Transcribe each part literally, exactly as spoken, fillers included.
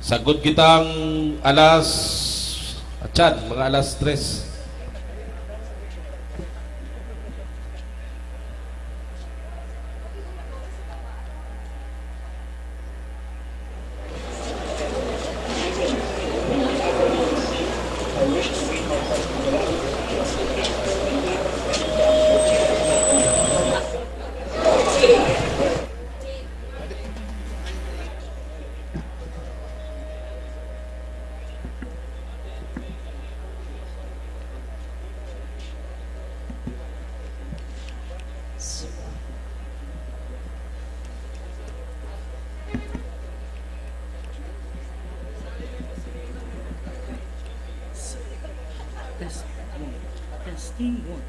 Sagkod kitang alas, atyan, mga alas tres. Test. Testing one.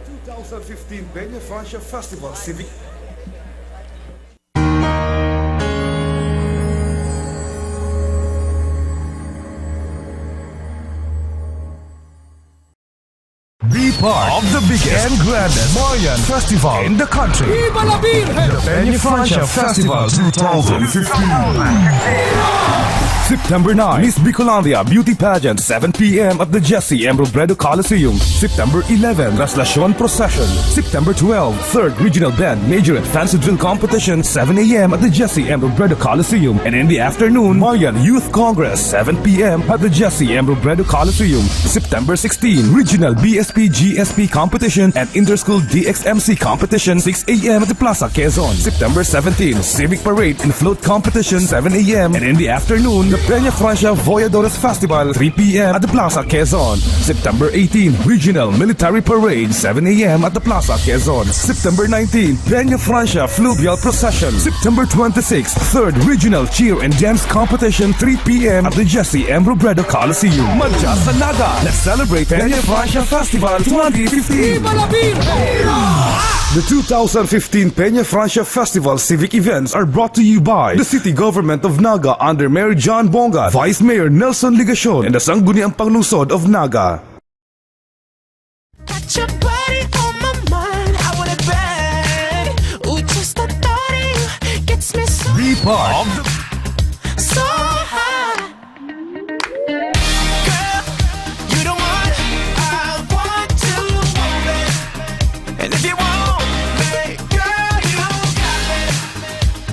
Two thousand fifteen Peña Francia Festival Civic. Be part of the biggest and grandest Marian Festival in the country. Viva la Virgen! The Peña Francia Festival two thousand fifteen. September nine, Miss Bicolandia Beauty Pageant, seven p m at the Jesse M. Robredo Coliseum. September eleven, Traslacion Procession. September twelve, Third Regional Band Major and Fancy Drill Competition, seven a m at the Jesse M. Robredo Coliseum. And in the afternoon, Marian Youth Congress, seven p m at the Jesse M. Robredo Coliseum. September sixteen, Regional B S P G S P Competition and Interschool D X M C Competition, six a m at the Plaza Quezon. September seventeen, Civic Parade and Float Competition, seven a m. And in the afternoon, the Peña Francia Voyadores Festival, three p m at the Plaza Quezon. September eighteen, Regional Military Parade, seven a m at the Plaza Quezon. September nineteen, Peña Francia Fluvial Procession. September twenty-six, Third Regional Cheer and Dance Competition, three p m at the Jesse M. Robredo Coliseum. Madya sa Naga, let's celebrate Peña Francia Festival twenty fifteen. Viva la Virgen! The two thousand fifteen Peña Francia Festival civic events are brought to you by the City Government of Naga under Mayor John Bonga, Vice Mayor Nelson Legacion, and the Sangguniang Panglungsod of Naga. Got your body on my mind, I want it bad. Ooh, just the thought of you gets me so Be part of the so high. Girl, you the one I want to move it. And if you want me, girl, you got me.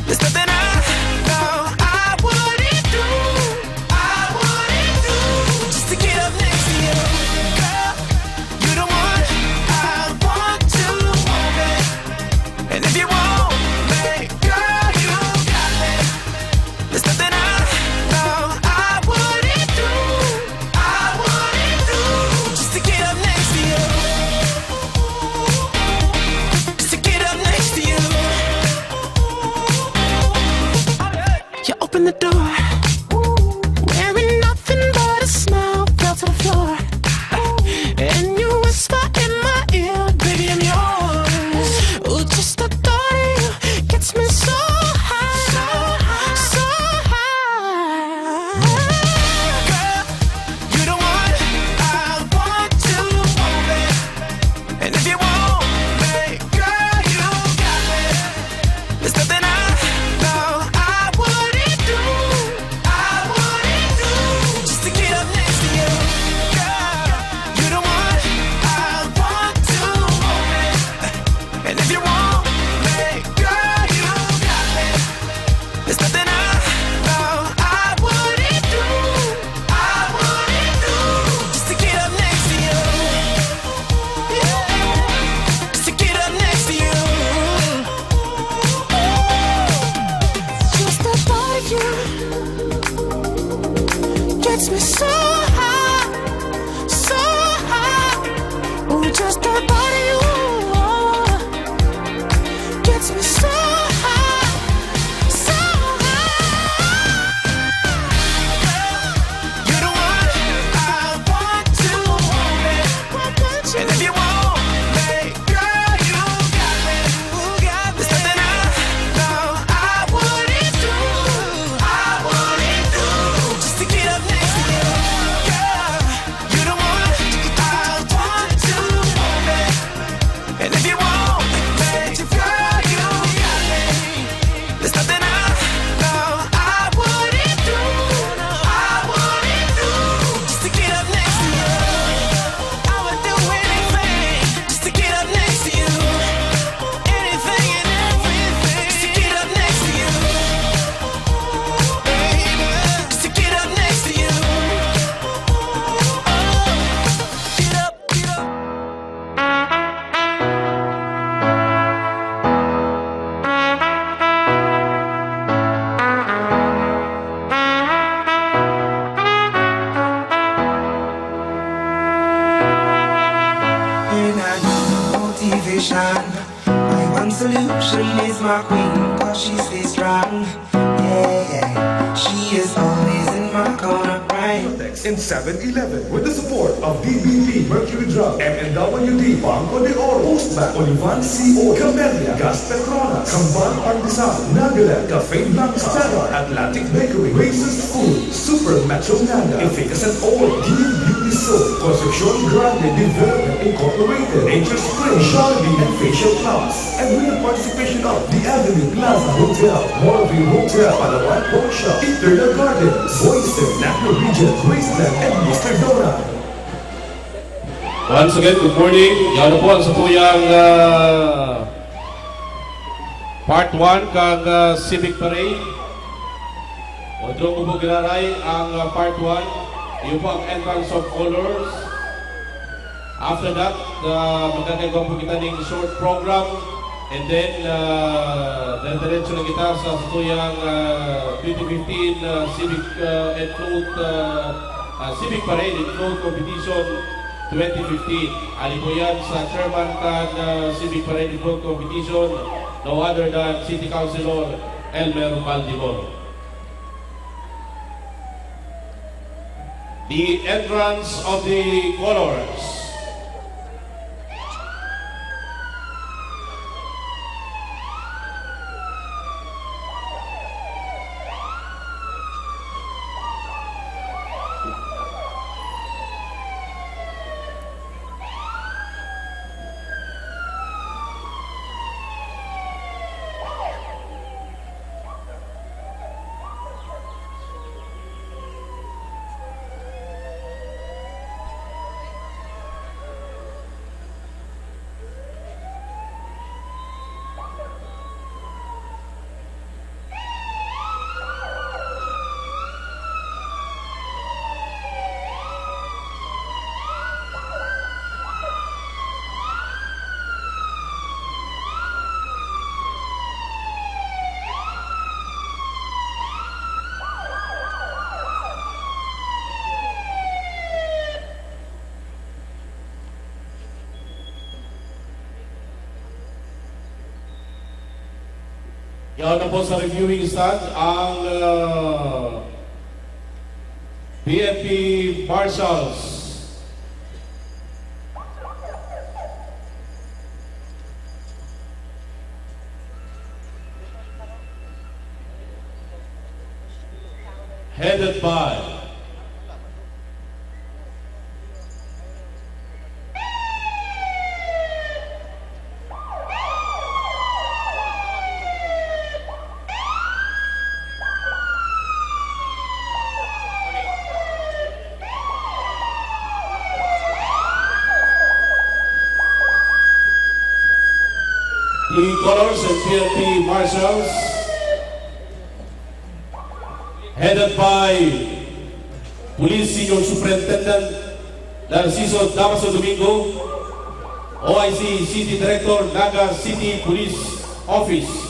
There's nothing I know I wouldn't do, I wouldn't do, just to get up next to you. Girl, you the one I want to move it. And if you want me, girl, you got me. There's nothing I know I wouldn't do, I wouldn't do, just to get up next to you. Just to get up next to you. You open the door, wearing nothing but a smile, fell to the floor. And you whisper in my ear, "Baby, I'm yours." Ooh, just the thought of you gets me so high, so high. Girl, you the one I want to move it. And if you want me, girl, you got me. There's nothing I know I wouldn't do, I wouldn't do, just to get up next to you. Girl, you the one I want to move it. And if you want me, girl, you got me. There's nothing I know I wouldn't do, I wouldn't do, just to get up next to you. Yeah. Just to get up next to you. Just the thought of you gets me so high, so high. Ooh, just the thought of you gets me so high, so high. You're the one I want to hold me. And if you want me, girl, you got me. There's nothing I know I wouldn't do, I wouldn't do, just to get up next to you. My queen, 'cause she stays strong. Yeah, yeah. She is always in my corner, right? Text in Seven Eleven with the support of D B P, Mercury Drug, M N W D, Banco de Oro, Postbank, Olivan C O, Camellia, Gas Petronas, Kambal Pandesal, Nabilan, Cafe Blanca, Sarah, Atlantic Bakery, Racist Food, Super Macho Naga, Efficascent Oil, Dean Beauty Soap, Concepcion Grande Development Incorporated, Nature Spring, Jollibee, and Facial Plus. And with the participation of The Avenue Plaza Hotel, Moraville Hotel, Palawan Pawn Shop, Eternal Gardens, Voices, Nacna Region, Graceland, and Mister Donut. Once again, good morning. Yaon na po ang satuyang, ah, part one kang, ah, Civic Parade. Otro po giraray ang, ah, part one. Iyo po ang entrance of honors. After that, ah, magkakaigwa po kita ning short program. And then, ah, dire-diretso na kita sa satuyang, ah, twenty fifteen, ah, Civic, ah, and Float, ah, ah, Civic Parade and Float Competition twenty fifteen. Ari po yan sa chairman kan, ah, Civic Parade and Float Competition, no other than City Councilor Elmer Baldimor. The entrance of the colors. Yaon na po sa reviewing stand ang, ah, P N P Marshals. Headed by the colors and P N P Marshals, headed by Police Senior Superintendent Narciso Damaso Domingo, O I C City Director, Naga City Police Office.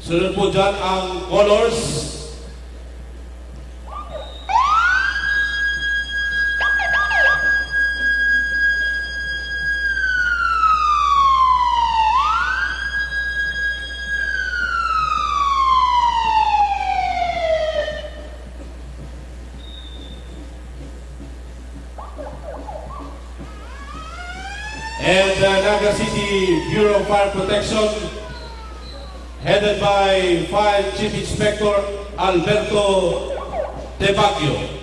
Sunod po dyan ang colors. And, uh, Naga City Bureau of Fire Protection, headed by Fire Chief Inspector Alberto De Baguio.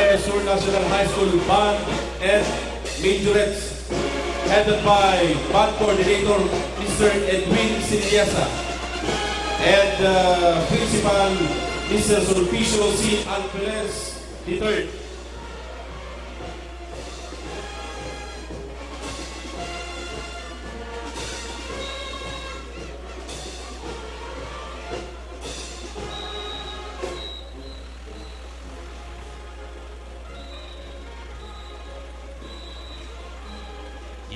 Sur National High School Band and Majorettes, headed by Band Coordinator Mister Edwin Siniesa and uh, Principal Mister Sulpicio C. Angeles the third.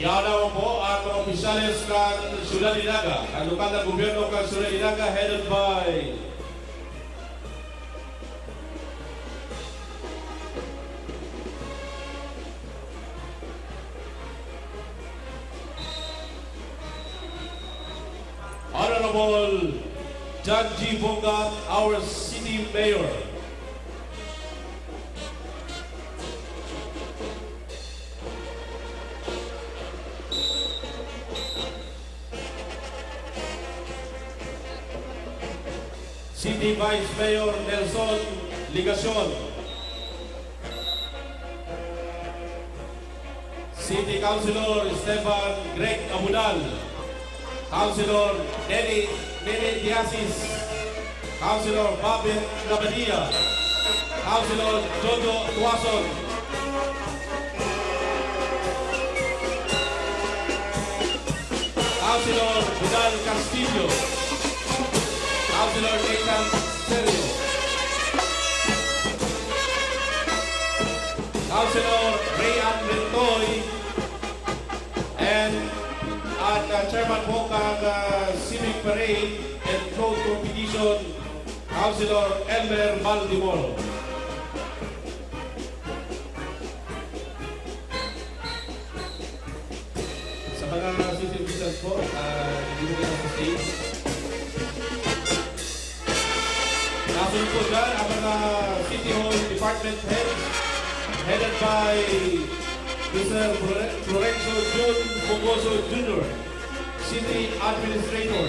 Yaon naman po ang mga opisyales kan Syudad de Naga, kan lokal na gobyerno kan Syudad de Naga, headed by Honorable John G. Bongat, our city mayor. City Vice Mayor Nelson Legacion. City Councilor Stefan Greg Abudal. Councilor Nene, Nene Diasis. Councilor Babet Labadia. Councilor Jojo Tuason. Councilor Vidal Castillo. Councilor Nathan Serio. Councilor Rayan Rentoy. And ang uh, chairman po kan uh, Civic Parade and Float Competition, Councilor Elmer Baldimoro. Sa mga city officials po, uh, dito na sa stage. Nasunod po dyan ang mga City Hall Department Heads, headed by Mister Flore-, Florencio Jun Fogoso Junior, City Administrator.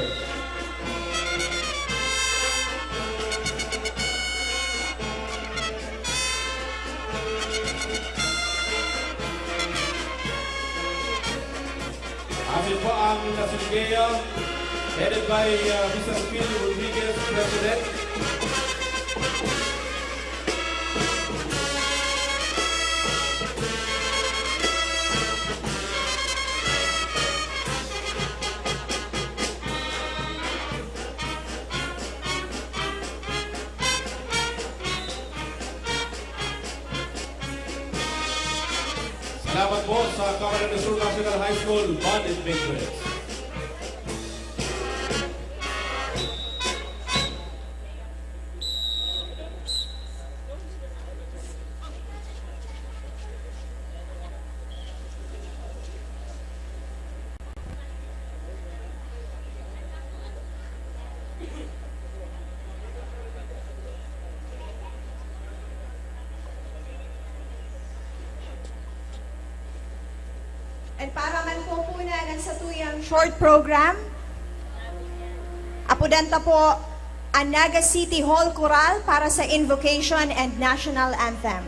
Asin po ang Nasilgeya, headed by uh, Mister Phil Rodriguez, President. Salamat po sa Camarines Sur National High School Band and Majorettes. And para man po punan ang satuyang short program, apodan ta po ang Naga City Hall Chorale para sa Invocation and National Anthem.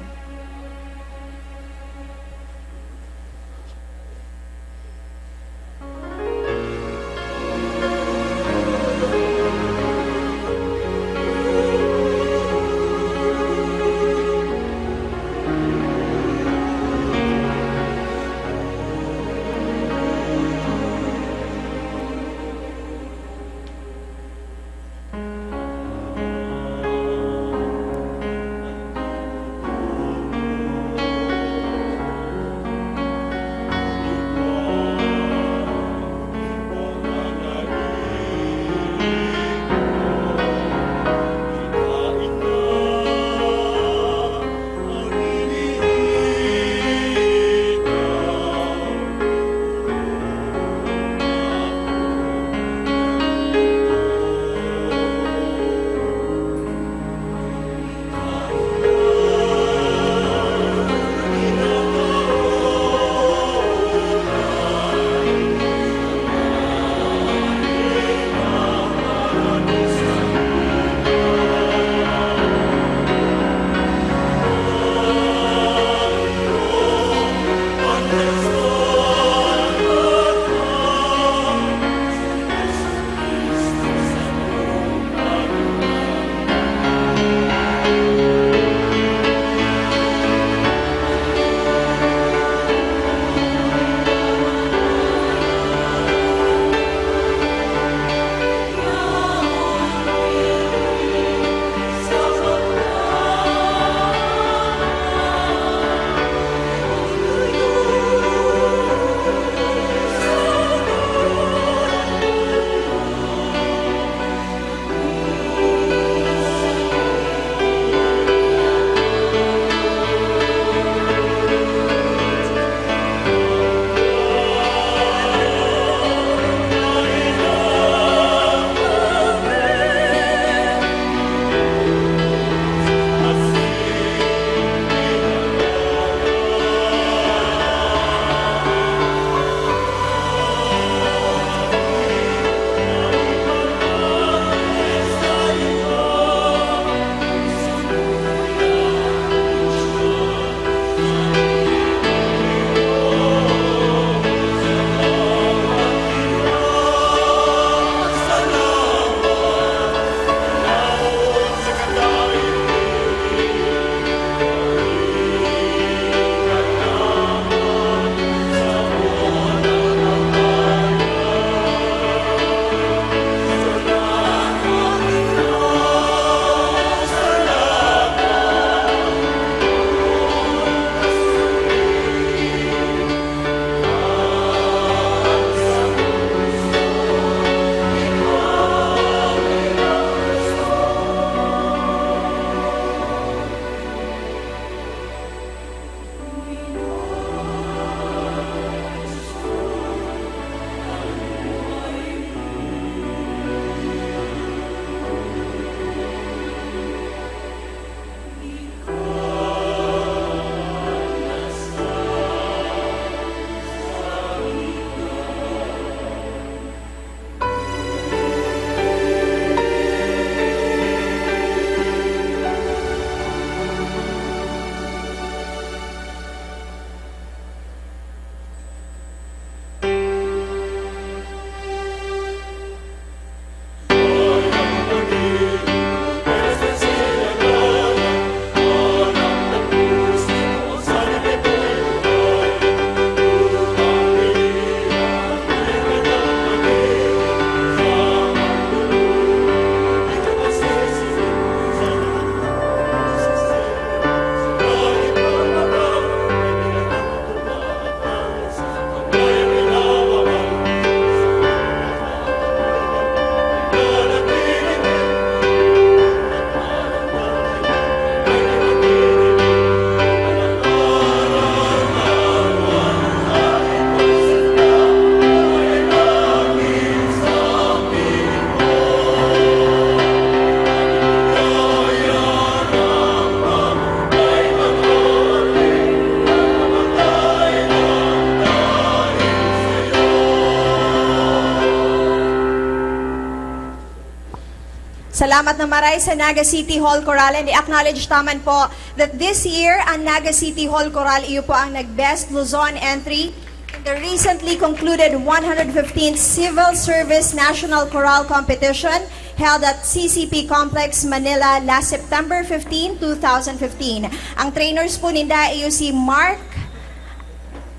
Salamat na maray sa Naga City Hall Chorale, and i-acknowledge ta man po that this year, ang Naga City Hall Chorale iyo po ang nag-Best Luzon Entry in the recently concluded one hundred fifteenth Civil Service National Chorale Competition held at C C P Complex, Manila, last September fifteen, two thousand fifteen. Ang trainers po ninda iyo si Mark,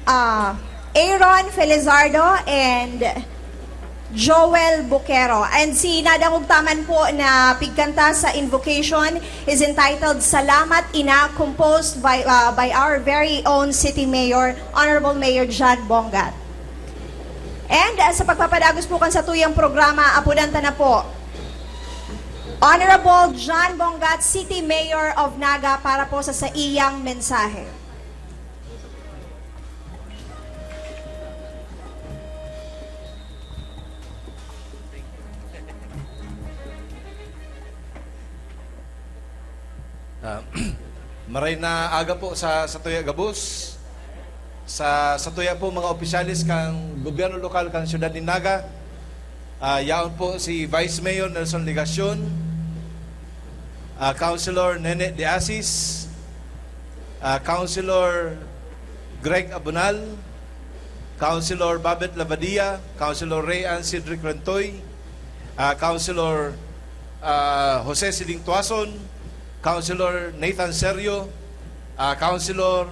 ah, Aaron Felizardo and Joel Buquero. And si Nadangog ta man po na pigkanta sa invocation is entitled Salamat Ina, composed by, ah, by our very own City Mayor, Honorable Mayor John Bongat. And, ah, sa pagpapadagos po kan satuyang programa, apodan ta na po Honorable John Bongat, City Mayor of Naga, para po sa saiyang mensahe. Ah, maray na aga po sa satuya gabos, sa satuya po mga opisyales kan gobyerno lokal kan siyudad nin Naga. Ah, yaon po si Vice Mayor Nelson Legacion, ah, Councilor Nene De Asis, ah, Councilor Greg Abunal, Councilor Babet Lavadia, Councilor Ray Ann Cedric Rentoy, ah, Councilor, ah, Jose Siling Tuason, Councilor Nathan Serio, ah, Councilor,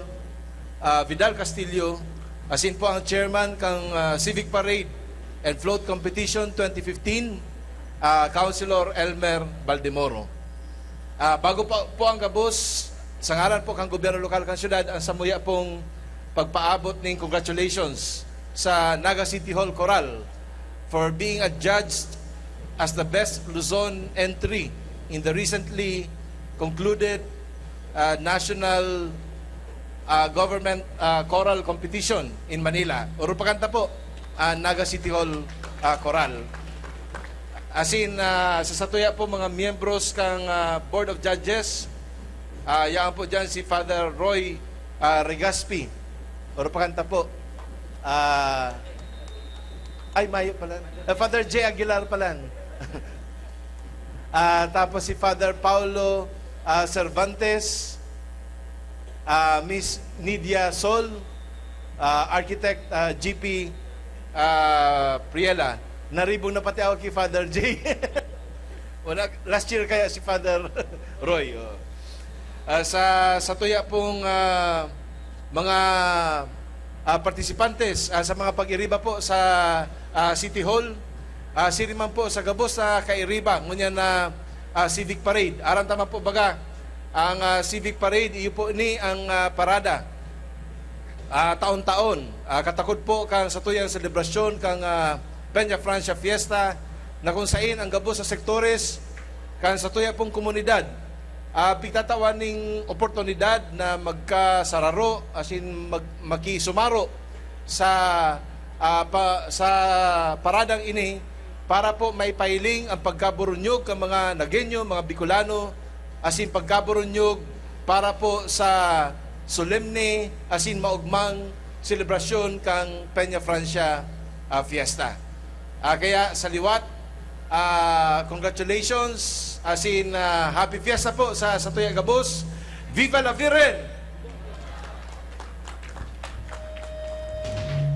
ah, Vidal Castillo, asin po ang chairman kan, ah, Civic Parade and Float Competition twenty fifteen, ah, Councilor Elmer Baldemoro. Ah, bago pa po ang gabos, sa ngaran po kan gobyerno lokal kan siyudad, ang samuya pong pagpaabot ning congratulations sa Naga City Hall Chorale for being adjudged as the best Luzon entry in the recently concluded, ah, national, ah, government, ah, chorale competition in Manila. Urupakan ta po ang Naga City Hall, ah, Chorale. Asin, ah, sa satuya po mga miyembros kan, ah, Board of Judges, ah, yaan po dyan si Father Roy, ah, Regaspi. Urupakan ta po. Ah, ay, mayo pala. Ah, Father J Aguilar pala. Ah, tapos si Father Paulo, ah, Cervantes, ah, Miss Nidia Sol, ah, Architect, ah, G P, ah, Priela. Naribong na pati ako kay Father J. Wala, last year kaya si Father Roy, oh. Ah, sa, sa tuya pong, ah, mga, ah, participantes, ah, sa mga pag-iriba po sa, ah, City Hall, ah, siri man po sa gabos na kairiba ngunyan na, ah, Civic Parade. Aram ta man po baga, ang, ah, Civic Parade, iyo po ni ang, ah, parada, ah, taon-taon. Ah, katakod po kan satuyang selebrasyon kan, ah, Peña Francia Fiesta, na kung sain ang gabos sa sektores kan satuya pong komunidad, ah, pigtatawan ning oportunidad na magkasararo, asin mag-, makisumaro sa, ah, pa, sa paradang ini para po maipahiling ang pagkaburunyog kan mga Nagueño, mga Bicolano, asin pagkaburunyog para po sa solemne asin maugmang selebrasyon kan Peña Francia, ah, Fiesta. Ah, kaya sa liwat, ah, congratulations, asin, ah, happy fiesta po sa satuya gabos. Viva la Virgen!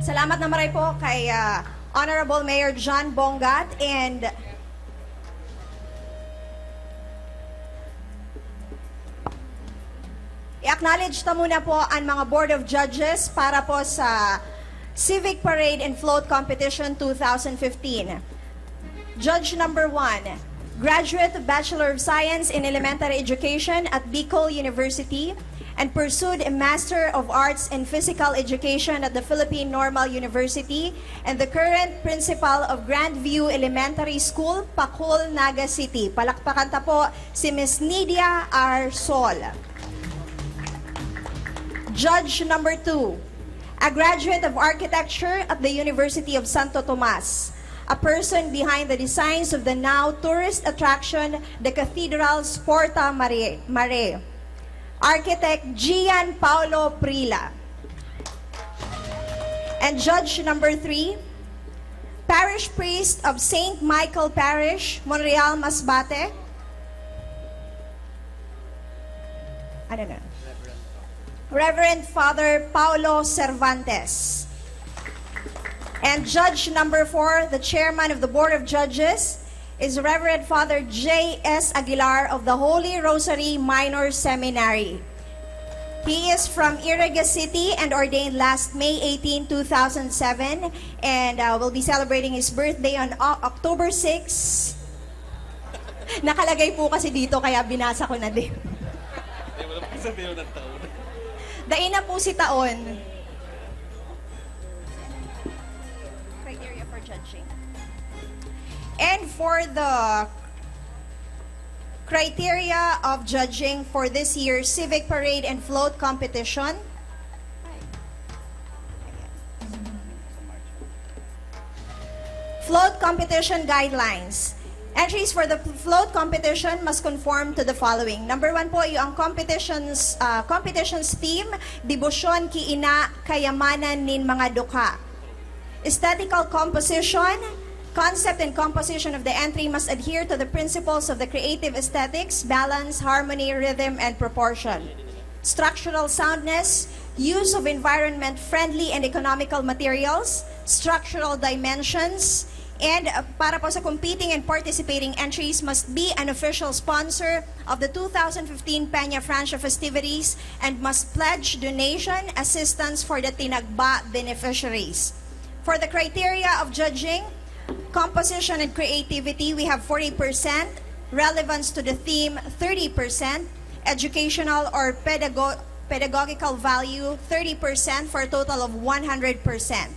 Salamat na maray po kay, ah, Honorable Mayor John Bongat, and i-acknowledge ta muna po ang mga Board of Judges para po sa Civic Parade and Float Competition two thousand fifteen. Judge number one, graduate of Bachelor of Science in Elementary Education at Bicol University, and pursued a Master of Arts in Physical Education at the Philippine Normal University, and the current principal of Grandview Elementary School, Pacol, Naga City. Palakpakan ta po si Miss Nidia R. Sol. Judge number two, a graduate of architecture at the University of Santo Tomas, a person behind the designs of the now tourist attraction, the Cathedral's Porta Mare, Mare. Architect Gian Paulo Prila. And judge number three, parish priest of Saint Michael Parish, Monreal, Masbate, Reverend Father Paulo Cervantes. And judge number four, the chairman of the Board of Judges, is Reverend Father J S Aguilar of the Holy Rosary Minor Seminary. He is from Iriga City and ordained last May eighteen, two thousand seven, and uh, will be celebrating his birthday on O- October six. Nakalagay po kasi dito, kaya binasa ko na din. Hindi mo naman sabihin ng taon. Dai na po si taon. Criteria for judging. And for the criteria of judging for this year's Civic Parade and Float Competition, Float competition guidelines. Entries for the float competition must conform to the following. Number one po, yung competitions, ah, competition's theme, debosyon ki ina, kayamanan nin mga dukha. Aesthetical composition, concept and composition of the entry must adhere to the principles of the creative aesthetics, balance, harmony, rhythm, and proportion. Structural soundness, use of environment-friendly and economical materials, structural dimensions, and uh, para po sa competing and participating entries must be an official sponsor of the two thousand fifteen Peña Francia festivities and must pledge donation assistance for the Tinagba beneficiaries. For the criteria of judging, composition and creativity, we have forty percent, relevance to the theme, thirty percent, educational or pedago- pedagogical value, thirty percent, for a total of one hundred percent.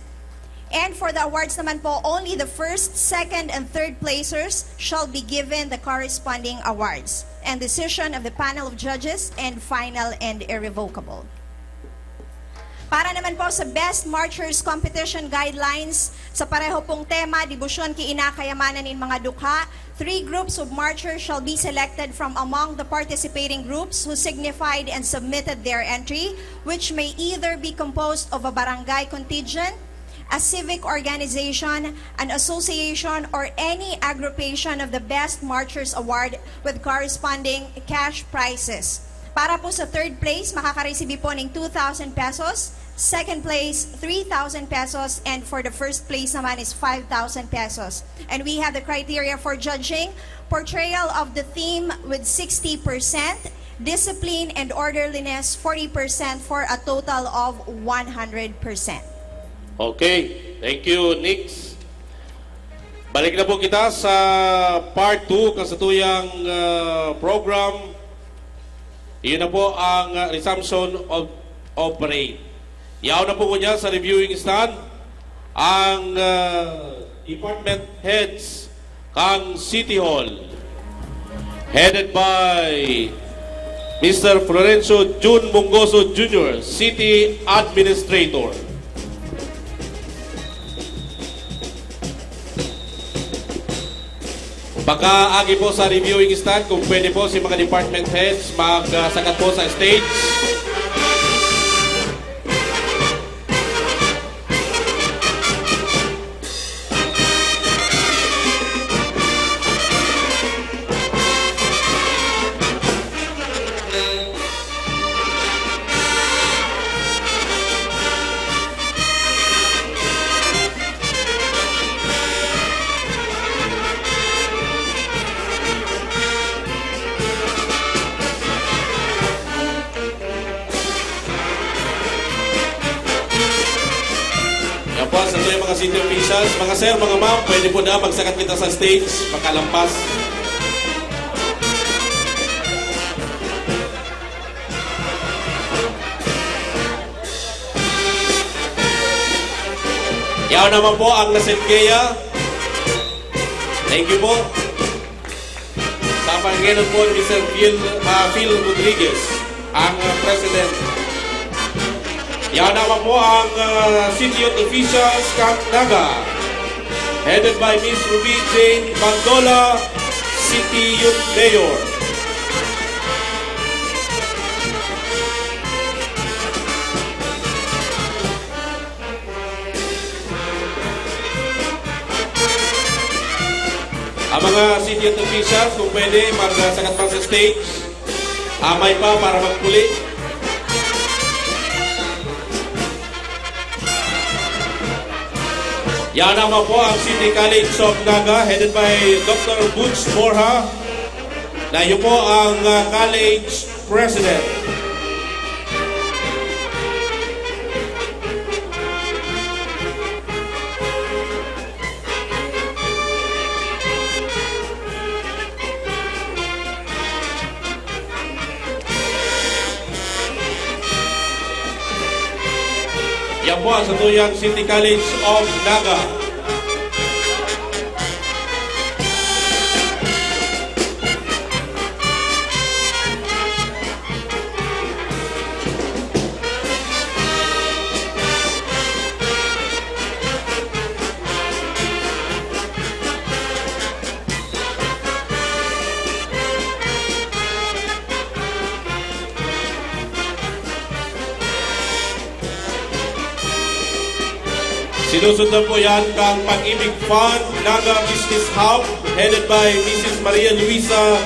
And for the awards naman po, only the first, second, and third placers shall be given the corresponding awards. And decision of the panel of judges and final and irrevocable. Para naman po sa Best Marchers Competition Guidelines, sa pareho pong tema, debosyon ki ina, kayamanan nin mga dukha, three groups of marchers shall be selected from among the participating groups who signified and submitted their entry, which may either be composed of a barangay contingent, a civic organization, an association, or any aggregation of the Best Marchers Award with corresponding cash prizes. Para po sa third place, makakaresibi po ning two thousand pesos, second place, three thousand pesos, and for the first place naman is five thousand pesos. And we have the criteria for judging: portrayal of the theme with sixty percent, discipline and orderliness, forty percent, for a total of one hundred percent. Okay, thank you, Nix. Balik na po kita sa part two kan satuyang ah, program. Iyon na po ang ah, resumption of, of parade. Yaon na po ngunyan sa reviewing stand ang ah, department heads kan City Hall, headed by Mister Florencio Jun Mongoso Junior, City Administrator. Pagkaagi po sa reviewing stand, kung pwede po si mga department heads magsakat po sa stage. Yan po, sa tuwing mga city officials, mga sir, mga ma'am, pwede po na magsakat kita sa stage, makalampas. Yaw naman po ang Nasilgeya. Thank you po. Sa panginoon po ni Sir Phil, ah, Phil Rodriguez, ang ah, President. Yaw naman po ang ah, City Youth Officials kan Naga, headed by Miss Ruby Jane Bandola, City Youth Mayor. Ang mga city officials, kung pwede, magsakat pa sa stage. Amay pa para magpuli. Yan naman po ang City College of Naga, headed by Doctor Butch Borja, na iyo po ang, ah, college president. Yan po ang satuyang City College of Naga. Sinusundan po yan kang Pag-ibig Fund Naga Business Hub, headed by Missus Maria Luisa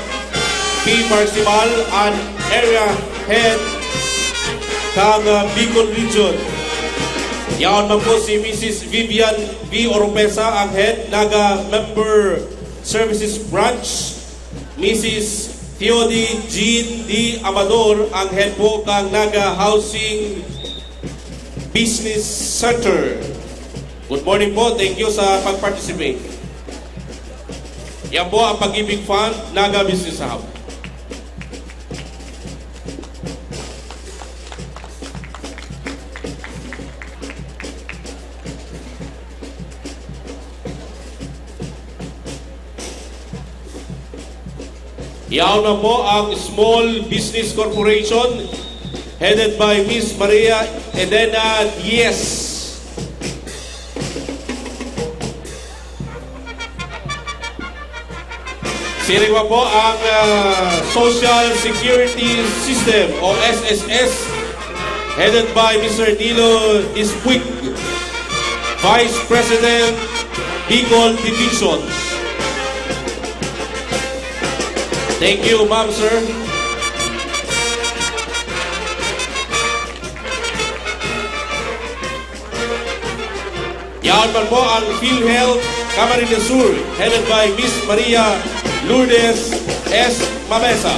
P. Marcimal, an Area Head kang, ah, Bicol Region. Yaon man po si Missus Vivian V. Oropesa, ang Head Naga Member Services Branch. Missus Theody Jean D. Amador, ang head po kang Naga Housing Business Center. Good morning po. Thank you sa pag-participate. Yan po ang Pag-ibig Fund, Naga Business Hub. Yaon na po ang Small Business Corporation, headed by Miss Maria Edena Diez. Siring pa po ang, ah, Social Security System o S S S, headed by Mister Nilo Dispuig, Vice President, Bicol Division. Thank you, ma'am, sir. Yaon man po ang PhilHealth Camarines Sur, headed by Miss Maria Lourdes S. Mabesa.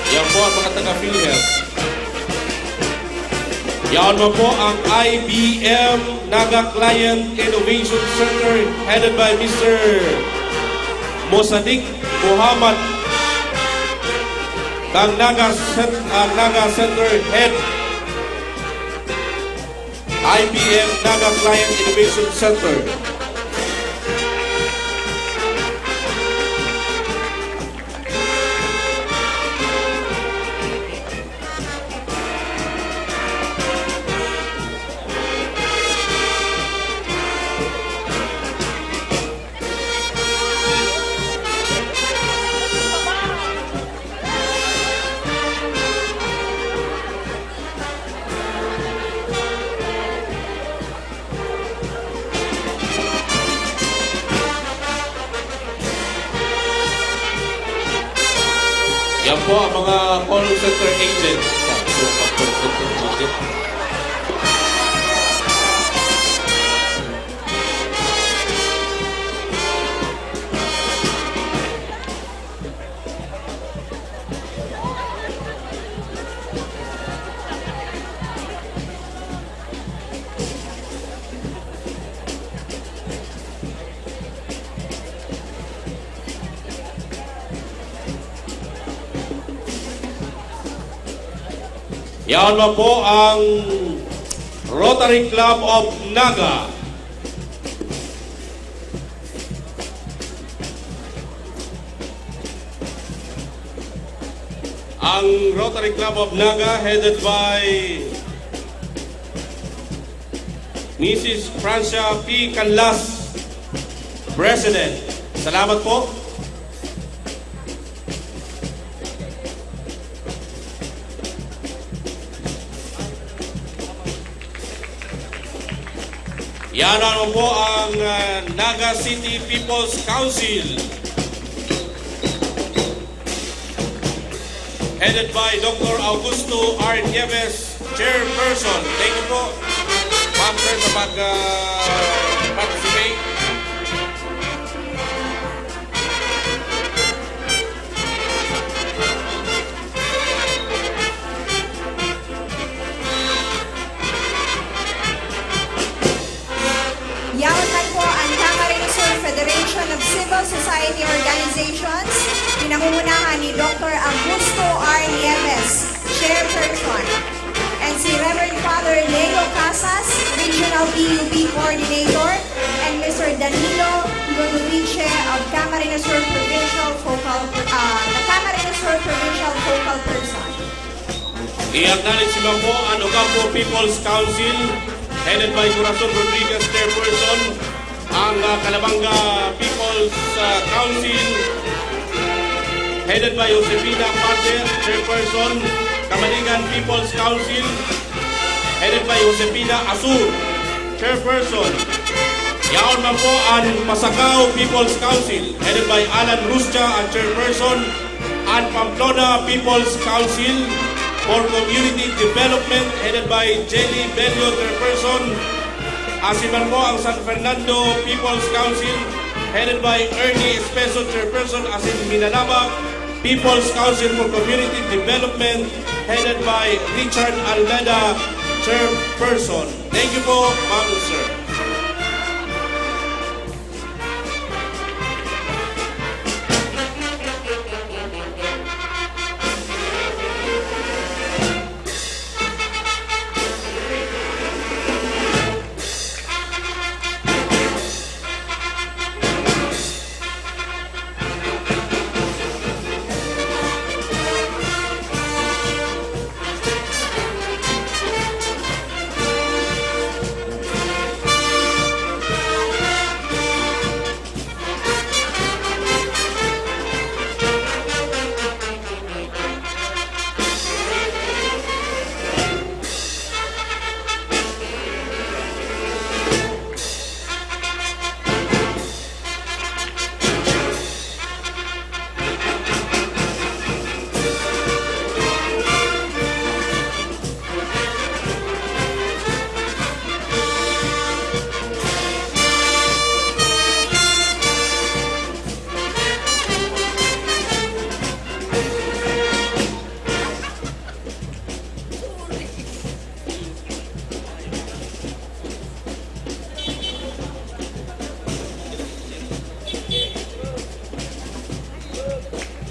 Yan po ang mga taga-PhilHealth. Yan naman po ang I B M Naga Client Innovation Center, headed by Mister Mosadik Muhammad, kang Naga Cent-, ah, Naga Center Head. I B M Naga Client Innovation Center. Yan po ang mga call center agent. So, pag call center agent. Yan na po ang Rotary Club of Naga. Ang Rotary Club of Naga, headed by Missus Francia P. Canlas, President. Salamat po. Yan naman po ang, ah, Naga City People's Council, headed by Doctor Augusto R. Nieves, Chairperson. Thank you po, ma'am, sir, sa pag, ah, participate. Yaon man po ang Camarines Sur Federation of Civil Society Organizations, pinangungunahan ni Doctor Augusto R. Nieves, Chairperson, and si Reverend Father Leo Casas, Regional P U P Coordinator, and Mister Danilo Ludovice of Camarines Sur Provincial Focal, ah, the Camarines Sur Provincial Focal Person. I-acknowledge naman po ang Ocampo People's Council, headed by Corazon Rodriguez, Chairperson, ang, ah, Calabanga People's, ah, Council, headed by Josefina Parte, Chairperson, Camaligan People's Council, headed by Josefina Asur, Chairperson. Yaon man po ang Pasacao People's Council, headed by Alan Ruscha, ang Chairperson, and Pamplona People's Council for Community Development, headed by Jelly Bello, Chairperson. Asin man po ang San Fernando People's Council, headed by Ernie Espeso, Chairperson, asin Minalabac People's Council for Community Development, headed by Richard Almeda, Chairperson. Thank you po, Ma'am and Sir.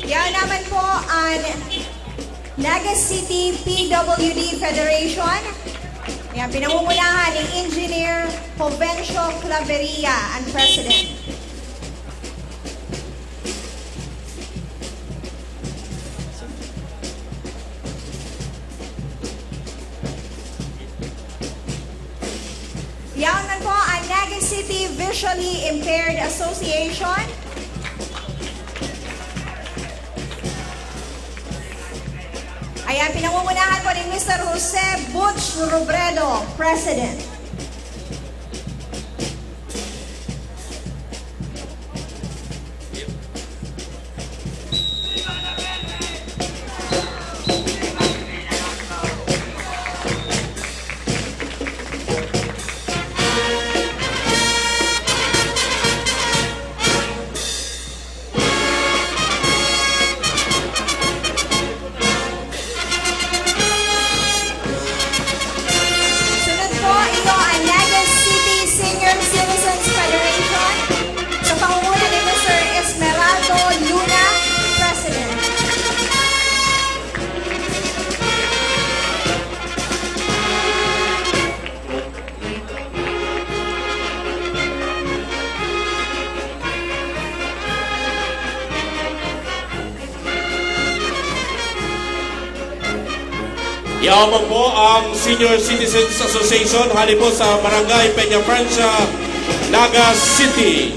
Yaon naman po an Naga City P W D Federation. Yan, pinangungunahan ni Engineer Jovencio Claveria, ang President. Yaon man po ang Naga City Visually Impaired Association. Ayan, pinangungunahan po ni Mister Jose Butch Robredo, President. Sunod po, Yaon po ang Senior Citizens Association hali po sa Barangay Peña Francia, Naga City.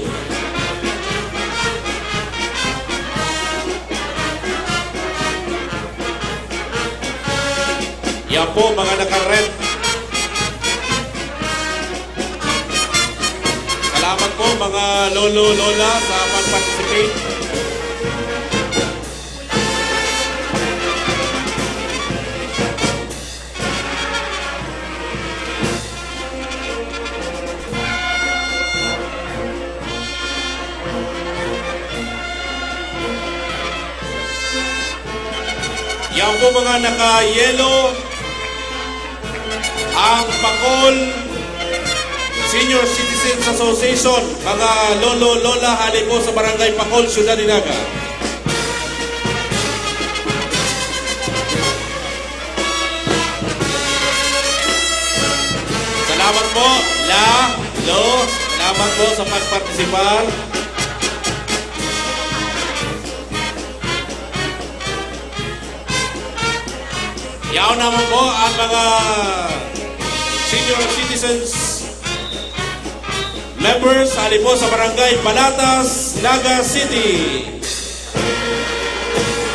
Yan po, mga naka-red. Salamat po, mga lolo, lola, sa pag-participate. Yan po, mga naka-yellow, ang Pacol Senior Citizens Association, mga lolo, lola, hali po sa Barangay Pacol, Syudad de Naga. Salamat po, la, lo. Salamat po sa pagpartisipar. Yaon naman po ang mga senior citizens members hali po sa Barangay Balatas, Naga City.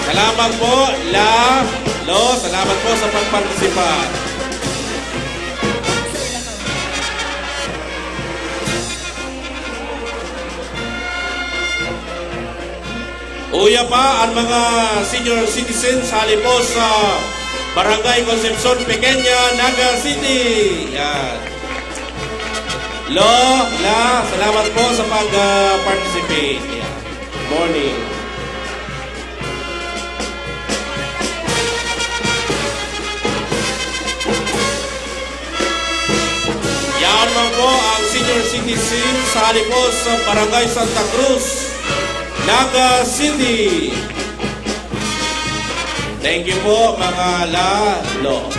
Salamat po, la, lo. Salamat po sa pagpartisipa. Uya pa ang mga senior citizens hali po sa Barangay Concepcion Pequeña, Naga City. Yan. Lo, la, salamat po sa pag, ah, participate. Yan. Morning. Yan man po ang senior citizen sa hali po sa Barangay Santa Cruz, Naga City. Thank you po, mga lalo.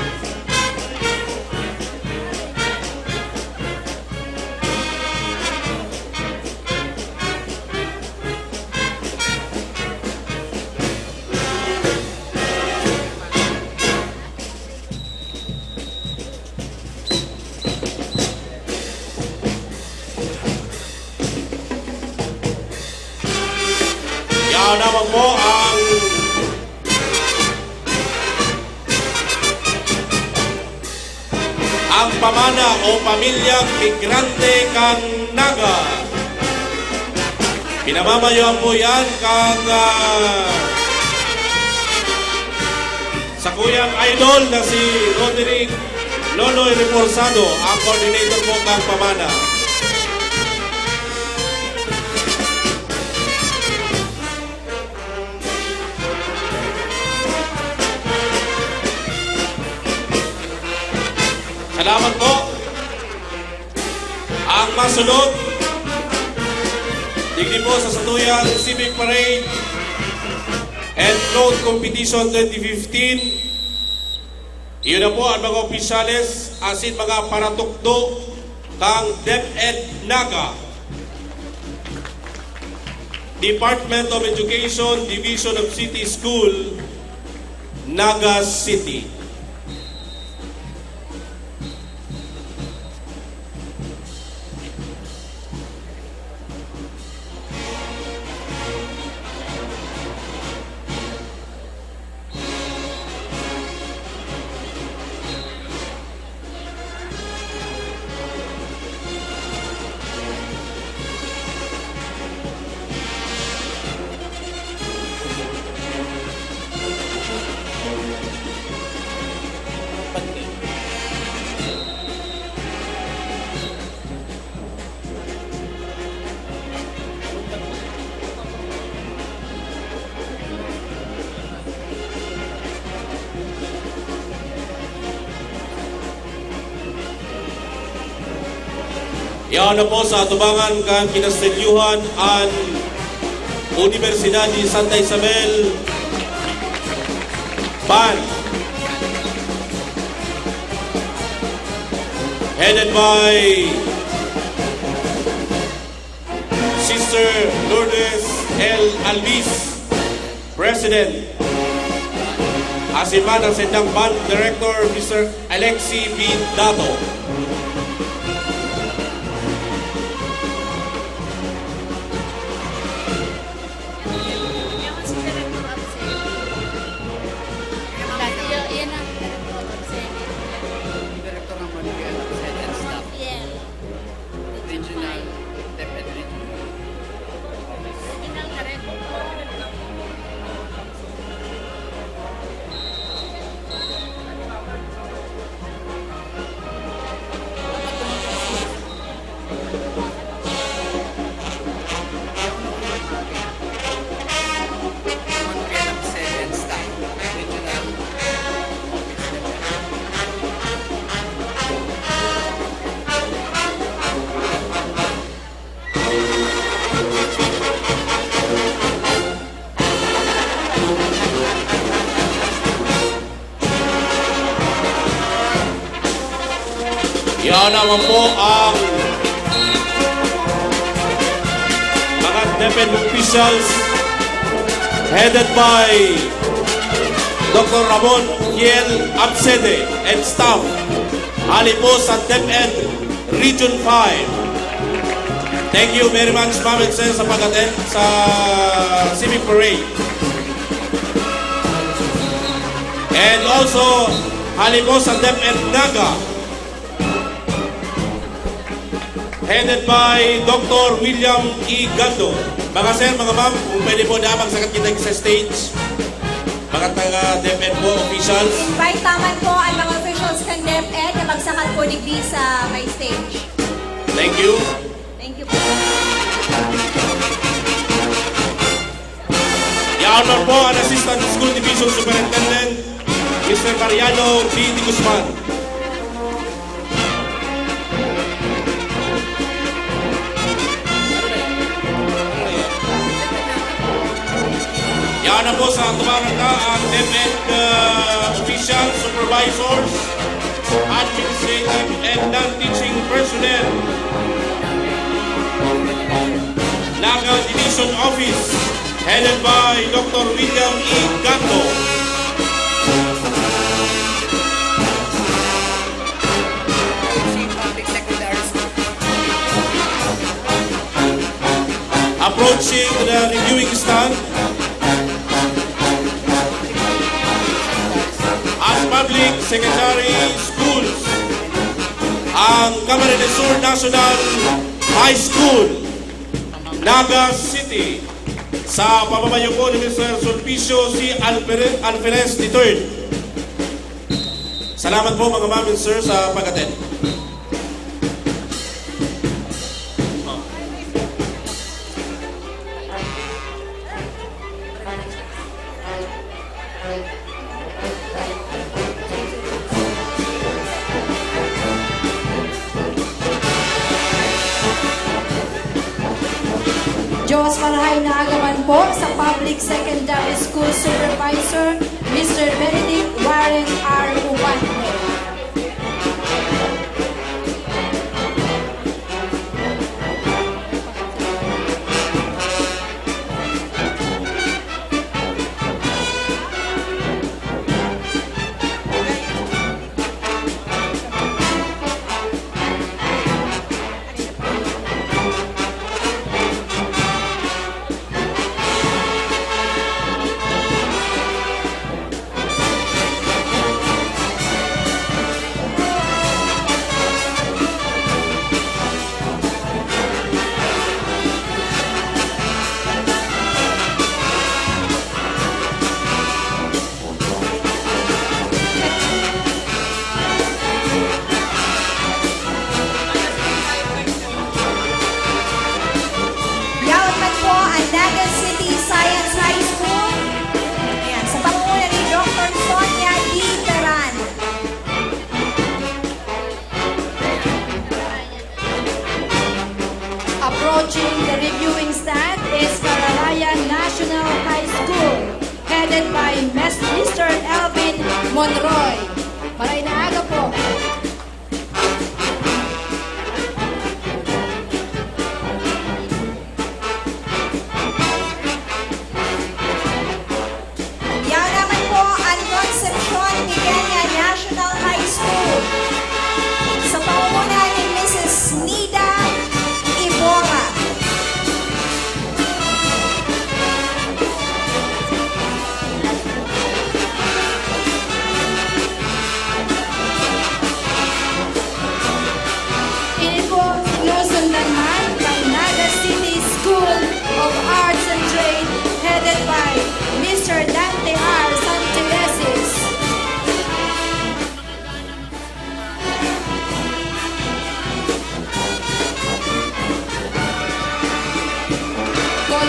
Yan naman po ang, ang pamana o pamilyang migrante kan Naga. Pinamamayoan po yan kang, ah, sakuyang idol na si Roderick Nonoy Reforzado, ang coordinator po kang pamana. Salamat po. Ang masunod, digdi po sa satuyang Civic Parade and Float Competition twenty fifteen. Iyo na po ang mga opisyales asin mga paratukdo kang DepEd Naga, Department of Education, Division of City School, Naga City. Yaon na po sa atubangan kan kinastilyohan an Universidad de Santa Isabel Band, headed by Sister Lourdes L. Alvis, President, Asin man ang saindang band director, Mister Alexi V. Dato. Yan ang director ng Manuel and staff. Regional, DepEd Regional. Yan naman po ang mga DepEd officials headed by Doctor Ramon Kiel Absede and staff. Hali po sa DepEd Region five. Thank you very much, ma'am and sir, sa pag-attend sa Civic Parade. And also, hali po sa DepEd Naga, headed by Doctor William E. Gando. Mga sir, mga ma'am, kung pwede po na magsakat kita sa stage. Mga taga DepEd po, officials. Invite naman po ang mga officials kan DepEd na magsakat po digdi sa may stage. Thank you. Thank you po. Yaon man po ang Assistant School Division Superintendent, Mister Mariano B. de Guzman. Yaon na po sa atubangan na ang DepEd, uh, officials, supervisors, administrative and non-teaching personnel. Naga Division Office, headed by Doctor William E. Gato. Public Secondary School. Approaching the reviewing stand, ang Public Secondary Schools, ang Camarines Sur National High School, Naga City, sa pamamayo po ni Mister Sulpicio C. Alpere-, Alferez the third. Salamat po, mga ma'am and sir, sa pag-attend. Diyos marahay na aga man po sa Public Secondary School Supervisor, Mister Benedict Warren R. Uban. Yaon man po ang Naga City Science High School. Ayan, sa pangunguna ni Doctor Sonia D. Teran. Approaching the reviewing stand is Caralayan National High School, headed by Mes-, Mister Elvin Monroy. Maray na aga po. Yaon naman po ang Concept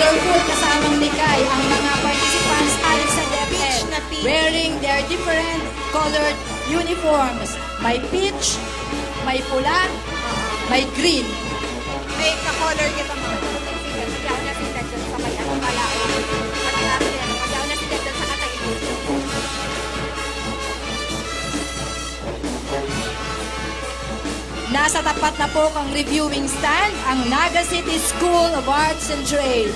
Colorful kasamang Mikay ang mga participants hali sa DepEd, wearing their different colored uniforms. May peach, may pula, may green. May ka-color kita, mga. Kaya na si Ted sa may ano, pala. Kaya na si Ted sa may Nasa tapat na po kan reviewing stand ang Naga City School of Arts and Trade.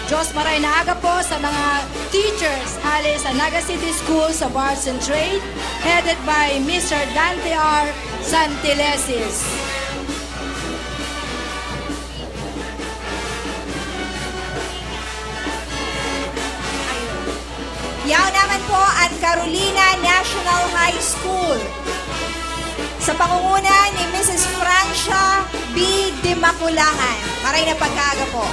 Diyos maray na aga po sa mga teachers hali sa Naga City Schools of Arts and Trade, headed by Mister Dante R. Santilesis. Yaon naman po an Carolina National High School sa pangunguna ni Missus Francia B. Dimaculangan. Maray na pagkaaga po.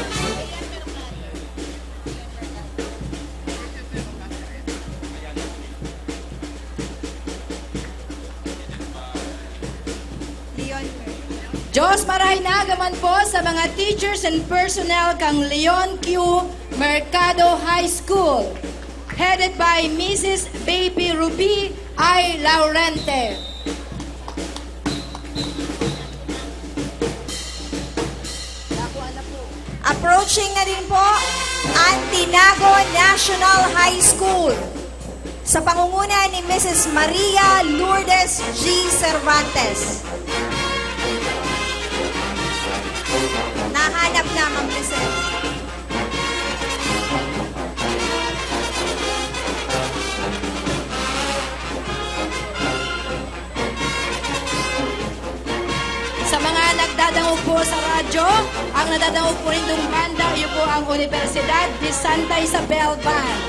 Diyos maray na aga man po sa mga teachers and personnel kan Leon Q. Mercado High School, headed by Missus Baby Ruby I. Laurente. Approaching na din po ang Tinago National High School sa pangunguna ni Missus Maria Lourdes G. Cervantes. Nahanap na, Ma'am Lisel. Sa mga nagdadangog po sa radyo, ang nadadangog po nindong banda, iyo po ang Universidad de Santa Isabel Band.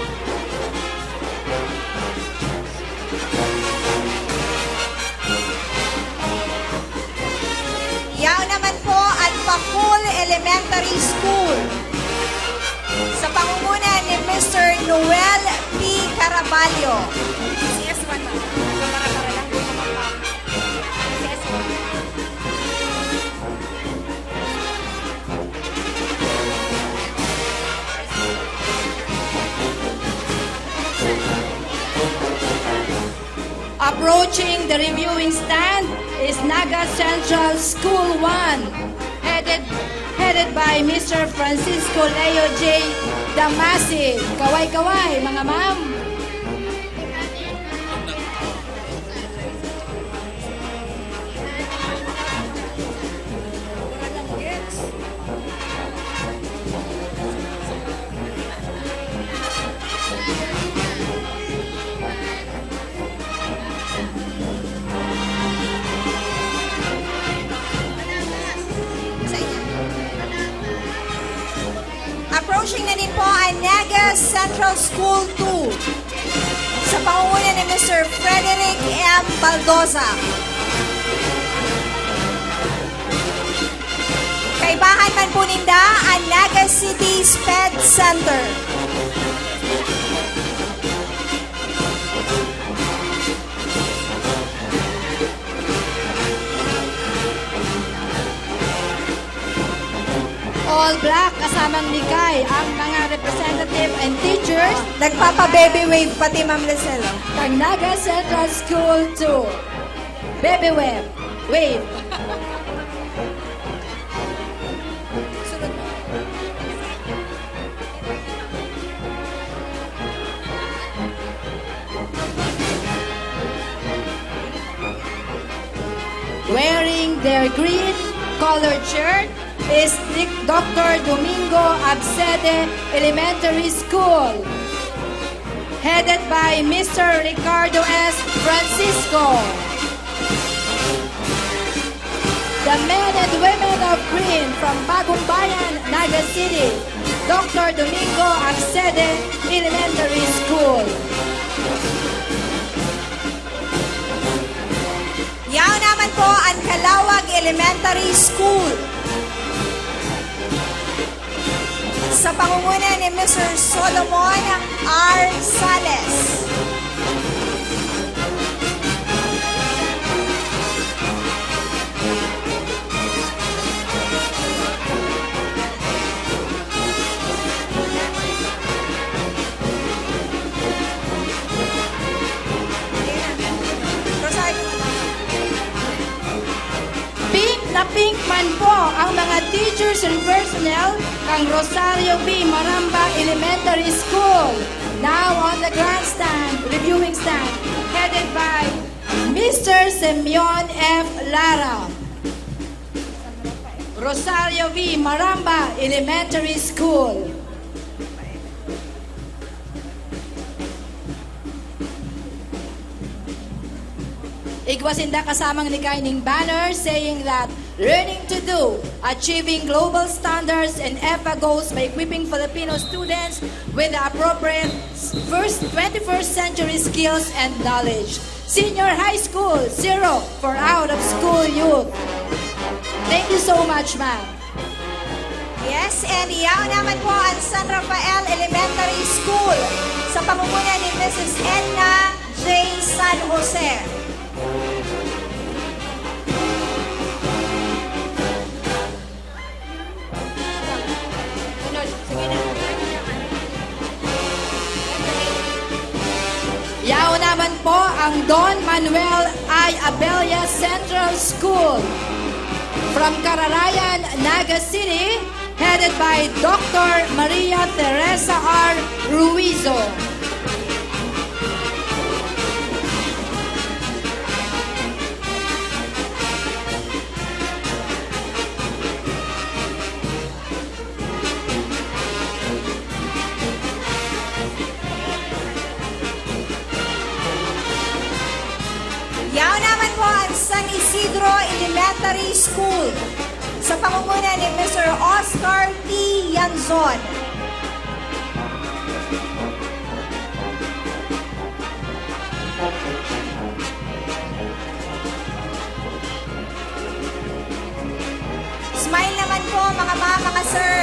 Yaon naman po an Pakul Elementary School sa pangunguna ni Mister Noel P. Caraballo. C S one, ma'am. Para-para lang po, ma'am. C S one. Approaching the reviewing stand is Naga Central School one, headed, headed by Mister Francisco Leo J. Damasi. Kaway-kaway, mga ma'am! Approaching na din po ang Naga Central School two sa pangunguna ni Mister Frederick M. Baldoza. Kaibahan man po ninda ang Naga City SPED Center. All black, kasamang Mikay, ang mga representative and teachers. Nagpapa-baby wave pati, Ma'am Lucelo. Kan Naga Central School two. Baby wave. Wave. Wearing their green colored shirt is Doc-, Doctor Domingo Absede Elementary School, headed by Mister Ricardo S. Francisco. The men and women of green from Bagumbayan, Naga City, Doctor Domingo Arcede Elementary School. Yaon naman po ang Calawag Elementary School. Sa pangunguna ni Mister Solomon R. Sales. Man po ang mga teachers and personnel kan Rosario V Maramba Elementary School, now on the grandstand, reviewing stand, headed by Mister Simeon F Lara. Rosario V Maramba Elementary School. Igwa sinda kasamang likay ning banner saying that learning to do, achieving global standards and EPFA goals by equipping Filipino students with the appropriate first twenty-first century skills and knowledge. Senior High School, zero for out of school youth. Thank you so much, ma'am. Yes, and yaon naman po ang San Rafael Elementary School sa pangunguna ni Missus Edna J San Jose. Yaon naman po ang Don Manuel I Abella Central School from Cararayan, Naga City, headed by Doctor Maria Teresa R Ruizo. Yaon naman po ang San Isidro Elementary School sa pangunguna ni Mister Oscar T Yanzon. Smile naman po, mga ma'am, mga sir.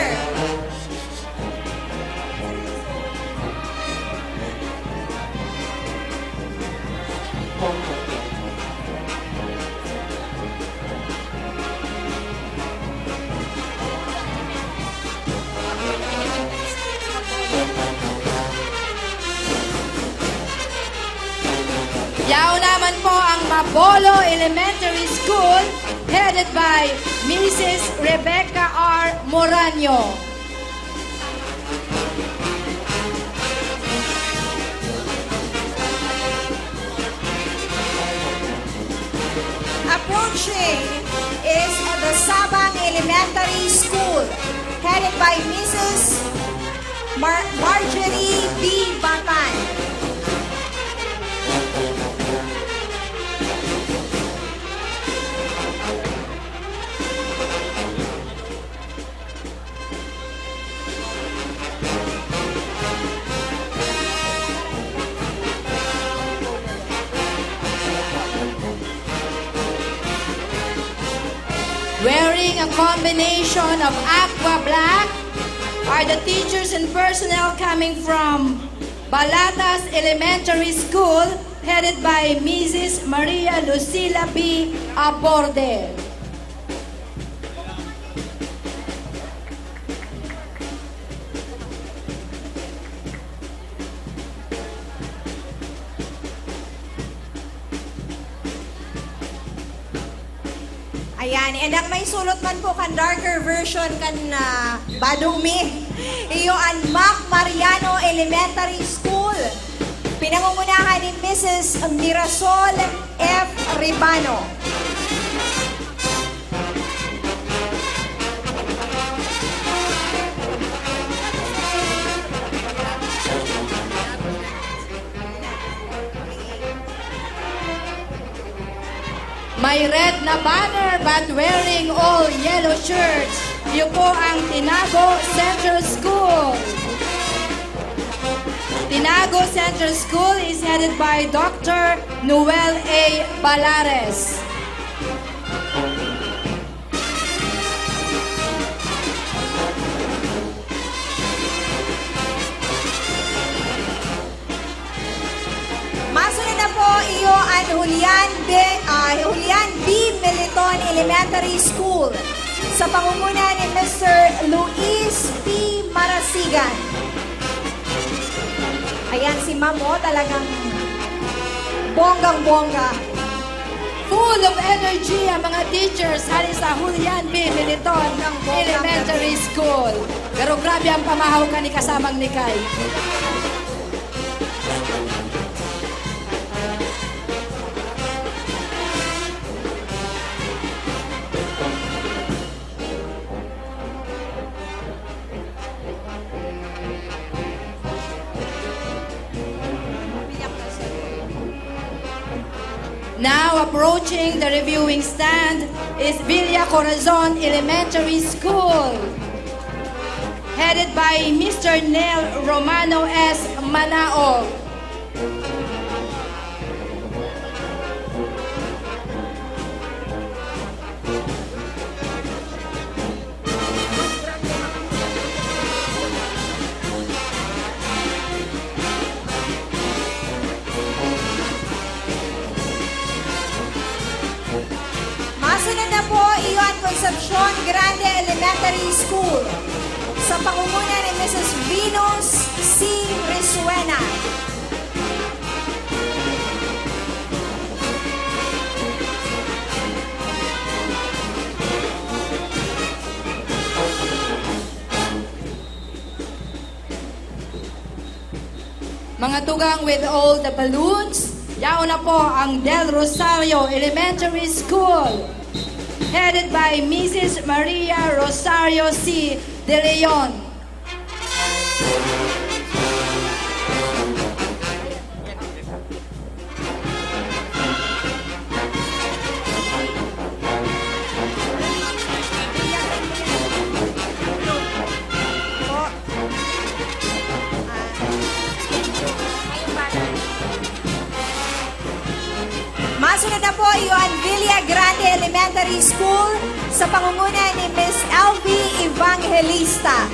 Yaon naman po ang Mabolo Elementary School, headed by Missus Rebecca R Moraño. Approaching is the Sabang Elementary School, headed by Missus Mar-, Marjorie B Batan. Wearing a combination of aqua black are the teachers and personnel coming from Balatas Elementary School, headed by Missus Maria Lucila B Aborde. Ayan, and ang may sulot man po kan darker version kan, ah, Badumi, iyo an Mac Mariano Elementary School. Pinangungunahan ni Missus Mirasol F Ribano. May red na banner but wearing all yellow shirts. Iyo po ang Tinago Central School. Tinago Central School is headed by Doctor Noel A Balares. Masunod na po, iyo an Julian B, ah, Julian B Militon Elementary School sa pangunguna ni Mister Luis P Marasigan. Ayan si Ma'am, oh, talagang bonggang-bongga. Full of energy ang mga teachers hali sa Julian B. Militon Elementary School. Pero grabe ang pamahaw kan ni kasamang Nikay. Now approaching the reviewing stand is Villa Corazon Elementary School, headed by Mister Nel Romano S. Manaog. Masunod na po, iyo an Concepcion Grande Elementary School, sa pangunguna ni Missus Venus C. Risuena. Mga tugang, with all the balloons, yaon na po ang Del Rosario Elementary School, headed by Missus Maria Rosario C. De Leon. Masunod na po, iyo an Villa Grande Elementary School sa pangunguna ni Miss L V Evangelista.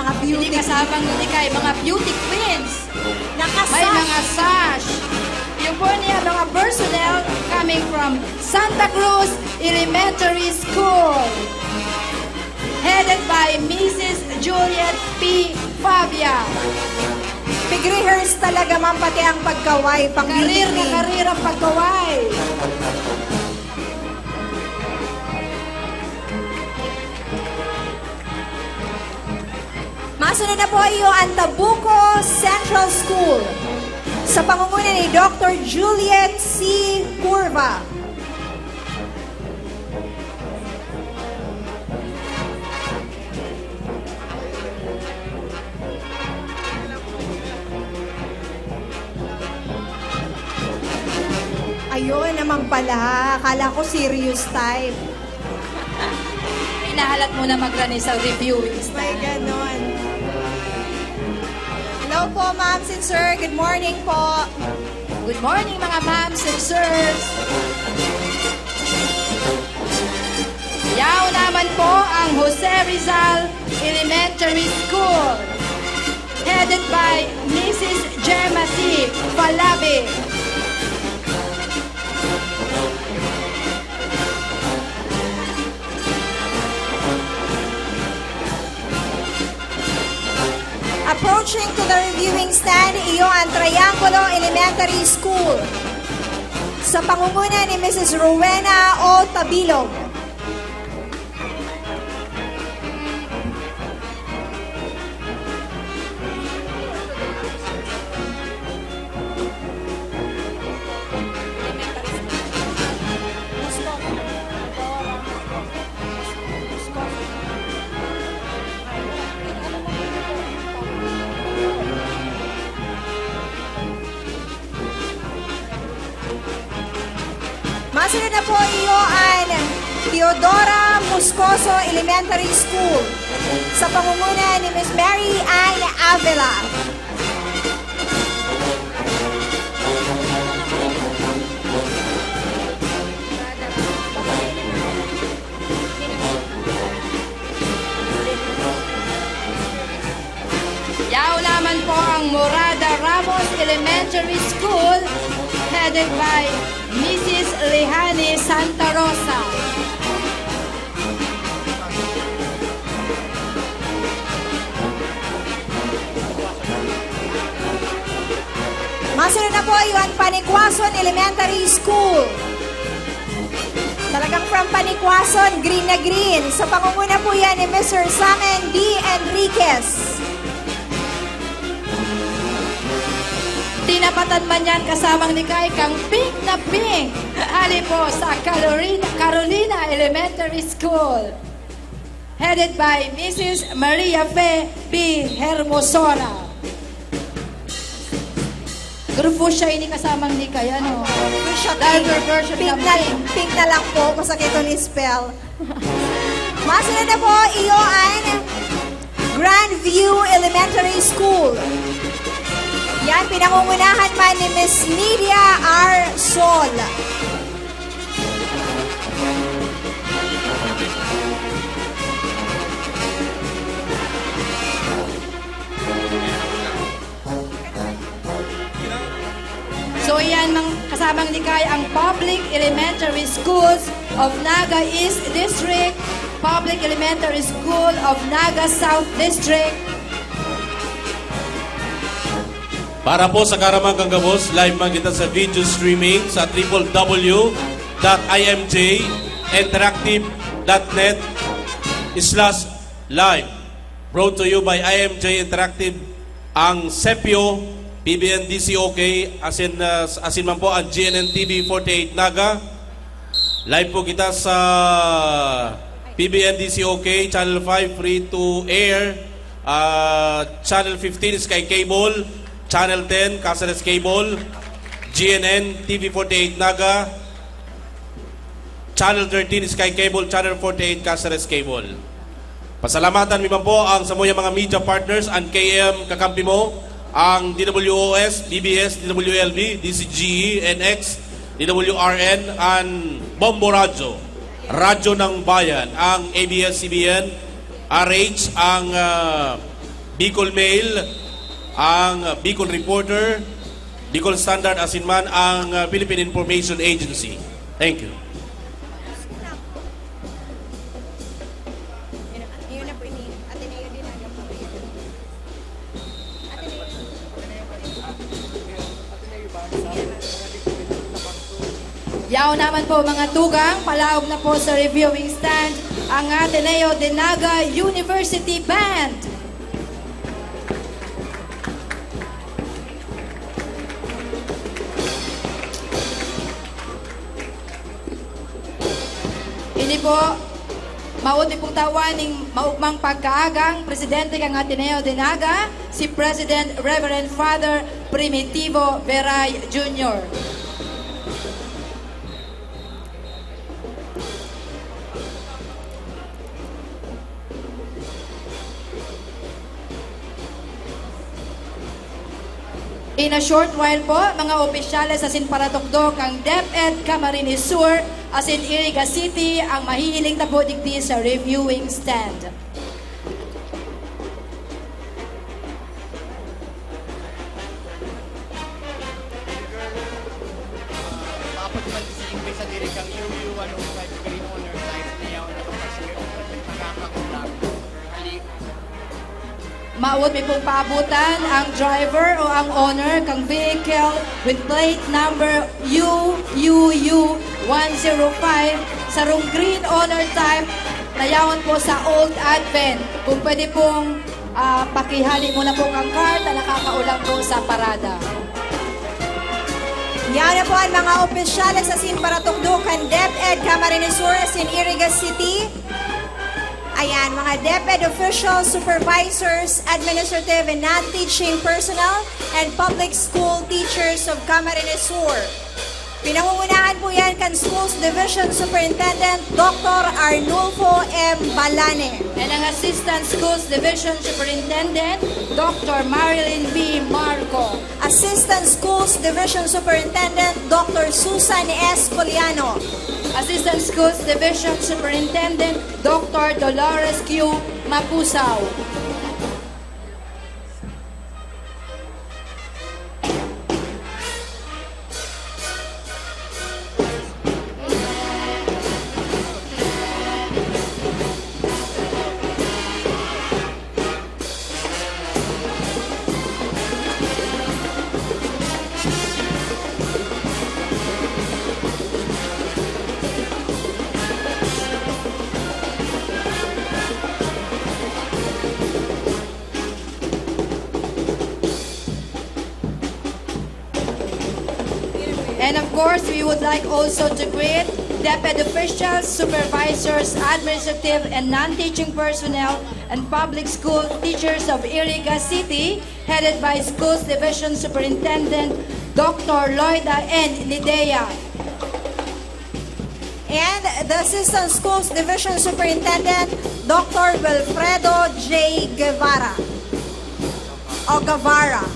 Mga beauty. Hindi kasabang, hindi kay mga beauty queens. Naka-sash. May mga sash. Yung po niya, mga personnel coming from Santa Cruz Elementary School, headed by Missus Juliet P. Fabia. Pig-rehearse talaga, ma'am, pati ang pagkaway, pang beauty queen. Karir na karir ang pagkaway. Masunod na po iyo an Tabuco Central School sa pangunguna ni Doctor Juliet C. Curva. Ayun naman pala. Akala ko serious type. Hinahalat mo na magrani sa reviewing stand. May ganon. Hello po, ma'ams and sir. Good morning po. Good morning, mga ma'ams and sirs. Yaon naman po ang Jose Rizal Elementary School, headed by Missus Gemma C. Falabe. Approaching to the reviewing stand, iyo ang Triangulo Elementary School, sa pangunguna ni Missus Rowena O. Tabilog. Masunod na po iyo an Teodora Moscoso Elementary School sa pangunguna ni Miss Mary Ann Avila. Yaon naman po ang Morada Ramos Elementary School, headed by Missus Lehani Santa Rosa. Iyo an Panikwason Elementary School. Talagang from Panikwason, green na green. Sa pangunguna po yan ni Mister Samen D. Enriquez. Tinapatan man yan kasamang ni Kai kang pink na pink. Hali po sa Carolina, Carolina Elementary School. Headed by Missus Maria Fe B. Hermosora. Grupo siya ini kasamang ni Kai, ano? Fuchsia Darker pink. Version Pink na na, pink. Pink na lang po, masakit ang spell. Masunod na po, iyo an Grandview Elementary School. Yan, pinangungunahan man ni Miss Nidia R. Sol. So, yan, mang-, kasamang ni Kai ang Public Elementary Schools of Naga East District, Public Elementary School of Naga South District. Para po sa kaaraman kan gabos, live man kita sa video streaming sa triple W dot I M J interactive dot net slash live. Brought to you by I M J Interactive, ang Sepio, P B N D C O K, asin, ah, asin man po ang G N N T V forty-eight Naga. Live po kita sa P B N D C O K, Channel five, free to air. Ah, Channel fifteen, Sky Cable. Channel ten, Caceres Cable. G N N, T V forty-eight Naga. Channel thirteen, Sky Cable, Channel forty-eight, Caceres Cable. Pasalamatan mi man po ang samuyang mga media partners, ang K M Kakampi Mo, ang D W O S, D B S, D W L B, D Z G E, N X, D W R N, ang Bombo Radyo, Radyo ng Bayan, ang A B S C B N, R H, ang, ah, Bicol Mail, ang Bicol Reporter, Bicol Standard, asin man ang, ah, Philippine Information Agency. Thank you. Yaon naman po, mga tugang, palaog na po sa reviewing stand ang Ateneo de Naga University Band. Ini po, maot mi pong tawan ning maugmang pagkaagang presidente kan Ateneo de Naga, si President Reverend Father Primitivo Veray Junior. In a short while po, mga opisyales asin paratukdo kan DepEd Camarines Sur asin Iriga City ang mahihiling ta po digdi sa reviewing stand. Apat man si Ingrid sa diri kang U U one oh five Green Honor Flight niya, ano, kasi nakakakulang. Hali. Maot mi pong paabutan ang driver o ang owner kang vehicle with plate number U U U one zero five, sarong green owner type, na yaon po sa Old Advent. Kung pwede pong, ah, pakihali muna po kang car na nakakaulang po sa parada. Yaon na po ang mga opisyales asin paratukdo kan DepEd Camarines Sur asin Iriga City. Ayan, mga DepEd officials, supervisors, administrative and non-teaching personnel, and public school teachers of Camarines Sur. Pinangungunahan po yan kan Schools Division Superintendent Doctor Arnulfo M. Balane. And ang Assistant Schools Division Superintendent, Doctor Marilyn B. Marco. Assistant Schools Division Superintendent, Doctor Susan S. Coliano. Assistant Schools Division Superintendent, Doctor Dolores Q. Mapusaw. And of course, we would like also to greet DepEd officials, supervisors, administrative and non-teaching personnel, and public school teachers of Iriga City, headed by Schools Division Superintendent Doctor Loida N. Lidea. And the Assistant Schools Division Superintendent, Doctor Wilfredo J. Guevara. O Guevara.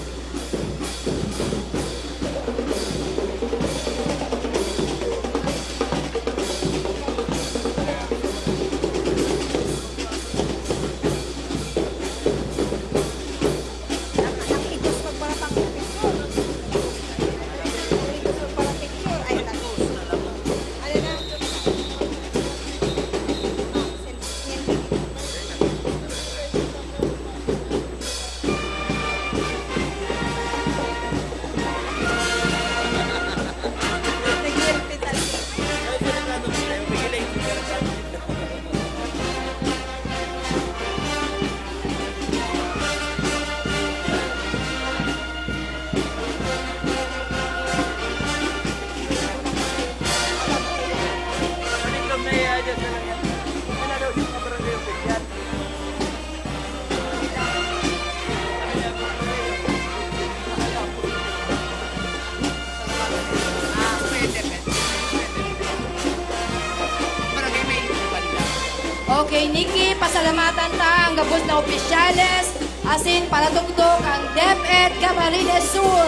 Okay, Nikki, pasalamatan ta ang gabos na opisyales asin paratugtog ang DepEd Camarines Sur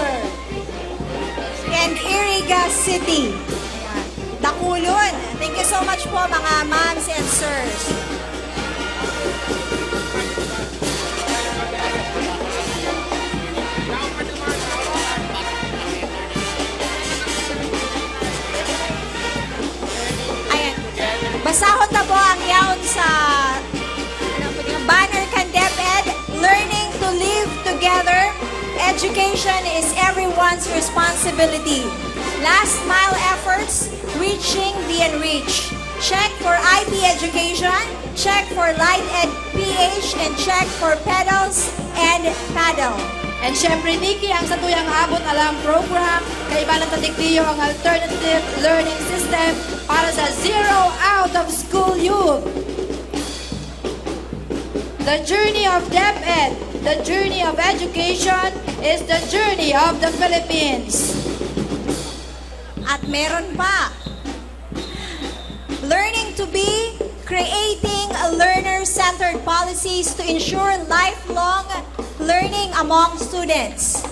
and Iriga City. Dakulon. Thank you so much po, mga ma'ams and sirs. Ayan. Basahon ta po ang yaon sa, ano po yun, banner kan DepEd, "Learning to live together. Education is everyone's responsibility. Last mile efforts, reaching the unreached." Check for I T education, check for Light Ed P H, and check for Pedals and Paddle. And syempre, Nikki, ang satuyang Abot Alam program, kaiba na ta digdiyo ang alternative learning system para sa zero out of school youth. The journey of DepEd, the journey of education is the journey of the Philippines. At meron pa. Learning to be, creating learner-centered policies to ensure lifelong learning among students.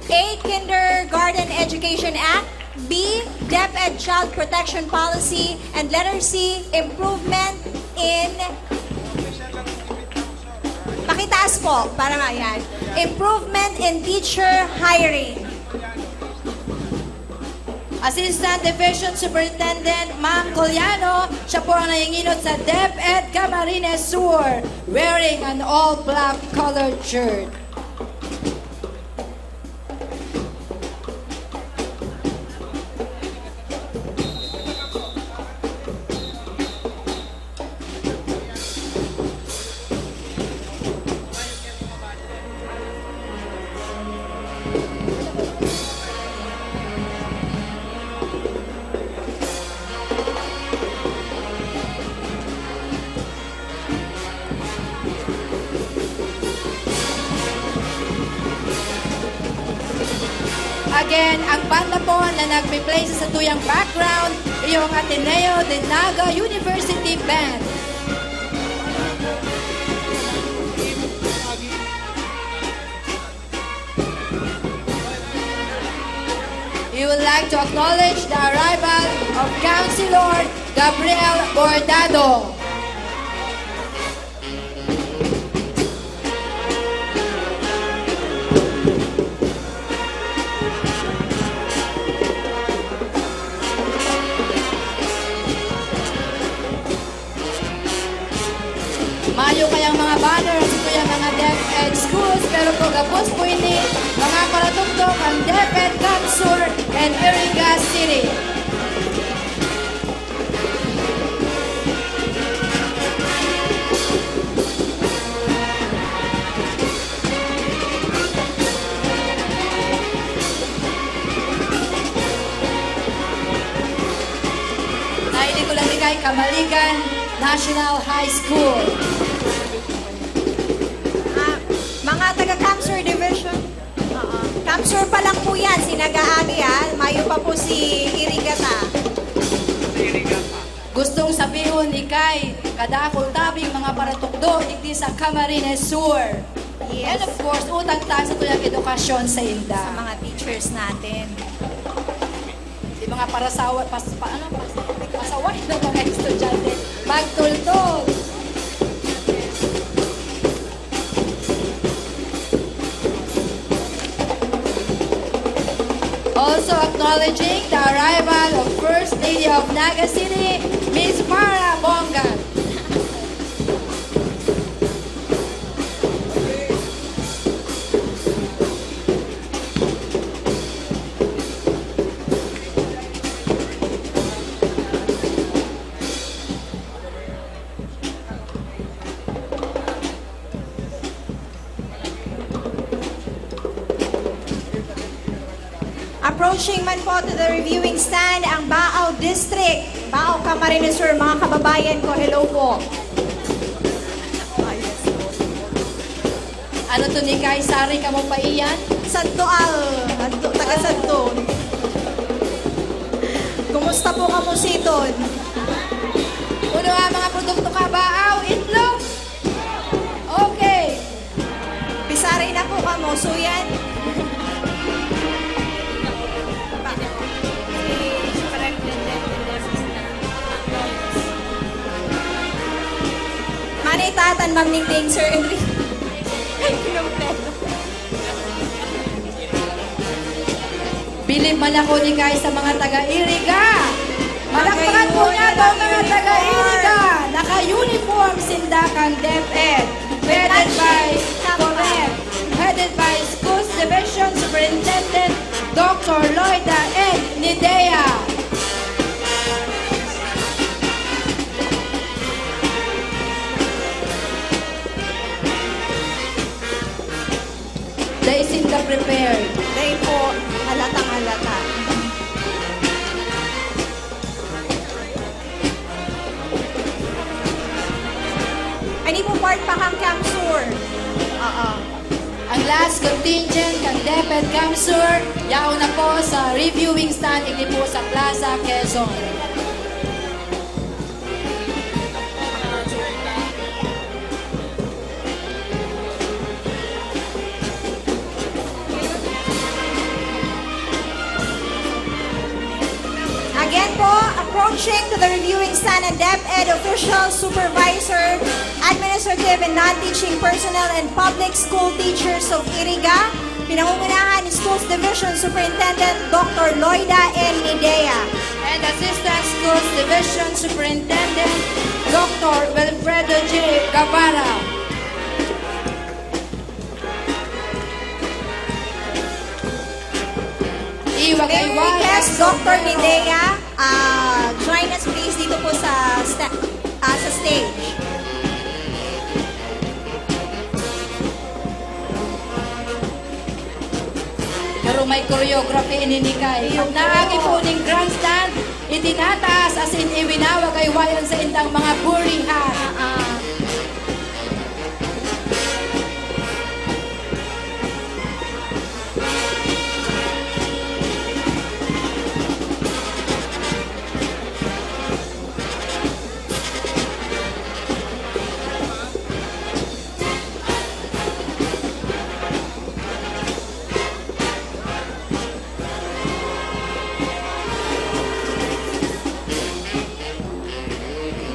A, Kindergarten Education Act. B, DepEd Child Protection Policy. And letter C, improvement in, pakitaas po, para ma-, yan. Improvement in teacher hiring. Assistant Division Superintendent Ma'am Coliano, siya po ang nanginginot sa DepEd Camarines Sur, wearing an all-black colored shirt. Again, ang banda po na nagpe-play sa satuyang background, iyo ang Ateneo de Naga University Band. We would like to acknowledge the arrival of Councilor Gabriel Bordado. Mayo kayang mga banner sa tuyang mga DepEd schools, pero po gabos po ini, mga paratugtog ang DepEd CamSur and Iriga City. Camaligan National High School. Ah, mga taga CamSur Division. Oo. CamSur pa lang po yan, si Nagaagi, ha? Mayo pa po si Irigata. Gustong sabihon ni Kay, kadakul tabing mga paratukdo digdi sa Camarines Sur. Yes. And of course, utang ta sa tuyang edukasyon sa inda. Sa mga teachers natin. Di mga parasawa-, pas-, pa-, ano, pas-, pasaway ng mga estudyante. Magtultol. Also acknowledging the arrival of First Lady of Naga City, Miss Mara Bongan. Approaching man po to the reviewing stand ang Baao District, Baao Camarines Sur, mga kababayan ko, hello po. Ano to ni Kay, sari kamo pa iyan? Santo Al, Anto, taga Santo. Kumusta po kamo siton? Uno ang mga produkto ka, Baao, itlog? Okay. Pisari na po kamo, suyan. Manay tatan, Ma'am Ningning, Sir Enrique. Ay, kinumpleto. Bilib man ako ni Kay sa mga taga-Iriga. Palakpakan po niya to, mga taga-Iriga. Naka-uniform sinda kan DepEd. Headed by, correct. Headed by Schools Division Superintendent Doctor Loida N. Nidea. Dai sinda prepared. Dai po, halatang-halata. Ani po part pa kang CamSur? Oo. Ang last contingent kan DepEd CamSur, yaon na po sa reviewing stand, digdi po sa Plaza Quezon. Again po, approaching to the reviewing stand ang DepEd official, supervisor, administrative and non-teaching personnel and public school teachers of Iriga. Pinangungunahan ni Schools Division Superintendent Doctor Loida N. Midea. And Assistant Schools Division Superintendent Doctor Wilfredo J. Guevara. Iwag ay May wag request, ang Doctor Sombrero. Midea, ah, join us please dito po sa sta-, ah, sa stage. Pero may choreography ini ni Kay. Iyo po. Pag naagi po ning grandstand, itinataas asin iwinawagaywayan sa indang mga burihan. Ah, ah.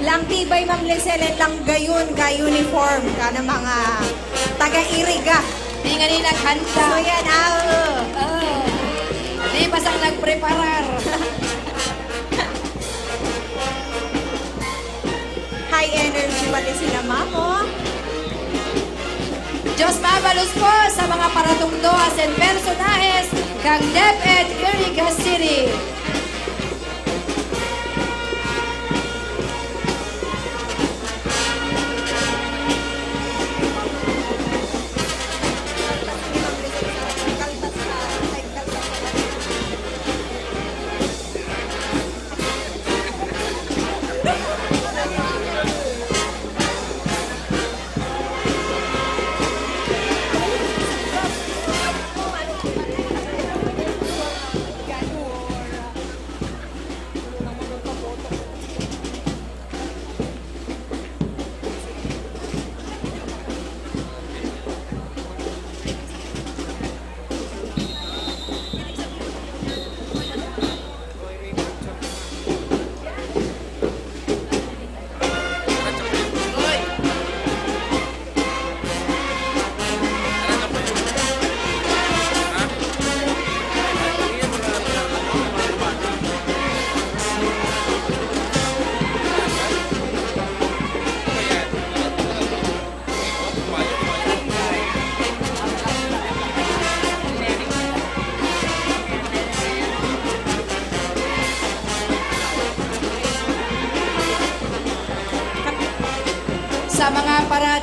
Lang tibay, Ma'am Lisel, and lang gayon ka uniform ka ng mga taga-Iriga. Di nga ni naghanda. So yan, ah, oo. Oo. Di pa sang nagpreparar. High energy pati sila, ma'am, oh. Diyos mabalos po sa mga paratukdo asin personahes kan DepEd Iriga City.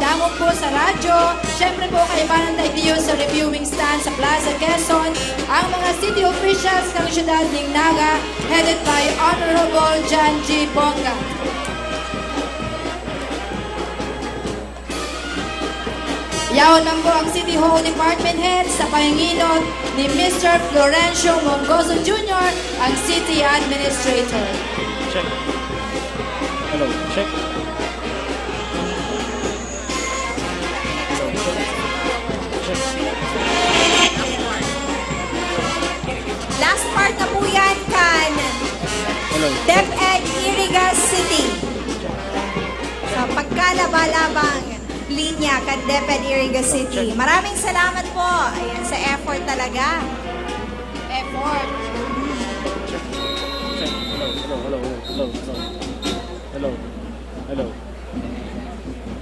Dangon po sa radyo, syempre po kaibanan ta igdiyon sa reviewing stand sa Plaza Quezon, ang mga city officials kan syudad nin Naga, headed by Honorable John G. Bonga. Yaon man po ang City Hall Department Head sa panginginot ni Mister Florencio Mongoso Junior, ang City Administrator. Check. Hello, check. Hello, check. Check. Last part na po yan kan Hello. DepEd Iriga City. Sa pagkalabalabang linya kan DepEd Iriga City. Maraming salamat po. Ayan, sa effort talaga. Effort. Check. Hello, hello, hello, hello, hello. Hello. Hello.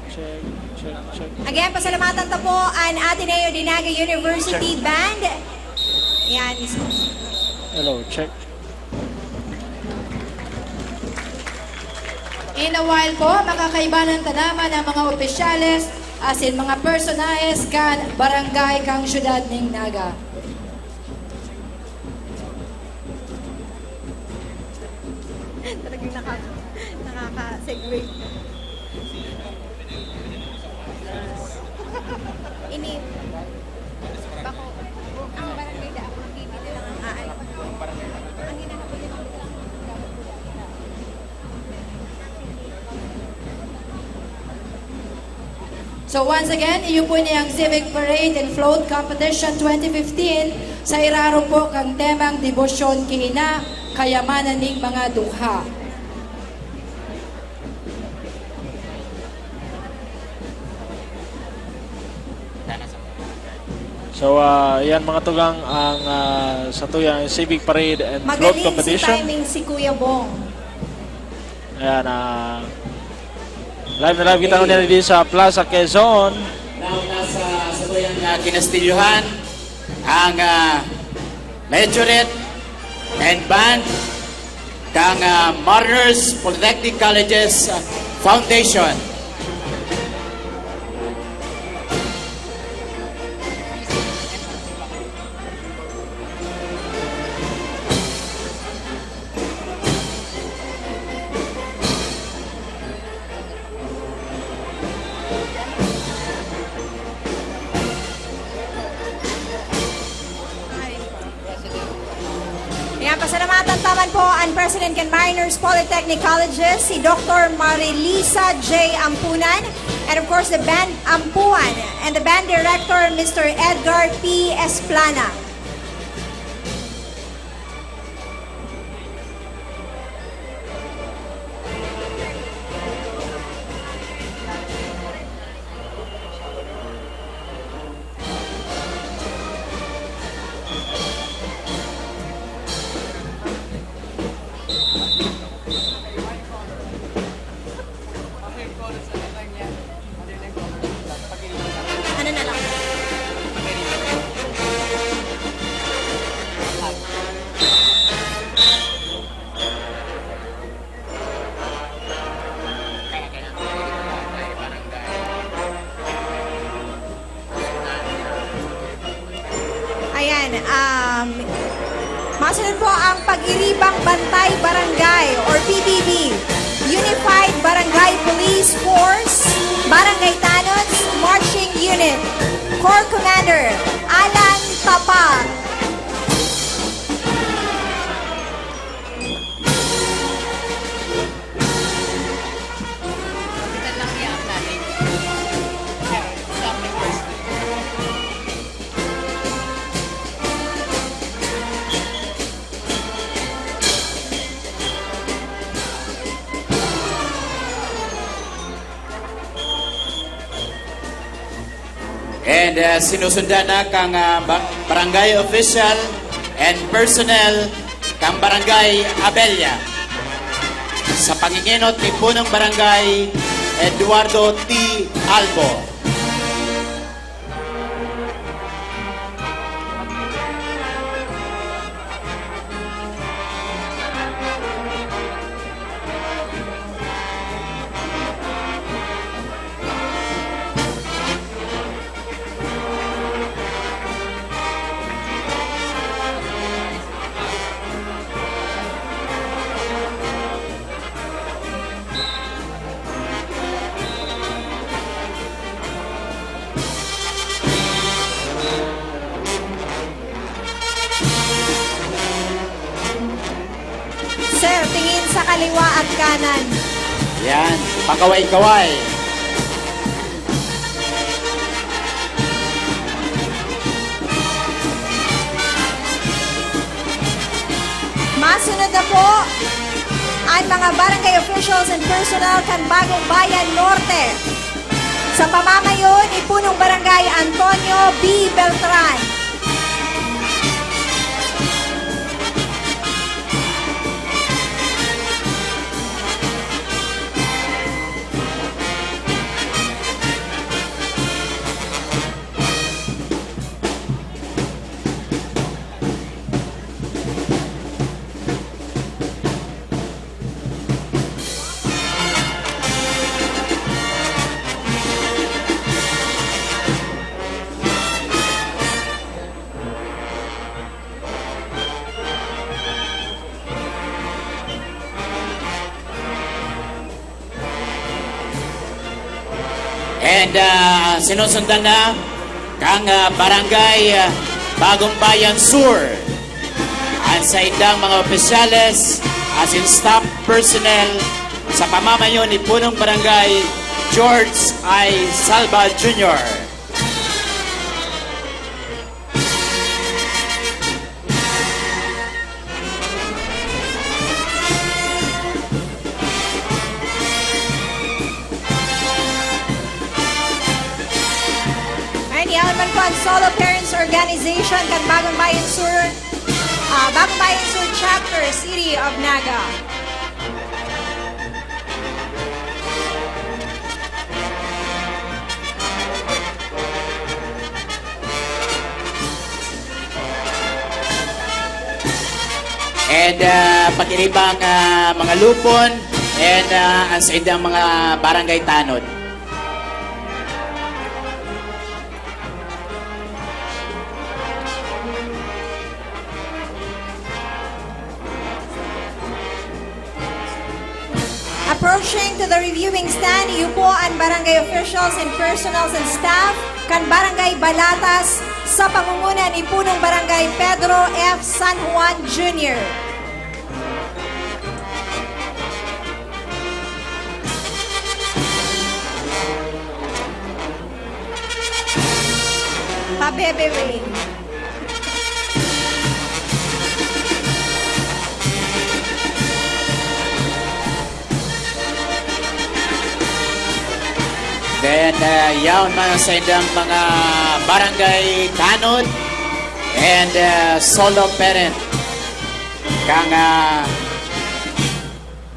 Check, check, check. Again, pasalamatan ta po an Ateneo de Naga University Check. Band. Ayan. Hello, check. In a while po, makakaibanan ta naman ang mga opisyales asin mga personahes kan barangay kan syudad nin Naga. Talagang naka-, nakaka-segue. Ini, bako, ang barangay da, ang bibili lang ang aan. Ang hinahabol niya, So once again, iyo po ini ang Civic Parade and Float Competition twenty fifteen, sa irarom po kan temang Debosyon ki Ina, Kayamanan ning mga Dukha. So, ah, yan mga tugang ang, ah, satuyang Civic Parade and Float Magaling si Competition. Timing si Kuya Bong. Ayan, ah, live na live kita Okay. ngunyan dito sa Plaza Quezon. Now, nasa satuyang, ah, kinastilyohan ang, ah, majorette and band kan, ah, Mariners Polytechnic Colleges, ah, Foundation. Ayan, pasalamatan ta man po an President kan Mariners Polytechnic Colleges, si Doctor Marilisa J Ampunan, and of course, the band Ampuan, and the band director, Mister Edgar P Esplana. Ano na lang? Ayan, um, masunod po ang Pag-iribang Bantay Barangay or P B B, Unified Barangay Police Force, Barangay Tanods Marching Unit, Corps Commander Alan Tapar. And, uh, sinusundan na kang, uh, ba-, barangay official and personnel kang Barangay Abella. Sa pangingenot ni Punong Barangay Eduardo T. Albo. sa kaliwa at kanan. Yan, pakaway-kaway. Masunod na po ang mga barangay officials and personnel kan Bagong Bayan Norte. Sa pamamayo ni Punong Barangay Antonio B. Beltran. And, ah, sinusundan na kang, ah, Barangay, ah, Bagong Bayan Sur. Ang saindang mga opisyales, as in staff personnel, sa pamamayo ni Punong Barangay George I. Salva Junior. Ayan, yaon man po ang Solo Parents Organization kan Bagong Bayan Sur, ah, Bagong Bayan Sur Chapter, City of Naga. And, ah, pag-iribang, ah, mga lupon, and, ah, ang saindang mga barangay tanod. Approaching to the reviewing stand, iyo po ang barangay officials and personnels and staff kan Barangay Balatas sa pangunguna ni Punong Barangay Pedro F. San Juan Junior. Pabebe Wayne. Then, uh, yaon man sa indang mga barangay tanod and, uh, solo parent kang, uh,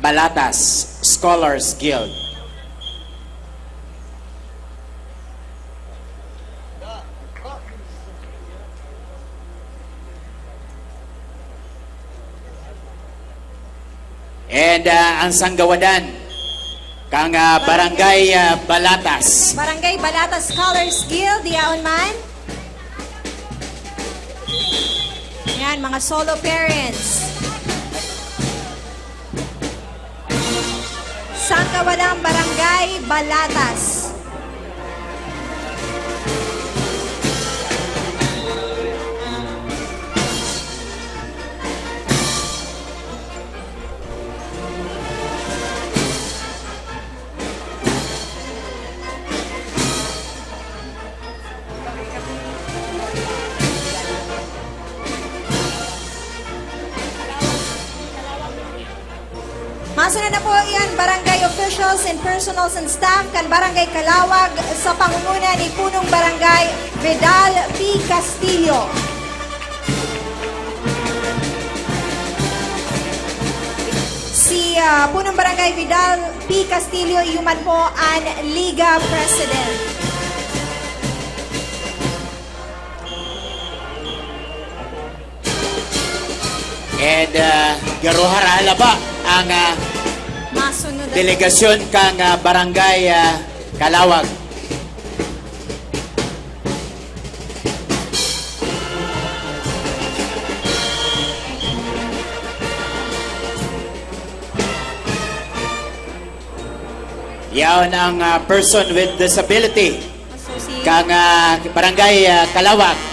Balatas Scholars Guild. And, ah, ang sanggawadan kang, ah, Barangay, ah, Balatas. Barangay Balatas Scholars Guild, yaon man. Yan, mga solo parents. Sangkawalang Barangay Balatas. Masunod na po iyan, barangay officials and personnels and staff kan Barangay Calawag sa pangunguna ni Punong Barangay Vidal P. Castillo. Si, ah, Punong Barangay Vidal P. Castillo, iyo man po an Liga President. And, ah, garo haralaba ang, ah, Masunod na delegasyon kan, ah, Barangay, ah, Calawag. Yaon ang, ah, person with disability. Associate. Kang, ah, Barangay, ah, Calawag.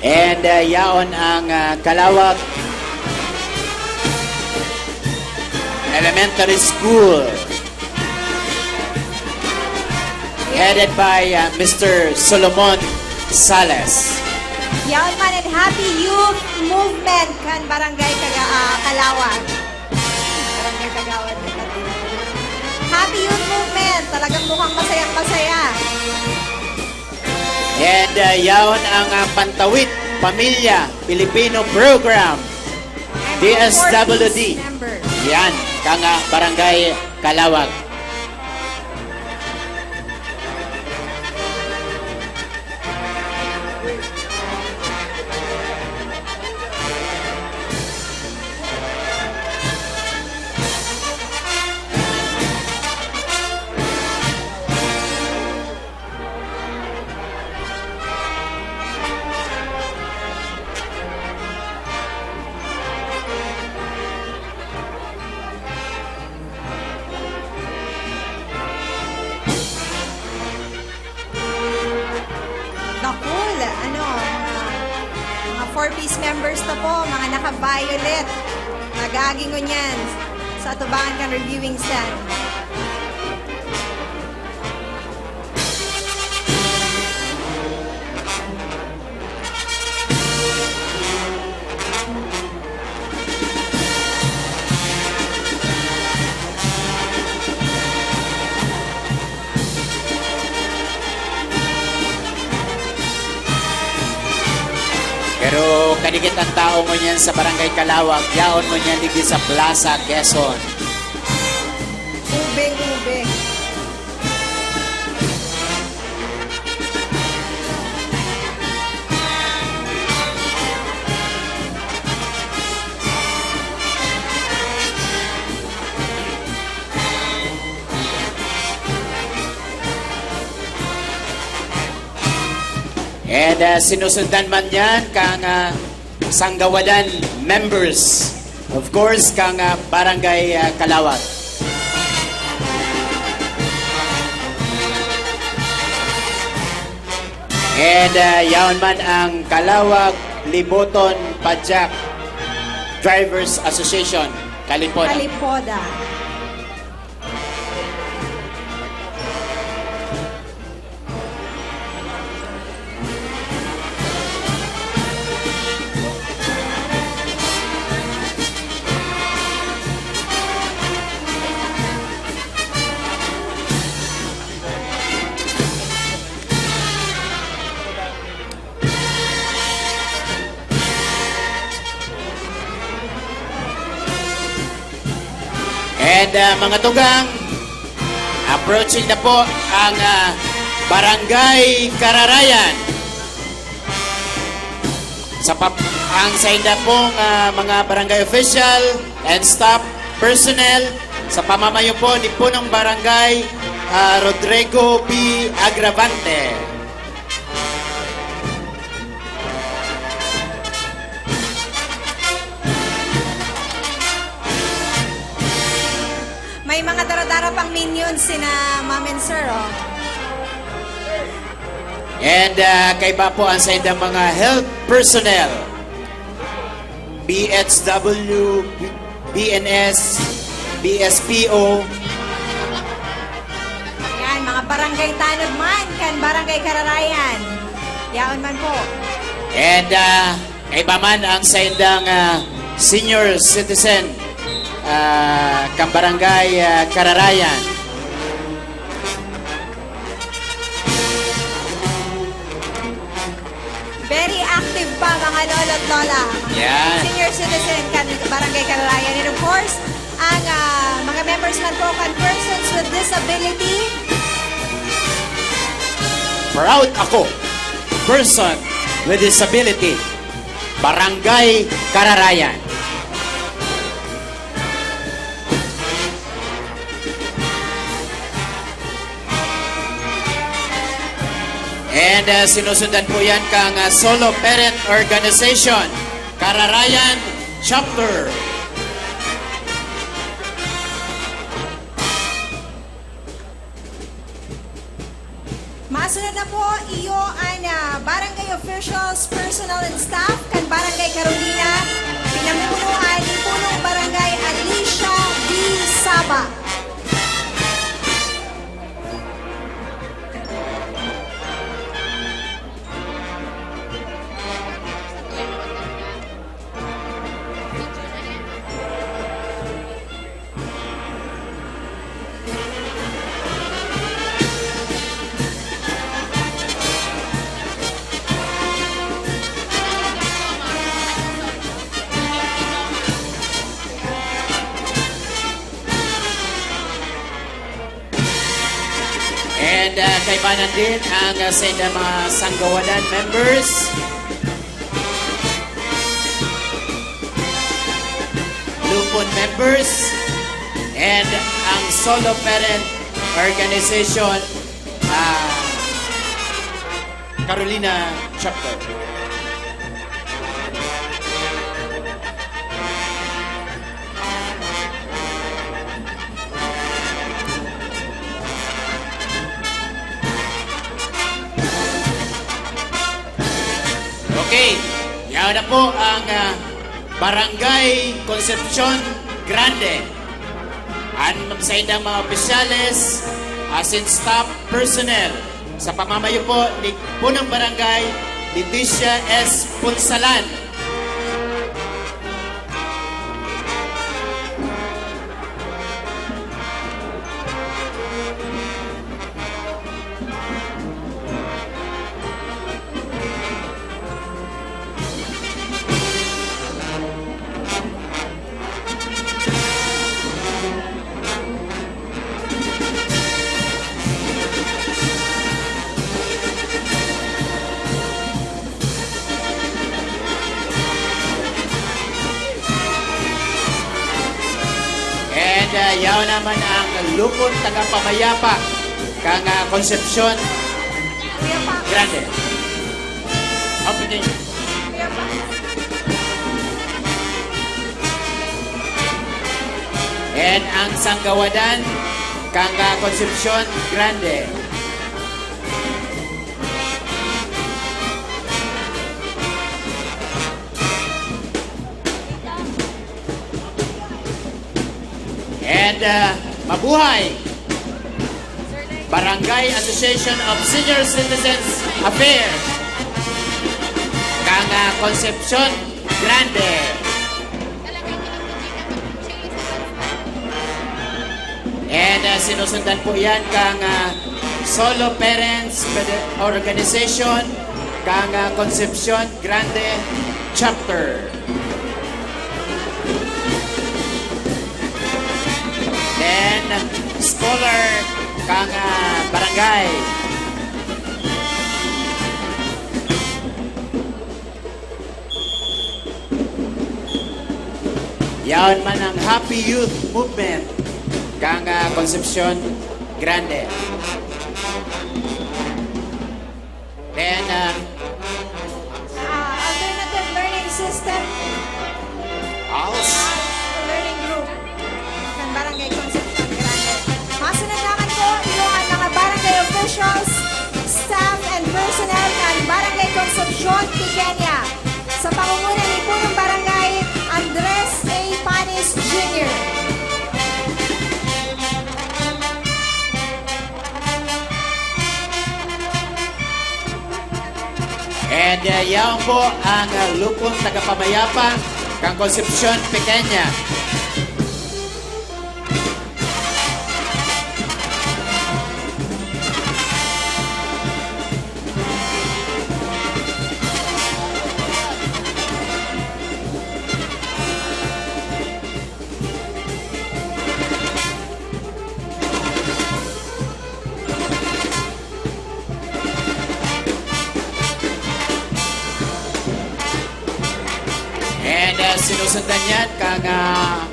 And, uh, yaon ang, uh, Kalawag Elementary School, headed by, uh, Mister Solomon Sales. Yaon man an Happy Youth Movement kan Barangay Kaga-, ah, Kalawag. Barangay Kagawad na pati. Happy Youth Movement! Talagang mukhang masayang-masaya. And, uh, yaon ang, uh, Pantawit Pamilya Pilipino Program, D S W D. Yan, kan, uh, Barangay Kalawag. Dakul, ano, mga, mga four-piece members na po, mga naka-violet. Nag-aagi ngunyan sa atubangan kan reviewing stand. Pero kadikit ang tao ngunyan sa Barangay Calauag, yaon ngunyan digdi sa Plaza, Quezon. Ubeng-ubeng. And, ah, sinusundan man yan kan, ah, sanggawalan members. Of course, kan, ah, Barangay, ah, Calauag. And, ah, yaon man ang Calauag Liboton Padjak Drivers Association, Kalipoda. Kalipoda. And, ah, mga tugang, approaching na po ang, ah, Barangay Kararayan. Sa pap-, ang sainda pong, ah, mga barangay official and staff personnel, sa pamamayo po ni Punong Barangay, ah, Rodrigo B. Agravante. May mga dara-dara pang minions sina Ma'am and Sir, oh. And, ah, kaiba po ang saindang mga health personnel. B H W, B N S, B S P O. Yan, mga barangay tanod man, kan Barangay Kararayan. Yaon man po. And, ah, kaiba man ang saindang, ah, senior citizen, ah, kan Barangay, ah, Kararayan. Very active pa, mga lolo at lola. Yan. Senior citizen kan Barangay Kararayan. And of course, ang, ah, mga members man po kan persons with disability. Proud ako, person with disability, Barangay Kararayan. And, uh, sinusundan po yan kang, uh, Solo Parent Organization, Kararayan Chapter. Mas Sunod na po, iyo an, ah, barangay officials, personnel and staff kan Barangay Carolina, pinamumunuan ni Punong Barangay Alicia D. Saba. And, ah, kaibanan din ang, ah, sa ilang mga sanggawadan members, lupon members, and ang solo parent organization, ah, Carolina Chapter. Okay, yaon na po ang, ah, Barangay Concepcion Grande. An saindang mga opisyales, asin staff personnel, sa pamamayo po ni Punong Barangay Leticia S. Punsalan. And, ah, yaon naman ang lupon tagapamayapa kan, ah, Concepcion Grande. Opening. And ang sanggawadan kan, ah, Concepcion Grande. And, ah, mabuhay! Barangay Association of Senior Citizens Affairs kan, ah, Concepcion Grande. And, ah, sinusundan po yan kan, ah, Solo Parents Fede-, Organization kan, ah, Concepcion Grande Chapter. Then, scholar kan, ah, barangay. Yaon man ang Happy Youth Movement kan, ah, Concepcion Grande. Then, ah, Ah, alternative learning system. Als. Learning group. Kan Barangay Concepcion Grande. Masunod naman po, iyo ang mga barangay officials, staff, and personnel kan Barangay Concepcion, Pequeña. Sa pangunguna ni Punong Barangay Andres A. Panis Junior. And, uh, yaon po ang, uh, lupon tagapamayapa kan Concepcion Pequeña. And, uh, sinusundan yan kan, uh,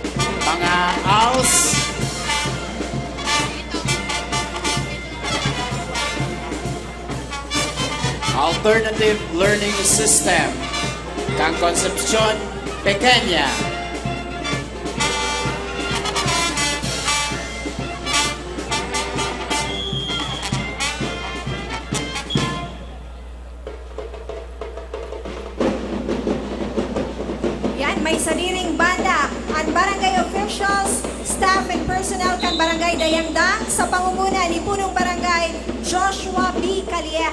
mga als. Alternative Learning System kan Concepcion Pequeña. staff and personnel kan Barangay Dayangdang sa pangunguna ni Punong Barangay Joshua B. Calleja.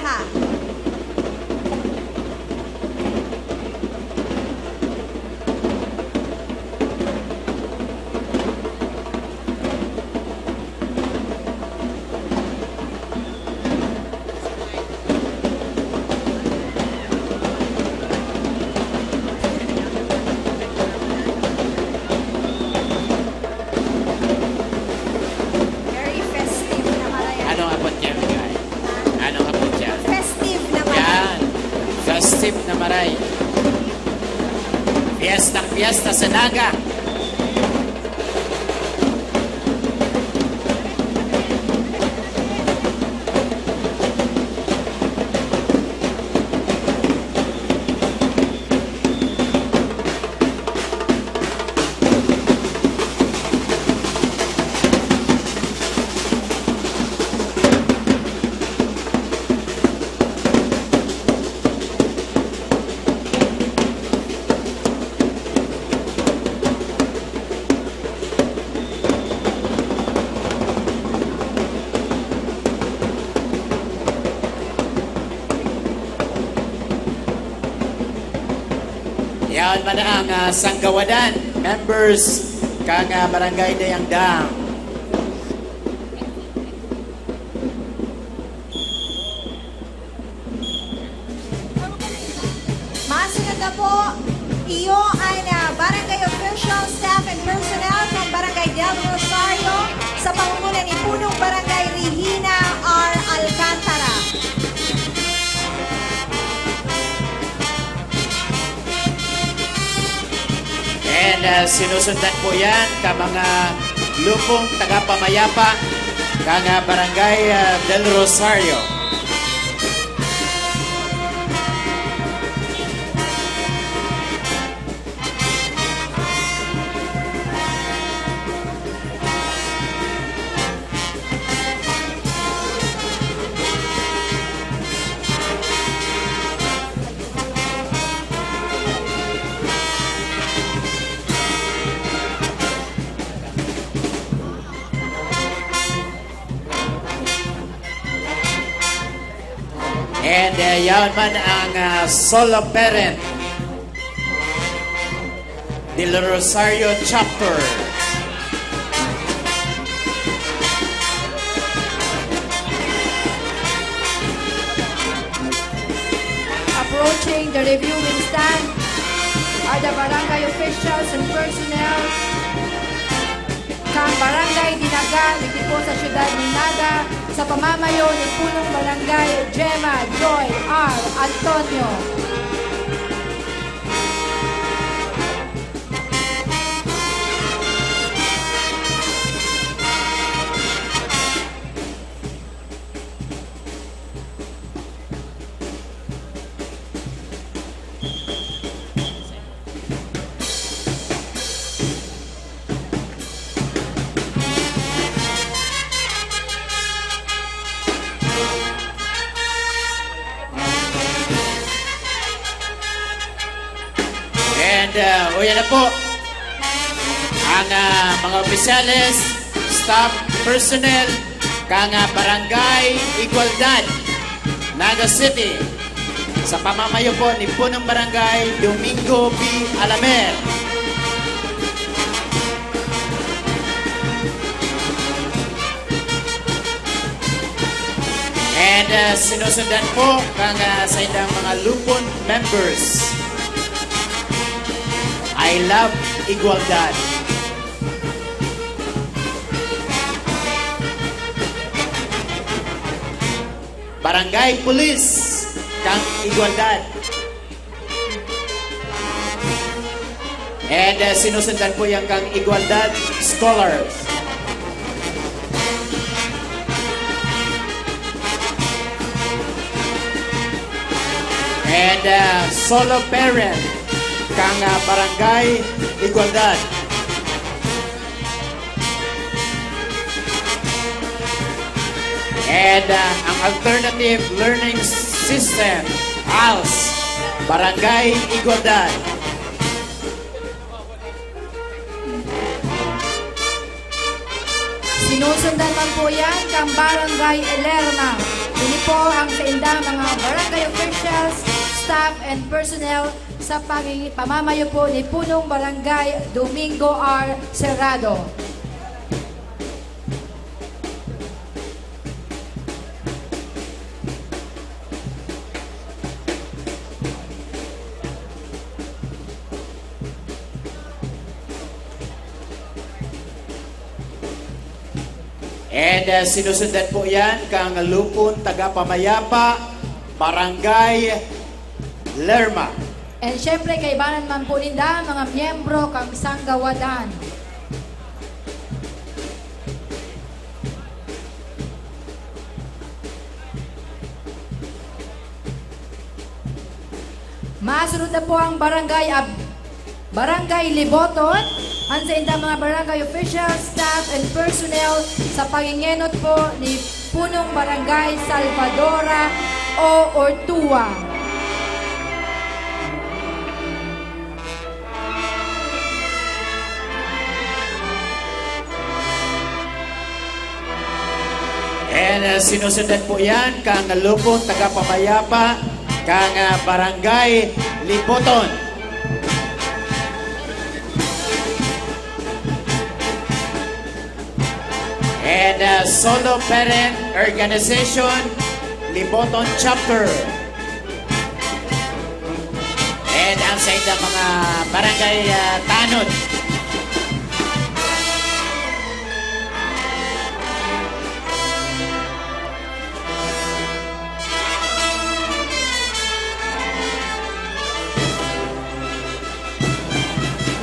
Very festive na marayan. Ano nga po niya, guys? Ano nga po niya? Festive na marayan. Yan. Festive na maray. Fiesta, fiesta sa Naga. Yan man ang, ah, sanggawadan, members kan, ah, Barangay Dayangdang. Masunod na po, iyo an, ah, barangay official, staff and personnel kan Barangay Del Rosario sa pangunguna ni Punong Barangay Regina R. Alcantara. And, ah, sinusundan po yan ka mga lupong tagapamayapa kan, ah, Barangay, ah, Del Rosario. And, uh, yaon man ang, uh, solo parent, Del Rosario Chapter. Approaching the reviewing stand are the barangay officials and personnel kan Barangay Dinagan, dito po sa siyudad ng Naga, sa pamamayo ni Punong Barangay Gemma Joy R. Antonio. And, uh, uyan na po ang, uh, mga opisyales, staff, personnel, kan, uh, Barangay Igualdad, Naga City, sa pamamayo po ni Punong Barangay Domingo B. Alamer. And, uh, sinusundan po kan, uh, saindang mga lupon members. I love Igualdad. Barangay Police kan Igualdad. And, uh, sinusundan po yan kan Igualdad Scholars. And, uh, solo parent kan, uh, Barangay Igualdad. And, ah, ang Alternative Learning System, als, Barangay Igualdad. Sinusundan man po yan kang Barangay Lerma. Ini po ang saindang mga barangay officials, staff, and personnel sa pagigi-, pamamayo po ni Punong Barangay Domingo R. Serrado. And, uh, sinusundan po yan kang Lupon Tagapamayapa, Barangay Lerma. And syempre, kaibanan man po ninda mga miyembro kang Sanggawadan. Masunod na po ang Barangay Ab-, Barangay Liboton. Ang saindang mga barangay officials, staff, and personnel sa pangingenot po ni Punong Barangay Salvadora O. Ortua. And, uh, sinusundan po yan kang Lupon Tagapamayapa, kang, uh, Barangay Liboton. And, uh, Solo Parent Organization, Liboton Chapter. And ang saindang mga barangay, ah, tanod.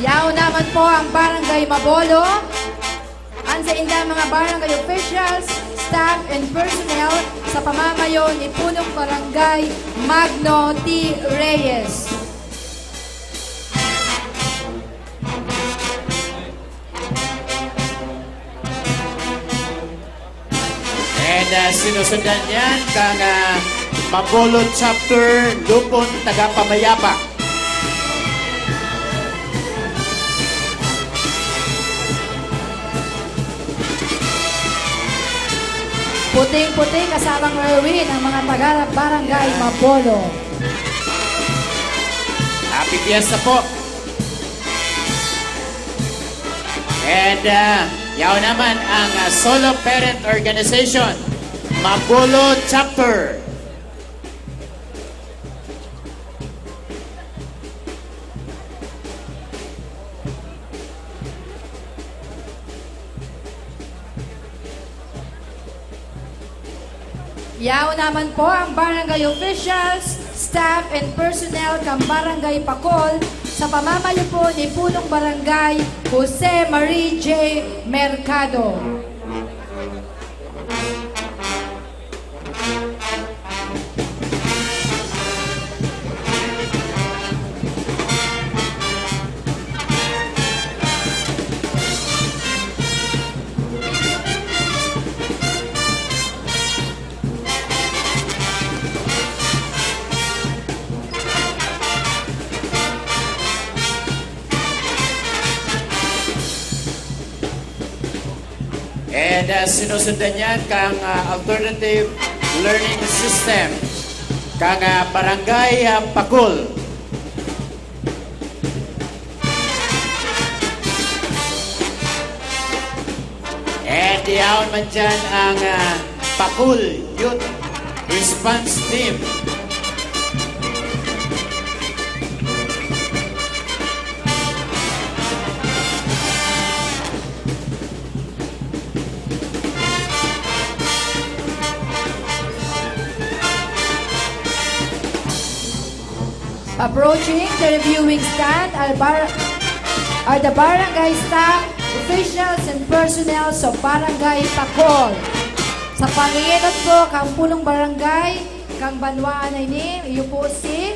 Yaon naman po ang Barangay Mabolo. Ang saindang mga barangay officials, staff, and personnel sa pamamayo ni Punong Barangay Magno T. Reyes. And, ah, sinusundan yan kang, ah, Mabolo Chapter, Lupon Tagapamayapa. Puting-puti kasamang Erwin ang mga taga Barangay Mabolo. Happy Fiesta po! And, ah, yaon naman ang, ah, Solo Parent Organization, Mabolo Chapter. Yaon naman po ang barangay officials, staff, and personnel kan Barangay Pacol sa pamamayo po ni Punong Barangay Jose Marie J. Mercado. And, ah, sinusundan yan kang, ah, alternative learning system kang, ah, Barangay, ah, Pacol. And yaon man dyan ang, ah, Pacol Youth Response Team. Approaching the reviewing stand are bar-, are the barangay staff, officials, and personnel sa Barangay Pacol. Sa pangingenot po, kang punong barangay, kang banwaan na ini, iyo po si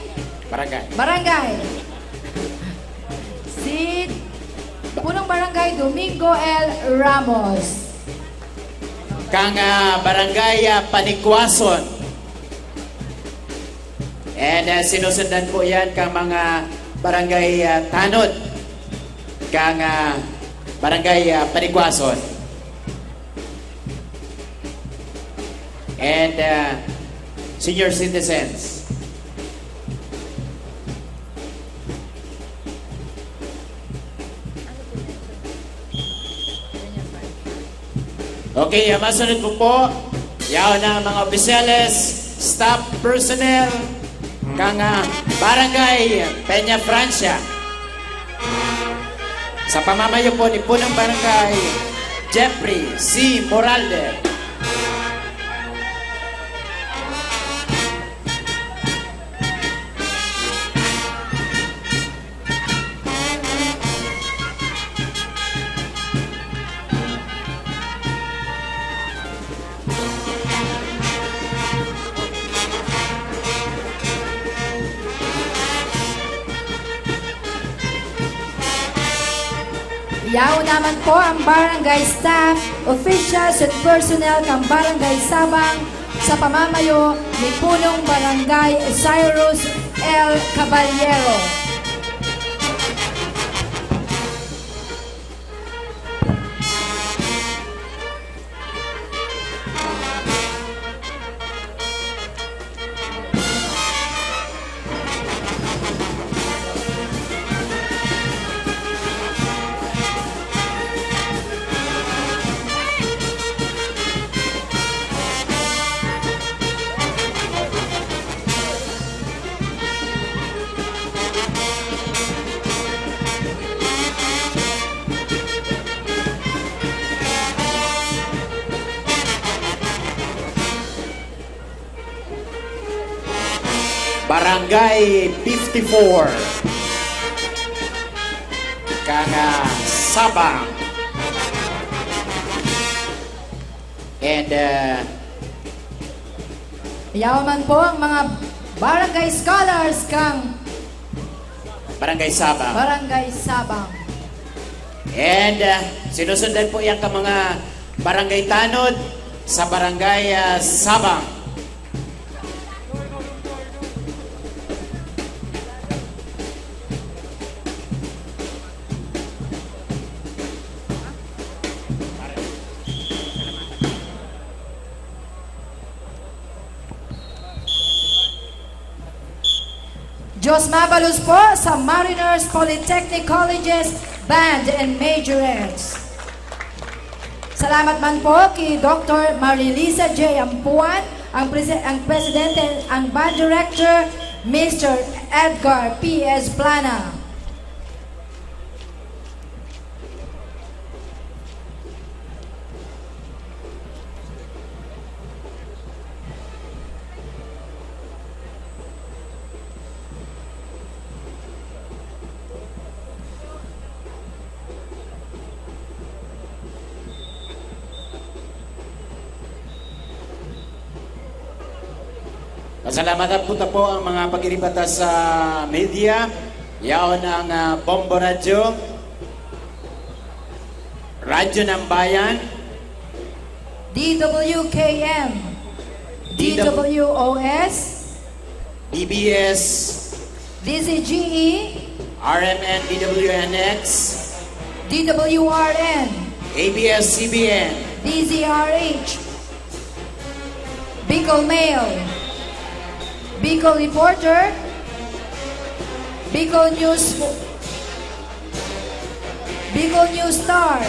Barangay. Barangay. Si Punong Barangay Domingo L. Ramos. Kang, ah, Barangay, ah, Panikwason. And, ah, sinusundan po yan kang mga barangay, ah, tanod. Kang, ah, Barangay, ah, Panikwason. and, uh, senior citizens. Okay, ang masunod ko po, yaon na ang mga opisyales, staff, personnel, kan, ah, Barangay Peña Francia. Sa pamamayo po ni Punong Barangay Jeffrey C. Moralde. Yaon naman po ang barangay staff, officials, and personnel kan Barangay Sabang sa pamamayo ni Punong Barangay Cyrus L. Caballero. Barangay fifty-four, kan, ah, Sabang. And, uh, Yaon man po ang mga barangay scholars kan Barangay Sabang. Barangay Sabang. And, uh, sinusundan po yan ka mga barangay tanod sa Barangay, uh, Sabang. Diyos mabalos po sa Mariners Polytechnic College's band and majorettes. Salamat man po ki Doktor Marilisa J. Ampuan, ang prese-, ang presidente, ang band director, Mister Edgar P S Plana. Pasalamatan po ta po ang mga pag-iribata sa media. Yaon ang, ah, Bombo Radyo, Radyo ng Bayan, D W K M, D W O S, D B S, D Z G E, R M N, D W N X, D W R N, A B S C B N, D Z R H, Bicol Mail, Bicol Reporter, Bicol News, Bicol News Star,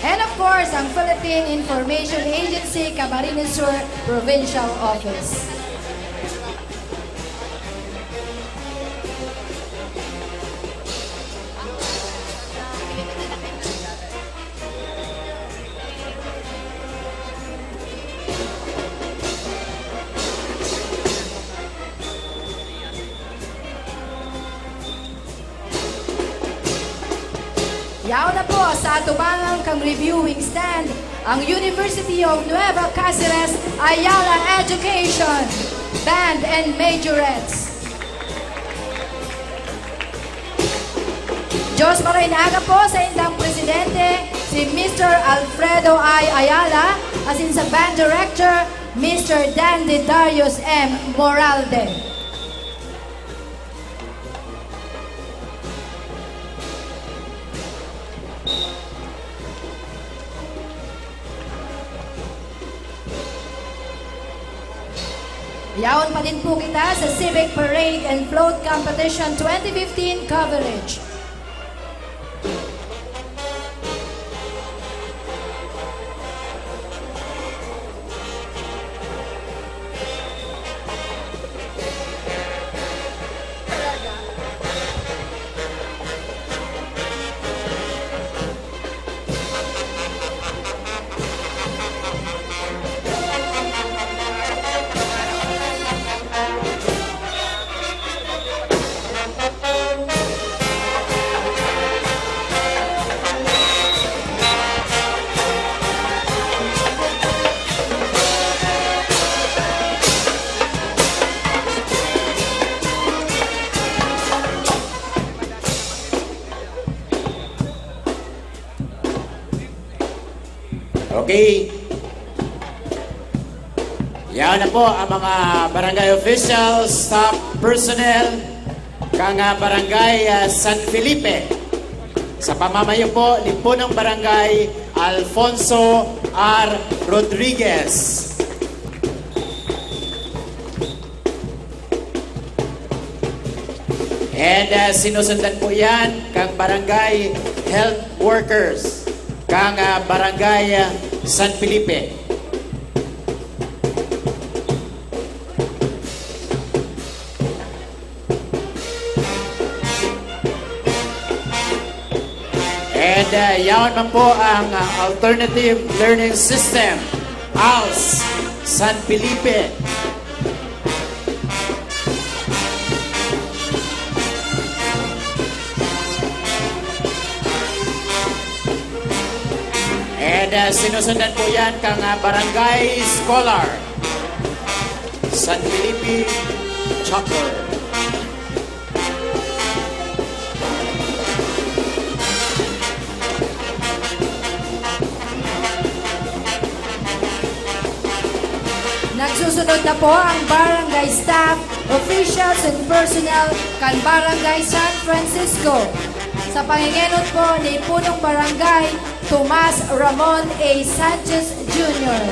and of course, ang Philippine Information Agency, Camarines Sur Provincial Office. Yaon na po sa atubangan kan reviewing stand ang University of Nueva Caceres Ayala Education Band and Majorettes. Diyos maray na aga po sa indang presidente, si Mister Alfredo I. Ayala, asin sa band director, Mister Dandy Darius M. Moralde. Yaon pa din po kita sa Civic Parade and Float Competition twenty fifteen coverage. Okay. Yan na po ang mga barangay officials, staff, personnel, kan, ah, Barangay, ah, San Felipe. Sa pamamayo po ni Punong Barangay Alfonso R. Rodriguez. And, ah, sinusundan po yan kang barangay health workers, kang, ah, barangay, ah, San Felipe. And, ah, yaon man po ang, ah, Alternative Learning System, als, San Felipe. And, ah, sinusundan po yan kang, ah, Barangay Scholar, San Felipe Chapel. Nagsusunod na po ang barangay staff, officials, and personnel kan Barangay San Francisco. Sa pangingenot po ni Punong Barangay Tomas Ramon A. Sanchez Junior.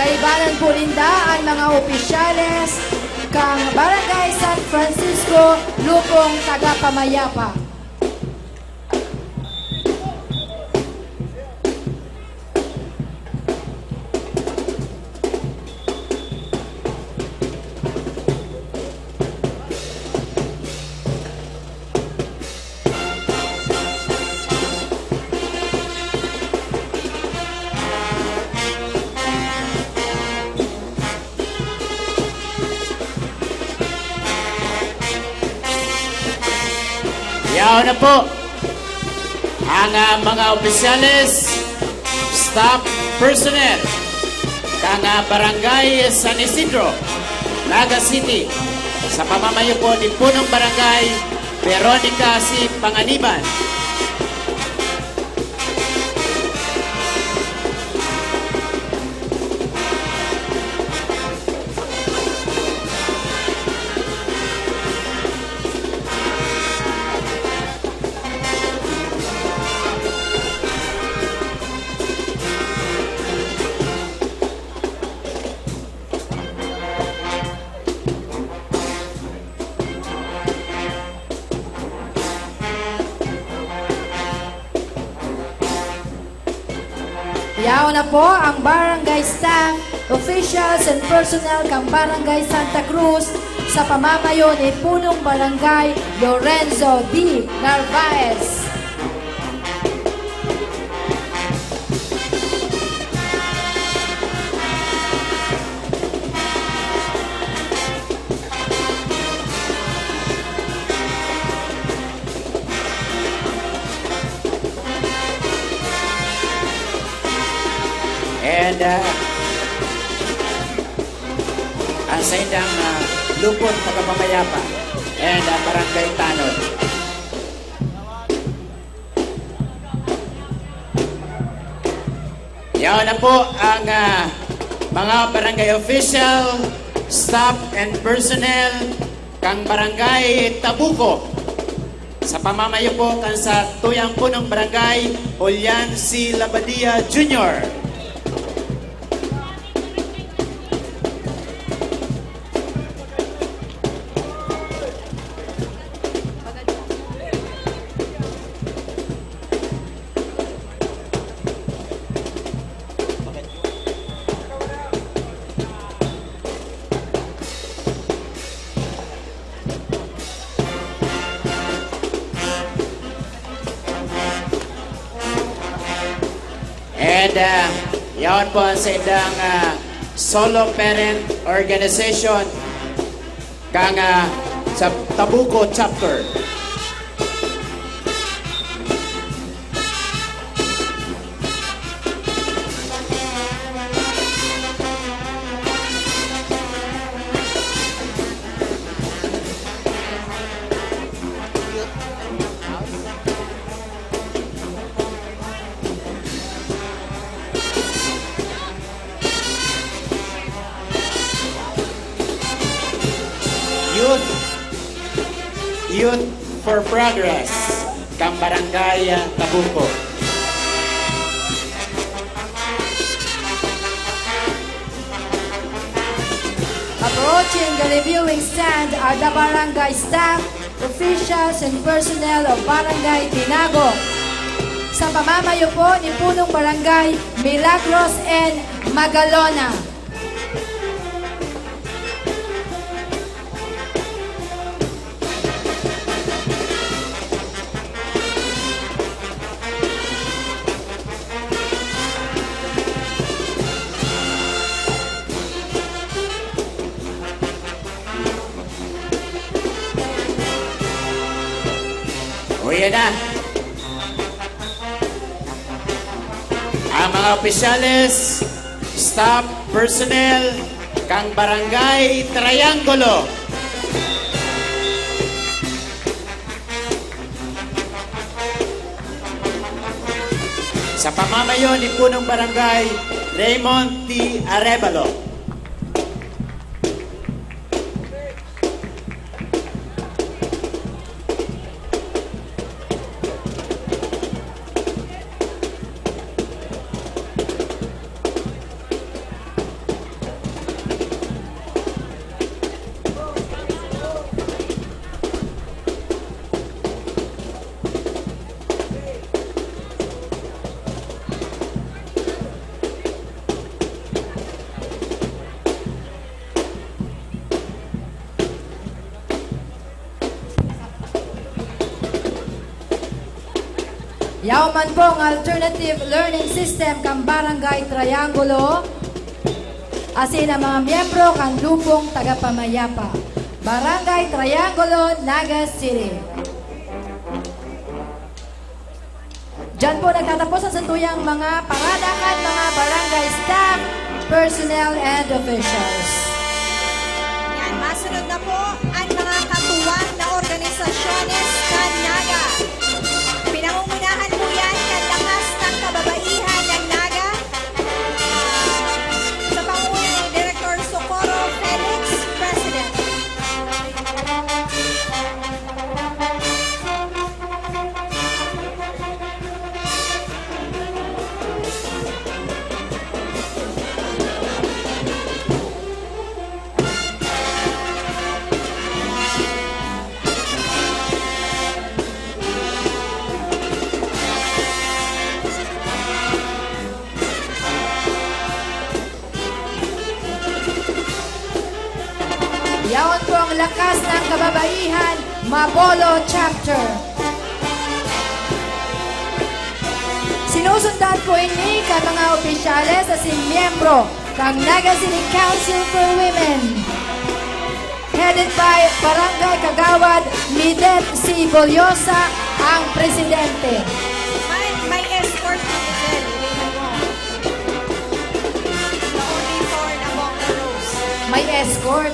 Kaibanan po ninda an mga opisyales kan Barangay San Francisco, Lupong Tagapamayapa. Yaon na po ang, ah, mga opisyales, staff, personnel kan, ah, Barangay San Isidro, Naga City, sa pamamayo po ni Punong Barangay Veronica C. Panganiban. Yaon na po ang barangay staff, officials, and personnel kan Barangay Santa Cruz sa pamamayo ni Punong Barangay Lorenzo D. Narvaez. And, ah, ang saindang, ah, lupon, tagapamayapa, and, ah, barangay tanod. Yaon na po ang, ah, mga barangay official, staff, and personnel kan Barangay Tabuco. Sa pamamayo po kan satuyang punong barangay, Julian C. Labadia Junior. And, ah, yaon po ang saindang, ah, solo parent organization kan, ah, sa Tabuco chapter. Youth, Youth for Progress, kan Barangay Tabuco. Approaching the reviewing stand are the barangay staff, officials, and personnel of Barangay Tinago. Sa pamamayo po ni Punong Barangay Milagros N. Magalona. O, yan na. Ang mga opisyales, staff, personnel, kan Barangay Triangulo. Sa pamamayo ni Punong Barangay Raymond T. Arevalo. Yaon man pong alternative learning system kan Barangay Triangulo, asin ang mga miyembro kan Lupong Tagapamayapa, Barangay Triangulo, Naga City. Diyan po nagtatapos ang satuyang mga parada kan mga barangay staff, personnel, and officials. Yan, masunod na po ang mga katuwang na organisasyones kan Naga. Pinangungunahan po yan kan Lakas ng Kababaihan ng Naga. Sa pangunguna ni Direktor Socorro Felix, President. Yaon po ang Lakas ng Kababaihan, Mabolo Chapter. Sinusundan po ini kan mga opisyales asin miyembro kan Naga City Council for Women. Headed by Barangay Kagawad Midet C. Golyosa, ang presidente. May, may escort ni Giselle, tingnan mo. The only thorn among the rose. May escort.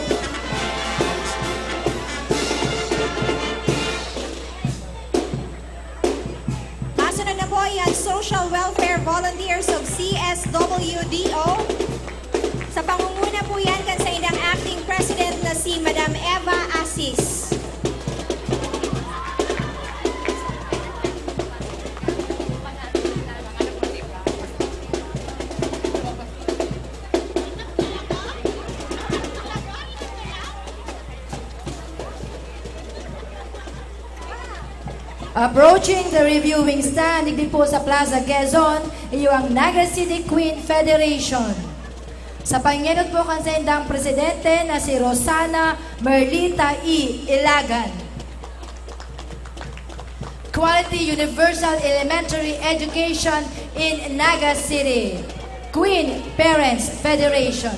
Masunod na po, iha Social Welfare Volunteers of C S W D O. Sa pangunguna po yan kan saindang acting president na si Madam Eva Asis. Approaching the reviewing stand, digdi po sa Plaza Quezon, iyo ang Naga City Queen Federation. Sa pangenot po kan saindang presidente na si Rosana Merlita E. Ilagan. Quality Universal Elementary Education in Naga City. Queen Parents Federation.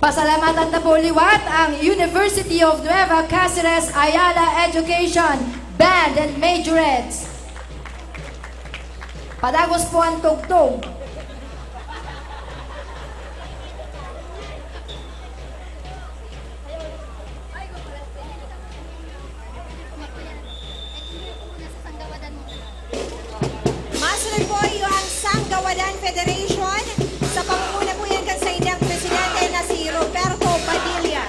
Pasalamatan ta po liwat ang University of Nueva Caceres Ayala Education Band and Majorettes. Padagos po ang tugtog. Masunod po iyo ang Sanggawadan Federation. Sa pangunguna po yan kan saindang presidente na si Roberto Padilla.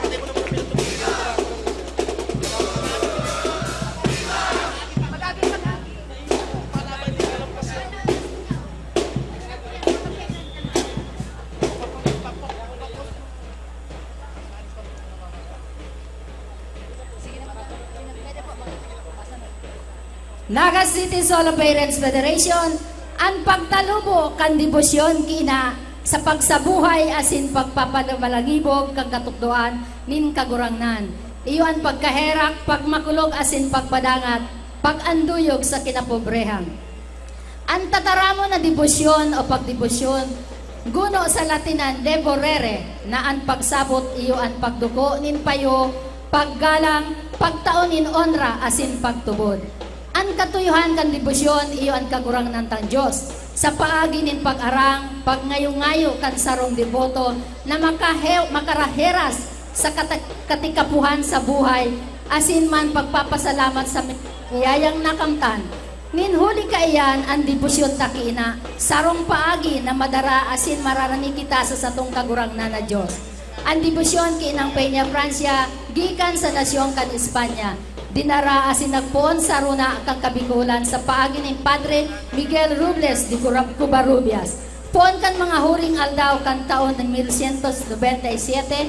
Naga City Solo Parents Federation, an pagtalubo kan debosyon ki ina sa pagsabuhay asin pagpapabalangibog kan katukdoan nin Kagurangnan. Iyo an pagkaherak, pagmakulog asin pagpadangat, pag-anduyog sa kinapobrehan. An tataramon na debosyon o pagdebosyon, guno sa Latin an deborere, na an pagsabot iyo an pagduko nin payo, paggalang, pagtao nin onra asin pagtubod. An katuyohan kan debosyon iyo an Kagurangnan tang Dios, sa paagi nin pag-arang, pagngayo-ngayo kan sarong deboto na makahe-, makaraheras sa kata-, katikapuhan sa buhay, asin man pagpapasalamat sa biyayang nakamtan. Nin huli kaiyan, an debosyon ta ki ina, sarong paagi na madara asin mararani kita sa satong Kagurangnan na Dios. An debosyon ki Inang Peña Francia, gikan sa nasyon kan Espanya, dinara asin nagpoon sa rona kan Kabikolan sa paagi nin Padre Miguel Robles de Cura-, Covarrubias. Poon kan mga huring aldaw kan taon nin mil siyento nobenta y siyete,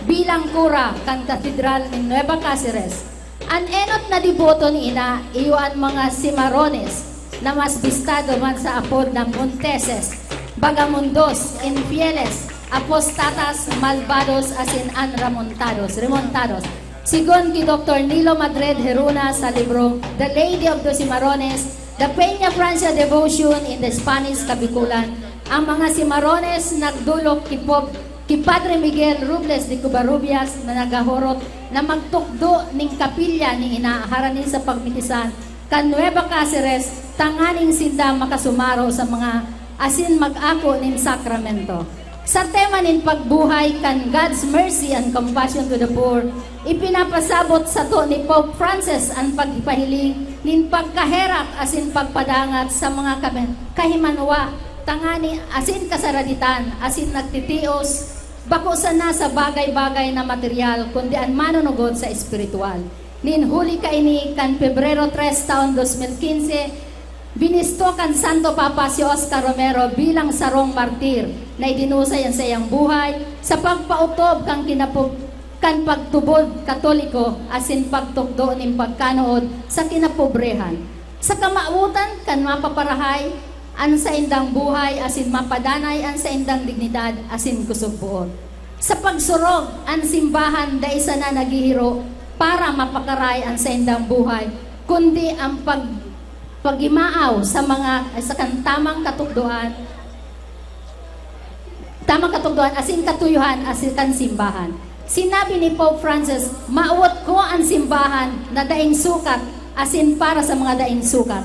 bilang kura kan Katedral nin Nueva Caceres. An enot na deboto ni ina, iyo an mga Cimarrones, na mas bistado man sa apod na Monteses, Vagamundos, Infieles, Apostatas, Malvados, asin an Ramontados, Remontados. Sigon ki Doktor Nilo Madrid Heruna sa libro The Lady of the Cimarrones, The Peña Francia Devotion in the Spanish Kabikulan, ang mga Cimarrones nagdolok ki Pope, ki Padre Miguel Robles de Covarrubias na nagahorot na magtukdo nin kapilya ni ina harani sa pagmitisan kan Nueva Caceres, tanganing sinda makasumaro sa mga asin mag-ako nin sakramento. Sa tema nin pagbuhay kan God's Mercy and Compassion to the Poor, ipinapasabot sato ni Pope Francis an pagpahiling nin pagkaherak asin pagpadangat sa mga kabe-, kahimanwa, tangani asin kasaraditan, asin nagtitios, bako sana sa bagay-bagay na material, kundi an manunugod sa espiritual. Nin huli kaini, kan Pebrero tres taon dos mil quince, binisto kan Santo Papa si Oscar Romero bilang sarong martir na idinusay an saiyang buhay sa pagpaotob kan kinapog-, kan pagtubod Katoliko asin pagtukdo nin pagkanood sa kinapobrehan. Sa kamawotan kan mapaparahay an saindang buhay asin mapadanay an saindang dignidad asin kusog-boot. Sa pagsurog, an simbahan dai sana naghihiro para mapakaray an saindang buhay, kundi ang pag-, pagimaaw sa mga, sa kan tamang katukdoan, Tamang katugdoan asin katuyohan asin kan simbahan. Sinabi ni Pope Francis, "Mawot ko an simbahan na daing sukat asin para sa mga daing sukat.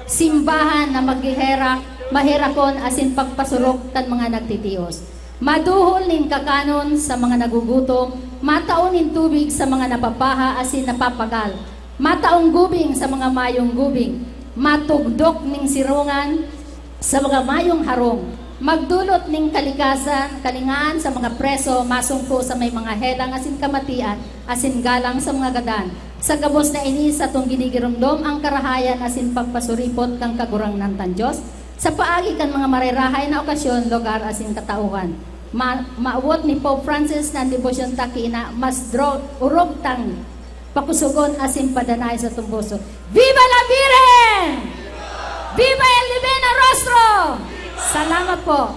Simbahan na magheherak, maherakon asin pagpasurok kan mga nagtitios. Maduhol nin kakanon sa mga nagugutom, matao nin tubig sa mga napapaha asin napapagal, mataong gubing sa mga mayong gubing, matugdok nin sirongan sa mga mayong harong, magdolot nin kalikasan, kalingahan sa mga preso, masungko sa may mga helang asin kamatian, asin galang sa mga gadan. Sa gabos na ini, satong ginigiromdom ang karahayan asin pagpasuripot kan Kagurangnan tang Dios, sa paagi kan mga marerahay na okasyon, lugar asin katauhan. Ma-, mawot ni Pope Francis na ang debosyon ta ki ina mas dro-, orog tang pakusogon asin padanay sa tumboso. Viva la Virgen! Viva el Divino Rostro! Salamat po.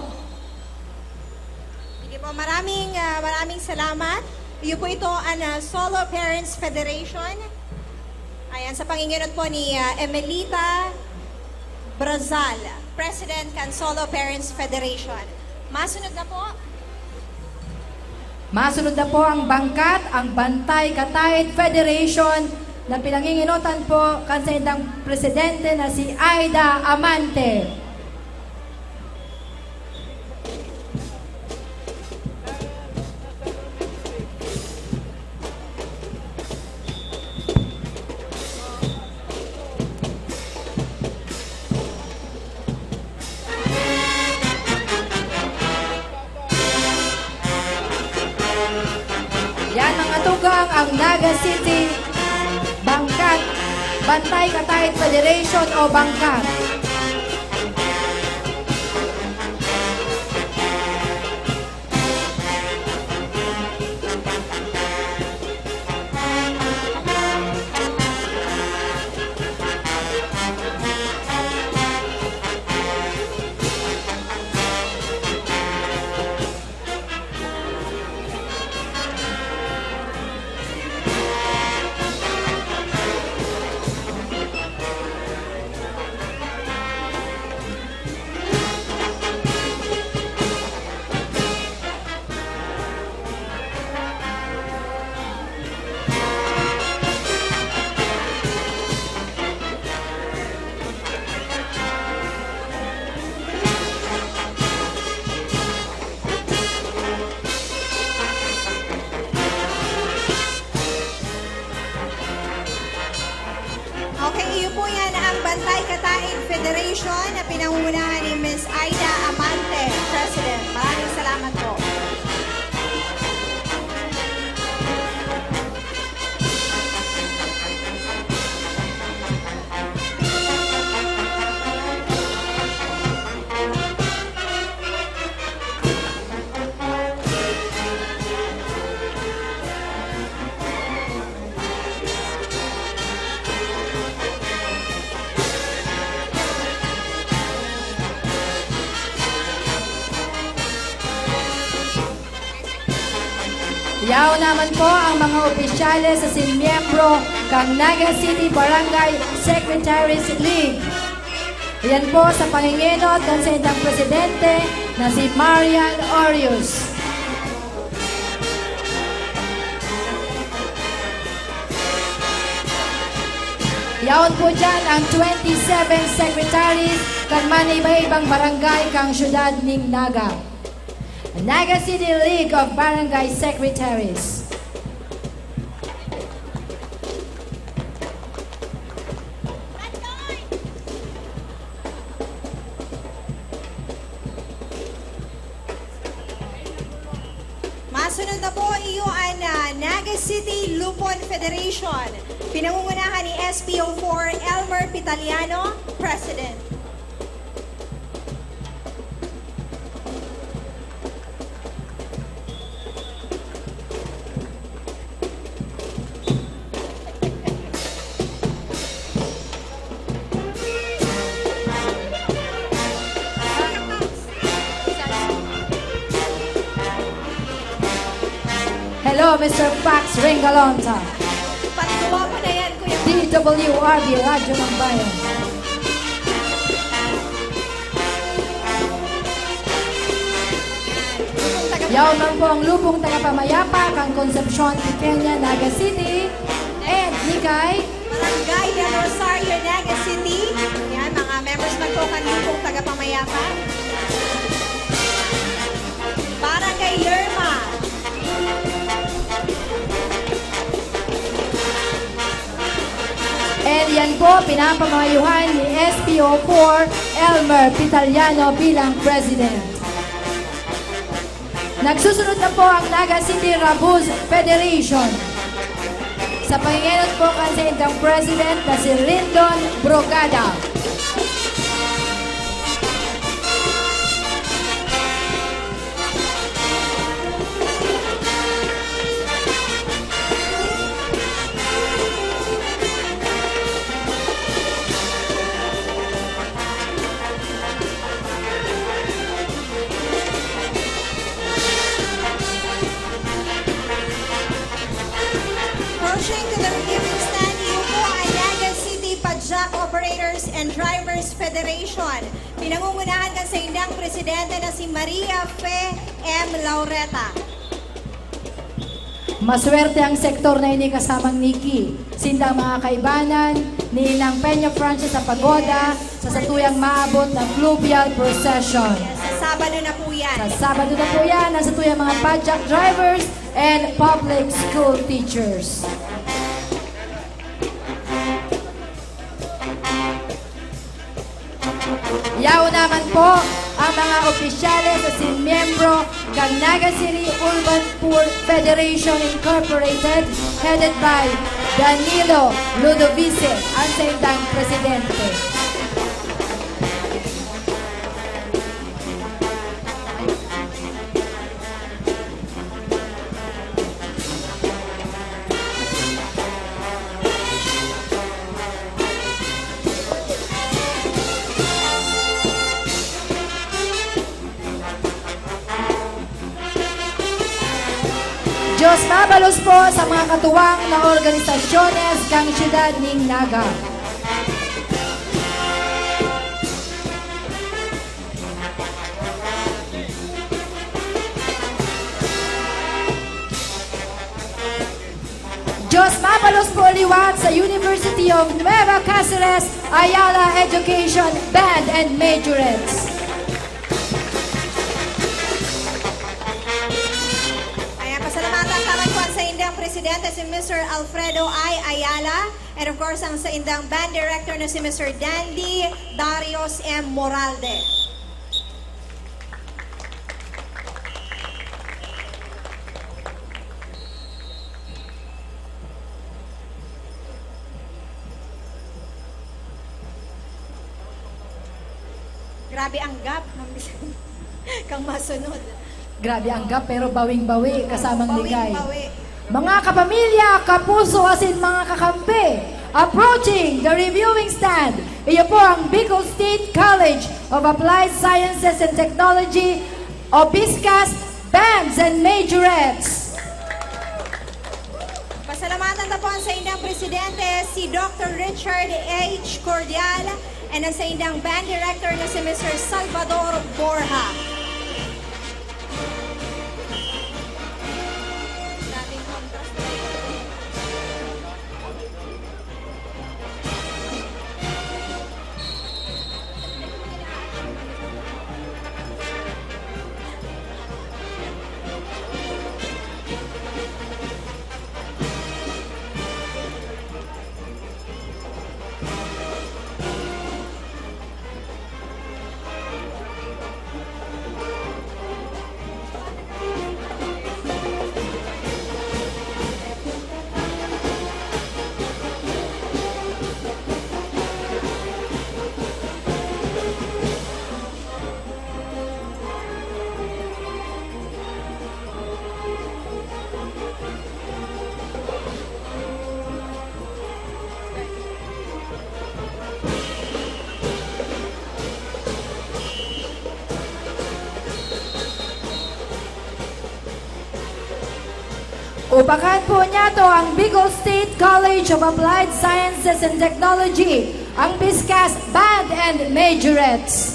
Sige po, maraming, ah, maraming salamat. Iyo po ito ang, ah, Solo Parents Federation. Ayan, sa panginginot po ni, ah, Emelita Brazal, President kan Solo Parents Federation. Masunod na po. Masunod na po ang bangkat, ang Bantay Kataid Federation, na pinanginginotan po kan saindang presidente na si Aida Amante. Yan, mga tugang, ang Naga City Bangkat, Bantay Kataid Federation o Bangkat. Okay, iyo po yan ang Bantay Kataid Federation na pinangungunahan ni Miss Aida Amante, President. Maraming salamat po. Yaon naman po ang mga opisyales asin miyembro kan Naga City Barangay Secretaries League. Yan po sa pangingenot kan saindang presidente na si Marian Orius. Yaon po dyan ang twenty-seven secretaries kan maniba-ibang barangay kan siyudad nin Naga. Naga City League of Barangay Secretaries. Masunod na po iyo an, ah, Naga City Lupon Federation. Pinangungunahan ni S P O four Elmer Pitaliano, President. Hello, Mister Pax Ringalonta. Patuwa mo na yan, Kuya. D W R B, Radyo ng Bayan. Yaon man po ang lupong tagapamayapa kan Concepcion Pequeña, Naga City. And ni kay Barangay Del Rosario, Naga City. Yan, mga members man po kan lupong tagapamayapa. Barangay Lerma. And yan po, pinapamamayuhan ni S P O four, Elmer Pitaliano bilang President. Nagsusunod na po ang Naga City Rabuz Federation. Sa pangengenot po kan saindang President na si Lindon Brogada. Approaching to the receiving stand, iyo po ang Naga City Padjak Operators and Drivers Federation. Pinangungunahan kan saindang presidente na si Maria Fe M Laureta. Maswerte ang sektor na ini kasamang Nikki. Sindang mga kaibanan ni Inang Peña Francis sa pagoda sa satuyang maabot na fluvial procession. Sa Sabado na po yan. Sa Sabado na po yan, ang satuyang mga padjak drivers and public school teachers. Yaon naman po ang mga opisyales asin miyembro kan Naga City Urban Poor Federation Incorporated, headed by Danilo Ludovice, ang saindang presidente. Diyos mabalos po sa mga katuwang na organisasyones kan siyudad nin Naga. Diyos mabalos po liwat sa University of Nueva Caceres, Ayala Education Band and Majorettes. Ayan, pasalamatan ta man po ang saindang presidente, si Mister Alfredo I. Ayala, and of course, ang saindang band director na si Mister Dandy Darius M. Moralde. Grabe ang gap, Ma'am Michelle. Kang masunod. Grabe ang gap, pero bawing-bawi, kasamang ligay. Bawing-bawi. Mga kapamilya, kapuso, asin mga kakampi, approaching the reviewing stand, iyo po ang Bicol State College of Applied Sciences and Technology o BSCAST Bands and Majorettes. Pasalamatan ta po ang saindang presidente, si Doctor Richard H. Cordial, and ang saindang band director na si Mister Salvador Borja. Upakan po niyato ang Bicol State College of Applied Sciences and Technology, ang BSCAST Band and Majorettes.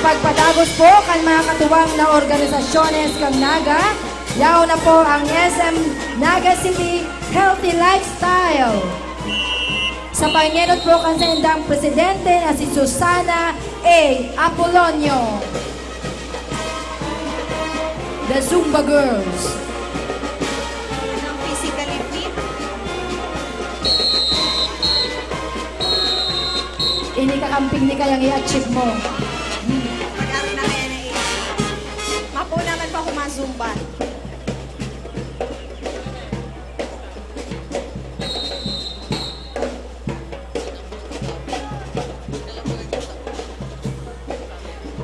Pagpadagos po kan mga katuwang na organisasyones kan Naga, yaon na po ang S M Naga City Healthy Lifestyle. Sa pangenot po kan saindang presidente na si Susana A. Apolonio. The Zumba Girls. Physically fit. Ini kakamping ni kayang i-achieve mo. Pag-ari na kaya na eh. Mapo naman pa ako mazumba.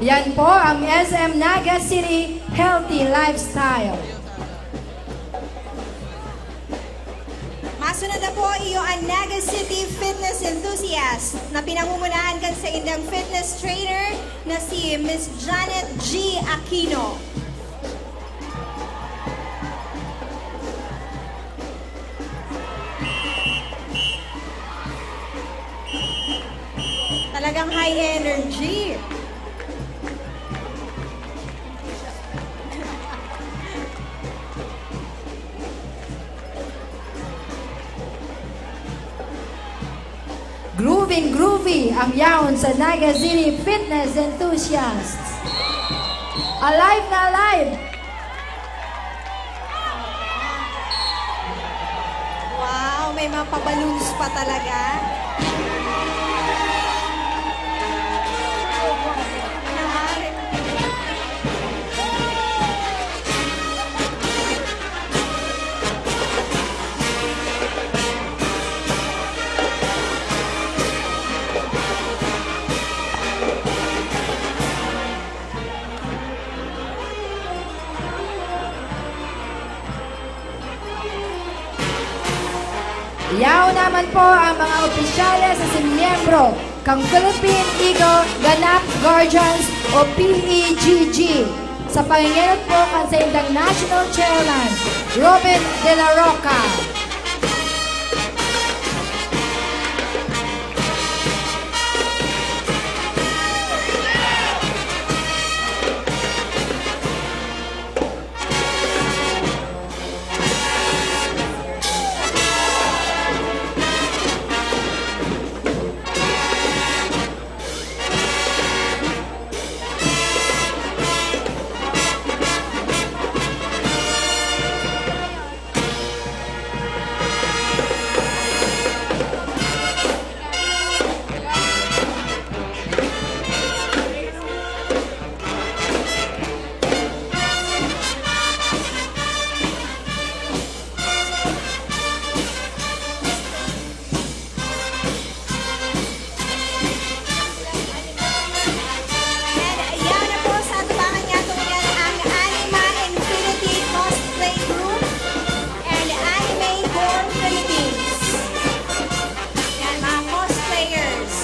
Yan po ang S M Naga City Healthy Lifestyle. Masunod na po iyo ang Naga City Fitness Enthusiast na pinangungunahan kan saindang fitness trainer na si Miss Janet G. Aquino. Talagang high energy. Grooving groovy ang yaon sa Naga City Fitness Enthusiasts. Alive na alive! Wow, may mga pa-balloons pa talaga. Yaon naman po ang mga opisyales asin miyembro kan Philippine Eagle Ganap Guardians o P E G G, sa pangengenot po kan saindang National Chairman, Robin De La Roca. And yaon na po sa atubangan niya, tunyan ang Anima Infinity Cosplay Group and Anime Corps Philippines. Yan, mga cosplayers.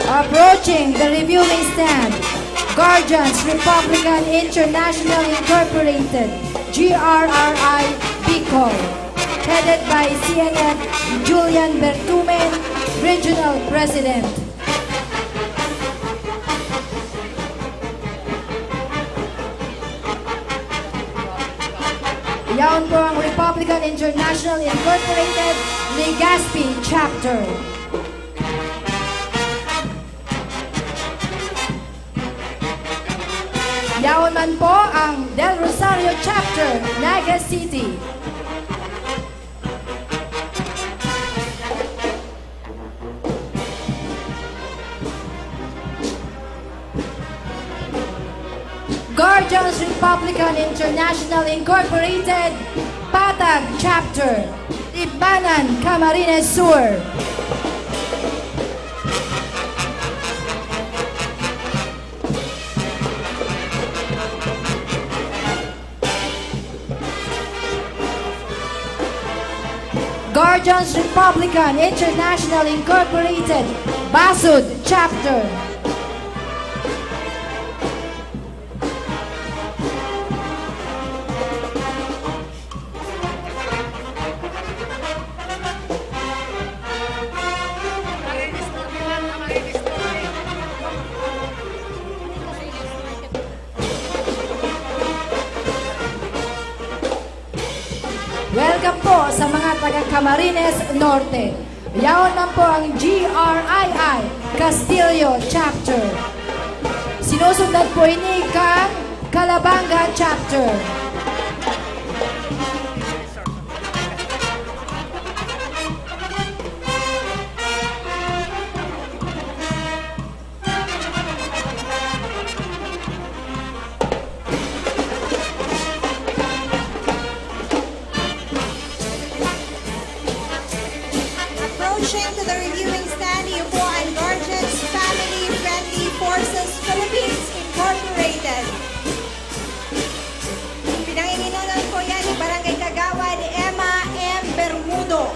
Approaching the reviewing stand, Guardians Republican International Incorporated, G R R I Bicol, headed by C N F Julian Bertumen, Regional President. Yaon po ang Republican International Incorporated Legazpi Chapter. Yaon man po ang Del Rosario Chapter, Naga City. Guardians Republican International Incorporated, Patag Chapter, Libmanan, Camarines Sur. Guardians Republican International Incorporated, Basud Chapter. Welcome po sa mga taga Camarines Norte. Yaon man po ang G R I I Castillo Chapter. Sinusundan po ini kan Calabanga Chapter. Approaching to the reviewing stand, iyo po ang Guardians Family Friendly Forces Philippines Incorporated. Pinanginginonan po yan ni Barangay Kagawad Emma M. Bermudo.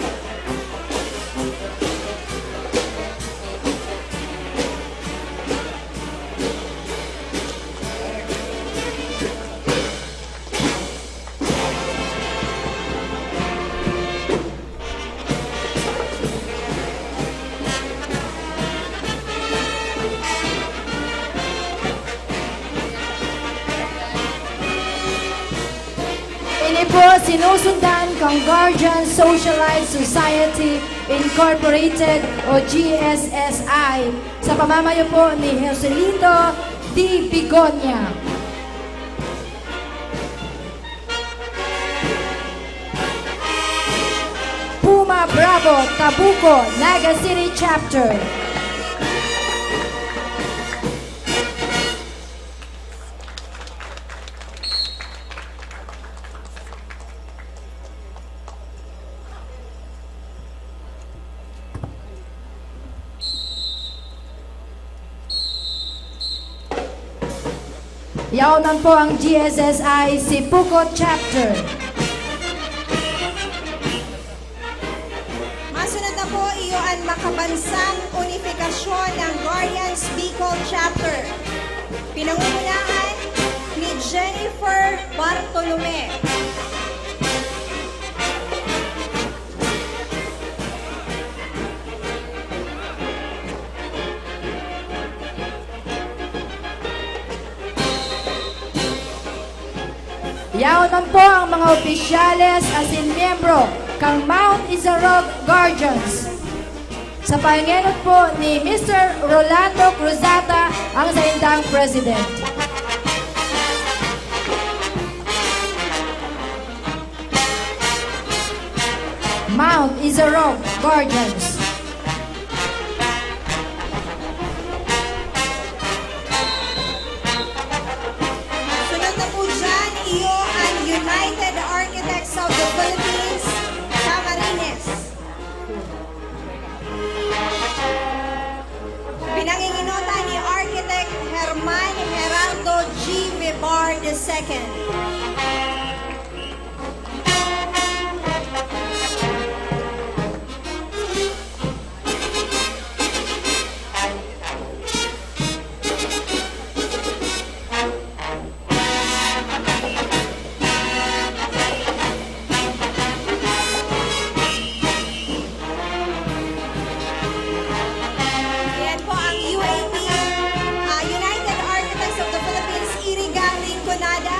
Ini po sinusundan kan Guardian Socialite Society Incorporated o G S S I sa pamamayo po ni Joselito D. Bigonia. Puma Bravo, Tabuco, Naga City Chapter. Yaon man po ang G S S I Sipocot Chapter. Masunod na po, iyo an makabansang unifikasyon ng Guardians Bicol Chapter. Pinangungunahan ni Jennifer Bartolome. Yaon man po ang mga opisyales asin miyembro kan Mount Isarog Guardians. Sa pangenot po ni Mister Rolando Cruzata, ang saindang president. Mount Isarog Guardians. Sunod na po dyan, iyo ang United Architects of the Philippines, Camarines. Pinanginginotan ni Architect Herman Gerardo G. Vivar the second. Ayan po ang U A P, ah, United Architects of the Philippines, Iriga, Rinconada.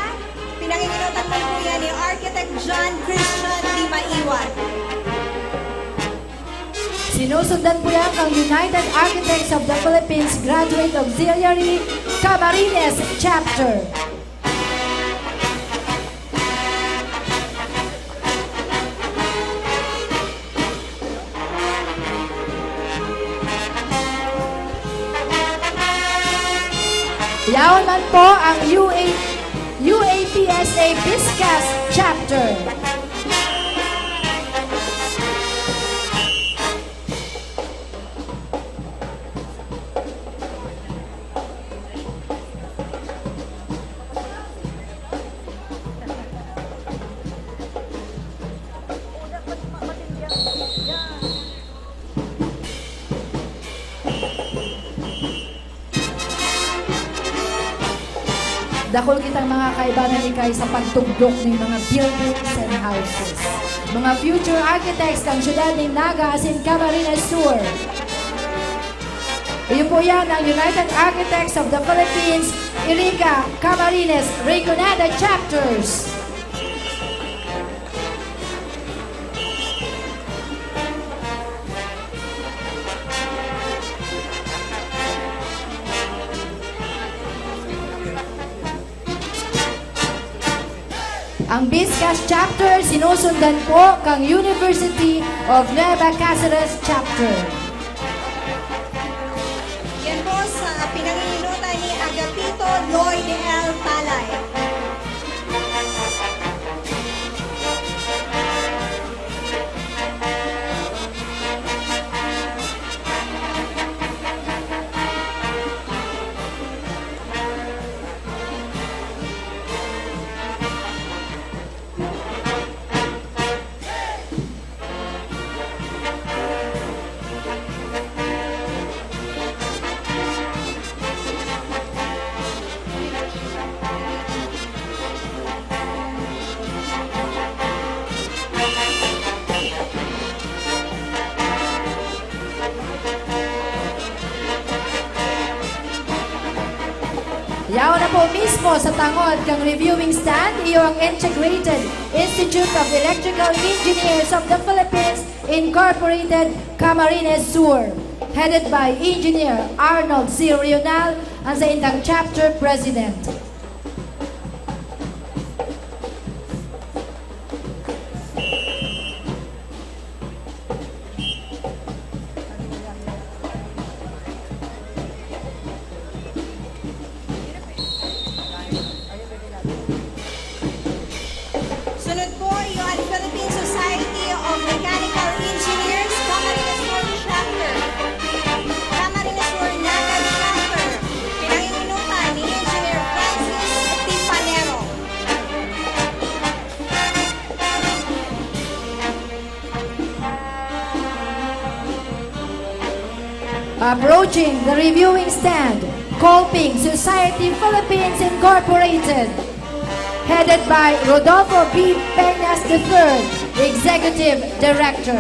Pinanginginotan po yan ni Architect John Christian Limaiwan. Sinusundan po yan ang United Architects of the Philippines Graduate Auxiliary Camarines Chapter. Yaon man po ang U A, U A P S A Biscas Chapter. Dakul kitang mga kaibanan ikay sa pagtugdok nin mga buildings and houses. Mga future architects kan siyudad nin Naga asin Camarines Sur. Iyo po yan ang United Architects of the Philippines, Iriga, Camarines, Rinconada Chapters. Ang Viscas Chapter sinusundan po kang University of Nueva Caceres Chapter. Yan po sa pinanginginotan ni Agapito Lloyd L. Talay. Yaon na po mismo sa tangod kang reviewing stand, iyo ang Integrated Institute of Electrical Engineers of the Philippines Incorporated, Camarines Sur, headed by Engineer Arnold C. Rional, ang saindang chapter president. Sunod po, iyo an Philippine Society of Mechanical Engineers, Camarines Sur Chapter. Camarines Sur Naga Chapter. Pinanginginotan ni Engineer Francis Tipanero. Approaching the reviewing stand, Colping Society Philippines Incorporated, headed by Rodolfo B. Peñas the third, Executive Director.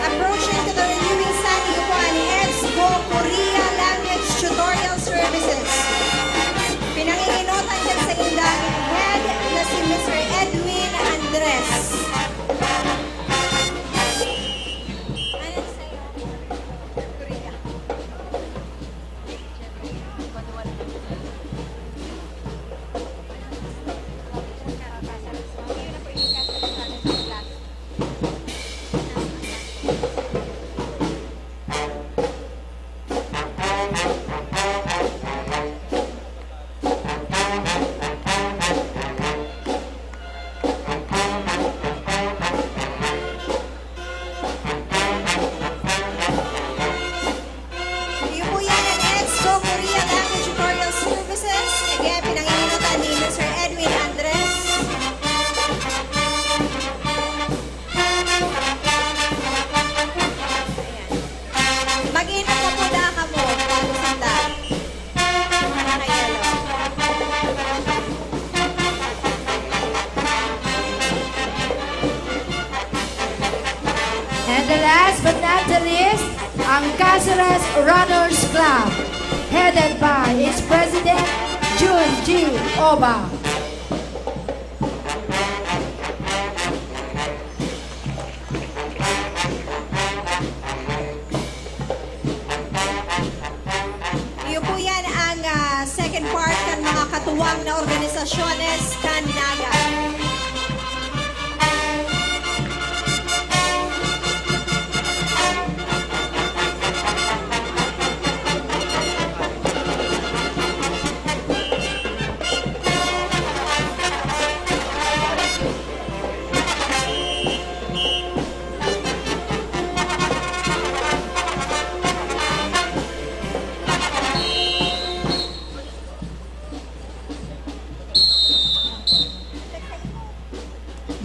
Approaching to the reviewing stand, iyo po an EDSCO Korea Language Tutorial Services. Pinanginginotan kan saindang head na si Mister Edwin Andres. Iyo po yan an EDSCO Korea Language Tutorial Services. Again, pinanginginotan ni Mister Edwin Andres. Ayan. Mag-ingat na po da kamo bago sanda. And the last but not the least, ang Caceres Runners Club, headed by its president, Jun G. Oba. Iyo po yan ang, ah, second part kan Tradisyones kan Naga.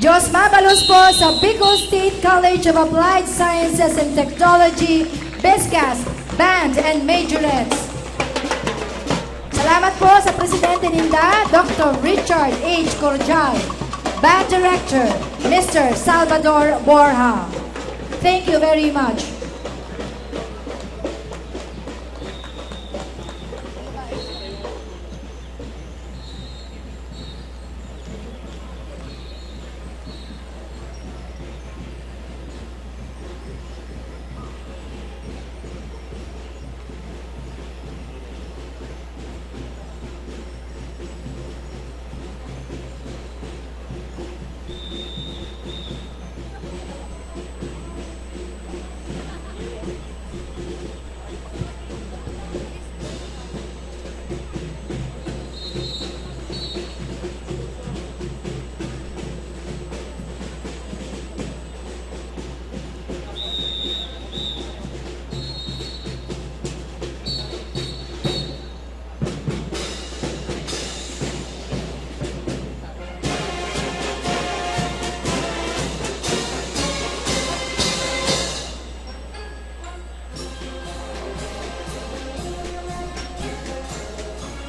Diyos mabalos po sa Bicol State College of Applied Sciences and Technology, BSCAST, Band and Majorettes. Salamat po sa presidente ninda, Doctor Richard H. Cordial, Band Director, Mister Salvador Borja. Thank you very much.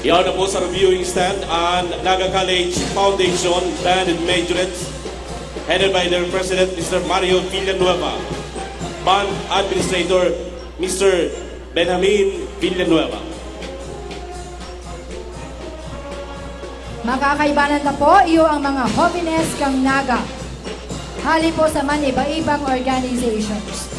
Yaon na po sa viewing stand an Naga College Foundation Band and Majorettes, headed by their President, Mister Mario Villanueva, Band Administrator, Mister Benjamin Villanueva. Makakaibanan na po iyo ang mga hobenes kang Naga. Hali po sa man iba-ibang organizations.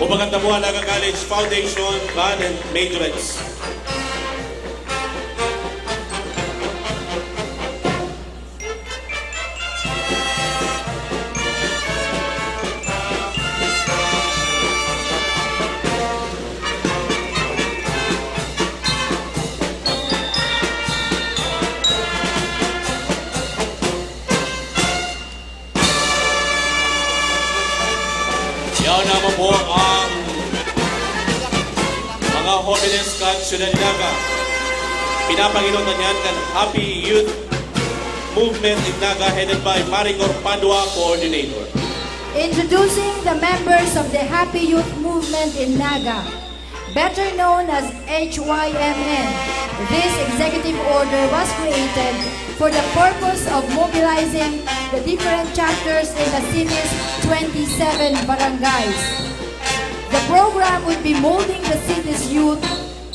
Umagat na po ang Naga College Foundation Band and Majorettes. Yaon naman po ang mga hobenes kan Syudad Naga. Pinapanginutan yan kan Happy Youth Movement in Naga, headed by Maricor Padua, Coordinator. Introducing the members of the Happy Youth Movement in Naga, better known as H Y M N. This executive order was created for the purpose of mobilizing the different chapters in the city's twenty-seven barangays. The program would be molding the city's youth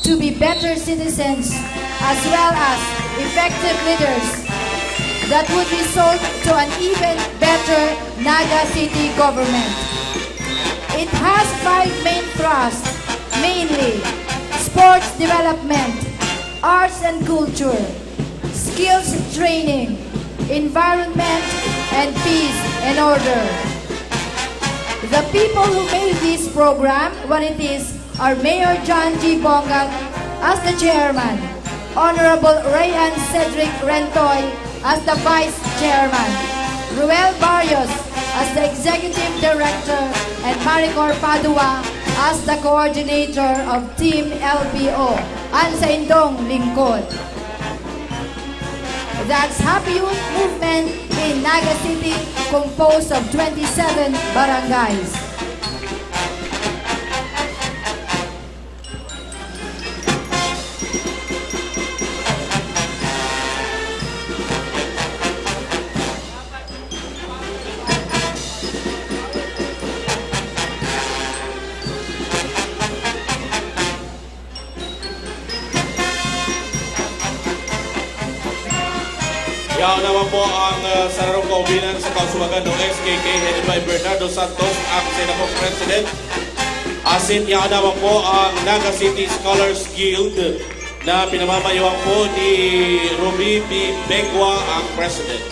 to be better citizens as well as effective leaders that would result to an even better Naga City government. It has five main thrusts, mainly sports development, arts and culture, skills training, environment, and peace and order. The people who made this program what it is are Mayor John G Bongat as the chairman, Honorable Rayan Cedric Rentoy as the vice chairman, Ruel Barrios as the executive director, and Maricor Padua as the coordinator of Team L P O, an saindong lingkod. That's Happy Youth Movement in Naga City, composed of twenty-seven barangays. Yaon naman po ang, ah, sarong kaubinan sa kauswagan ng S K K, headed by Bernardo Santos, ang saindang president. Asin yaon naman po ang Naga City Scholars Guild na pinamamayoan po ni Ruby B. Begwa, ang president.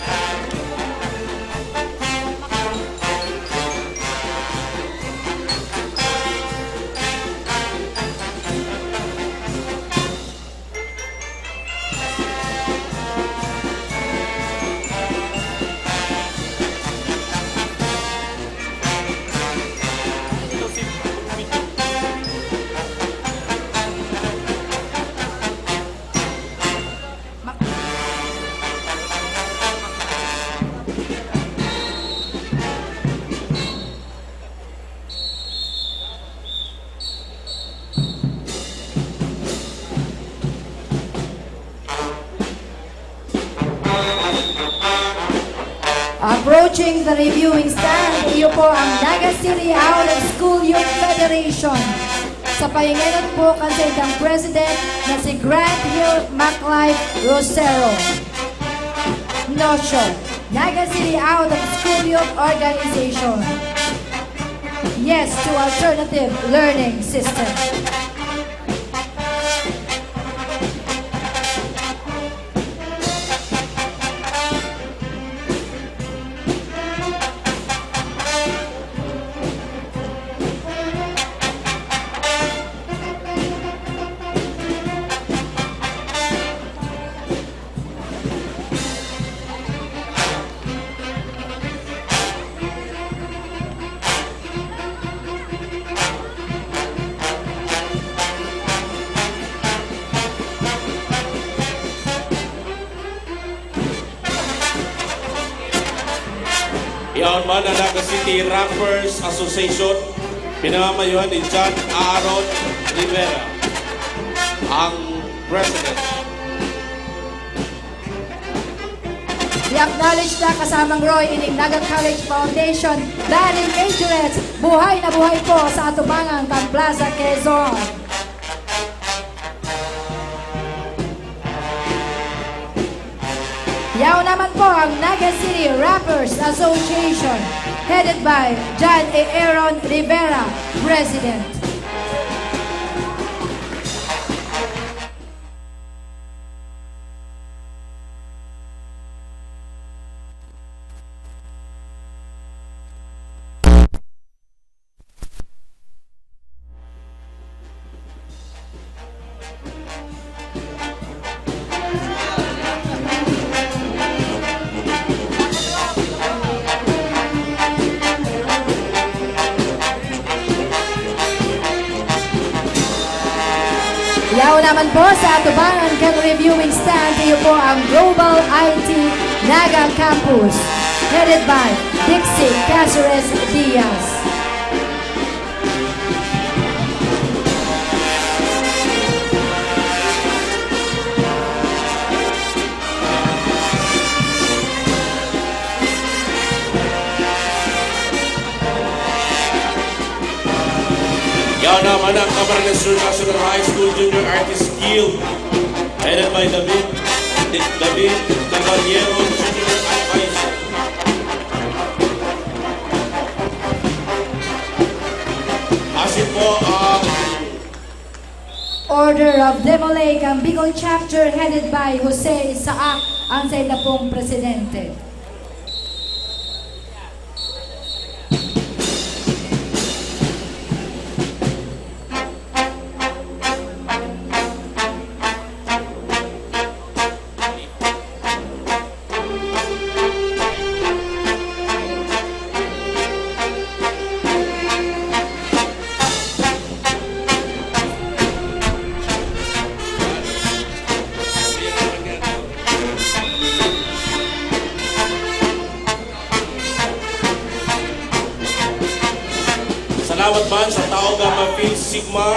Approaching the reviewing stand, iyo po ang Naga City Out of School Youth Federation. Sa pahingenon po kan saindang president na si Grant Hill Maclife Rosero. Nosyo, Naga City Out of School Youth Organization. Yes to alternative learning system. Yaon man ang Naga City Rappers Association, pinamamayohan ni John Aaron Rivera, ang president. I-acknowledge ta kasamang Roy ining Naga College Foundation Batting Majorettes. Buhay na buhay po sa atubangan kan Plaza Quezon. Yaon naman po ang Naga City Rappers Association, headed by John A. Aaron Rivera, President. Yaon naman po sa atubangan kan reviewing stand, iyo po ang Global I T Naga Campus, headed by Dixie Caceres Diaz. Yaon naman ang Camarines Sur National High School Junior Artist Guild, headed by David, David Caballero, Junior Advisor. Asin po ang Order of Demolay kan Bicol Chapter, headed by Jose Isaac, ang sainda pong presidente. Sigma,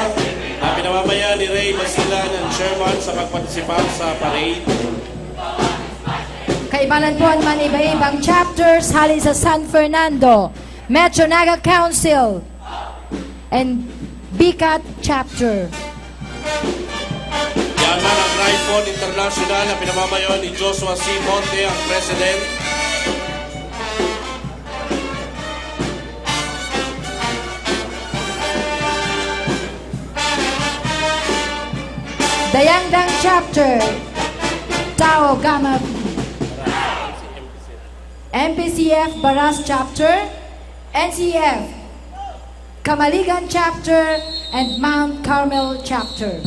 na pinamamayan ni Ray Basilan, ang chairman sa pagpartisipar sa parade. Kaibanan po an man iba-ibang chapters hali sa San Fernando, Metro Naga Council, and Bicat Chapter. Yan man ang Rifle International na pinamamayan ni Joshua C. Monte, ang president. Dayangdang Chapter, Tao Gamma Phi. M P C F Baras Chapter, N C F Kamaligan Chapter, and Mount Carmel Chapter.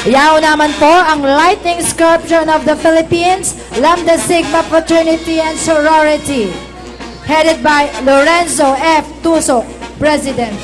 Yaon naman po ang Lightning Scorpion of the Philippines, Lambda Sigma Fraternity and Sorority, headed by Lorenzo F. Tusok, President.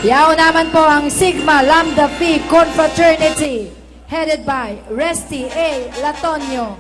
Yaon naman po ang Sigma Lambda Phi Confraternity, headed by Resty A. Latonio.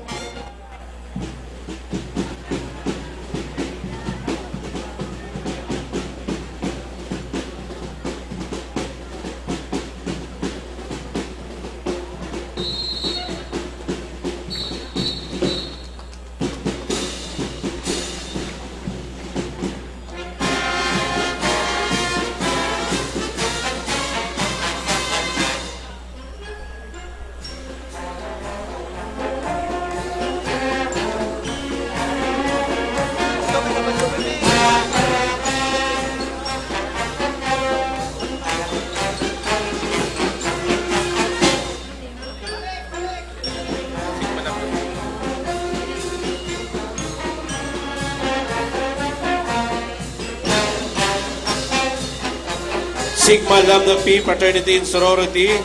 Sigma Lambda Phi Fraternity and Sorority.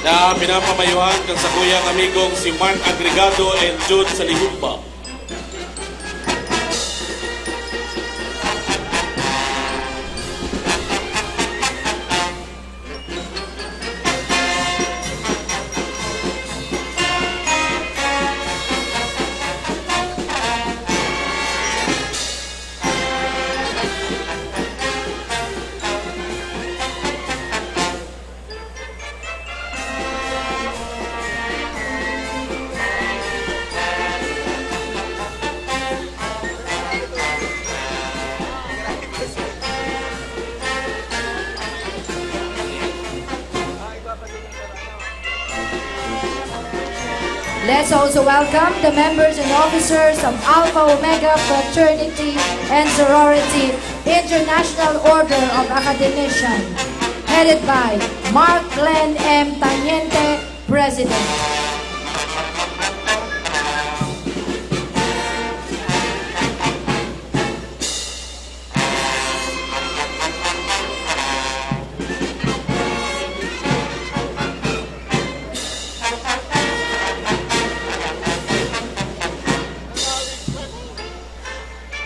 Na pinapamayuhan kan sakuyang amigong si Mark Agregado and Jude Saligumba. Let's also welcome the members and officers of Alpha Omega Fraternity and Sorority, International Order of Academician, headed by Mark Glenn M. Taniente, President.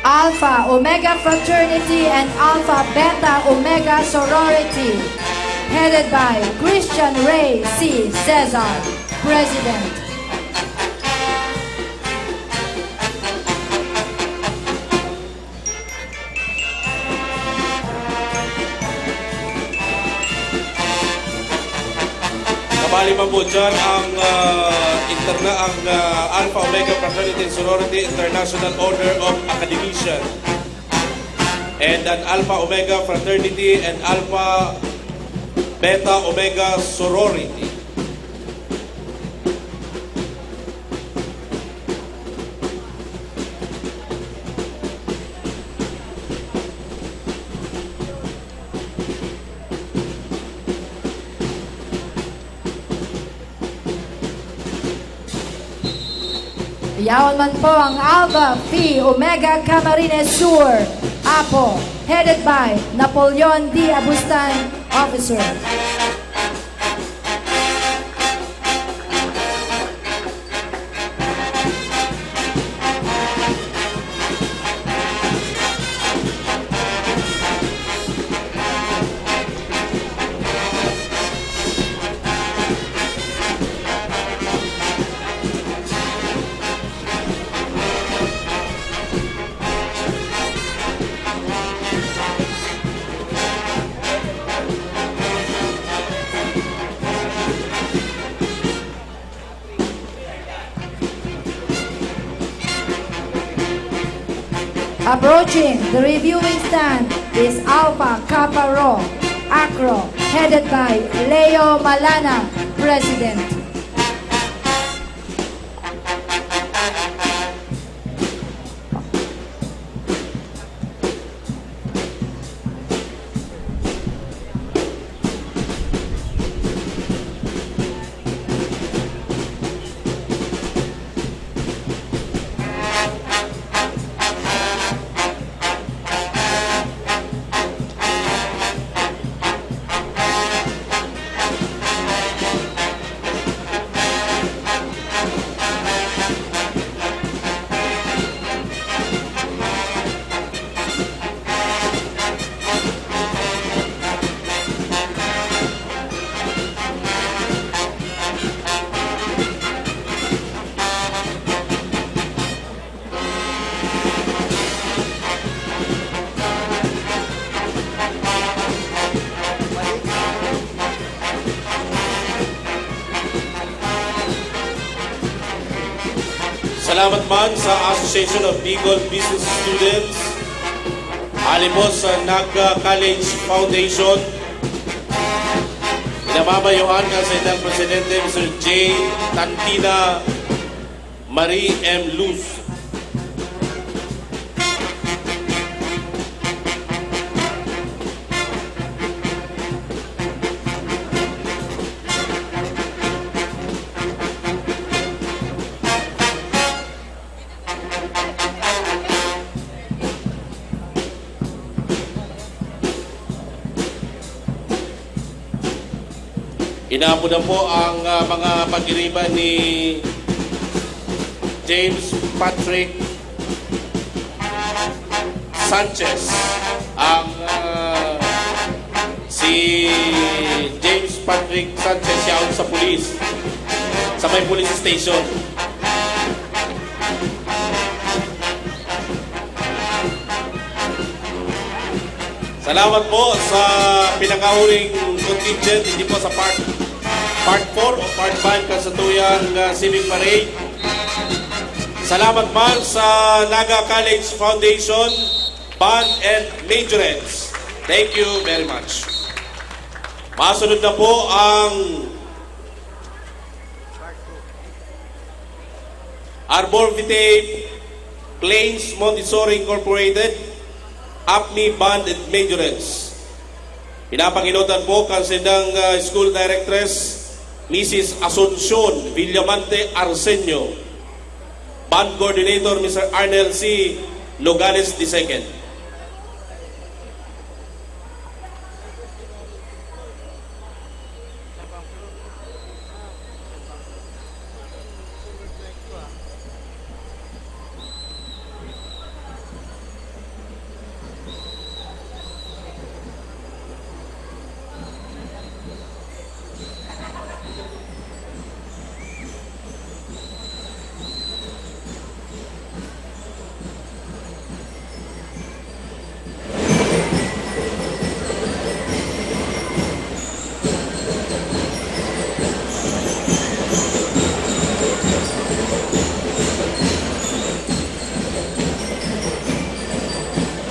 Alpha Omega Fraternity and Alpha Beta Omega Sorority, headed by Christian Ray C. Cesar, President. Kabali man po dyan ang, ah, interna-, ang, ah, Alpha Omega Fraternity and Sorority International Order of Academician and an Alpha Omega Fraternity and Alpha Beta Omega Sorority. Yaon man po ang Alpha Phi Omega Camarines Sur, Apo, headed by Napoleon D. Abustan, Officer. Approaching the reviewing stand is Alpha Kappa Rho, Acro, headed by Leo Malana, President. Salamat man sa Association of Bicol Business Students, hali po sa Naga College Foundation, pinamamayohan kan saindang presidente, Mister J. Tantina Marie M. Luz. Inaapod na po ang, ah, mga pagiriba ni James Patrick Sanchez. Ang, ah, si James Patrick Sanchez yaon sa pulis, sa may police station. Salamat po sa pinakahuling contingent, hindi po sa part, part four o part five kan satuyang, ah, civic parade. Salamat man sa Naga College Foundation, Band and Majorettes. Thank you very much. Masunod na po ang Arbor Vitae Plains Montessori Incorporated, APMI Band and Majorette. Pinapangilotan po kan sindang, ah, school directress, Missus Asuncion Villamante Arsenio. Band coordinator, Mister Arnel C. Nogales the second.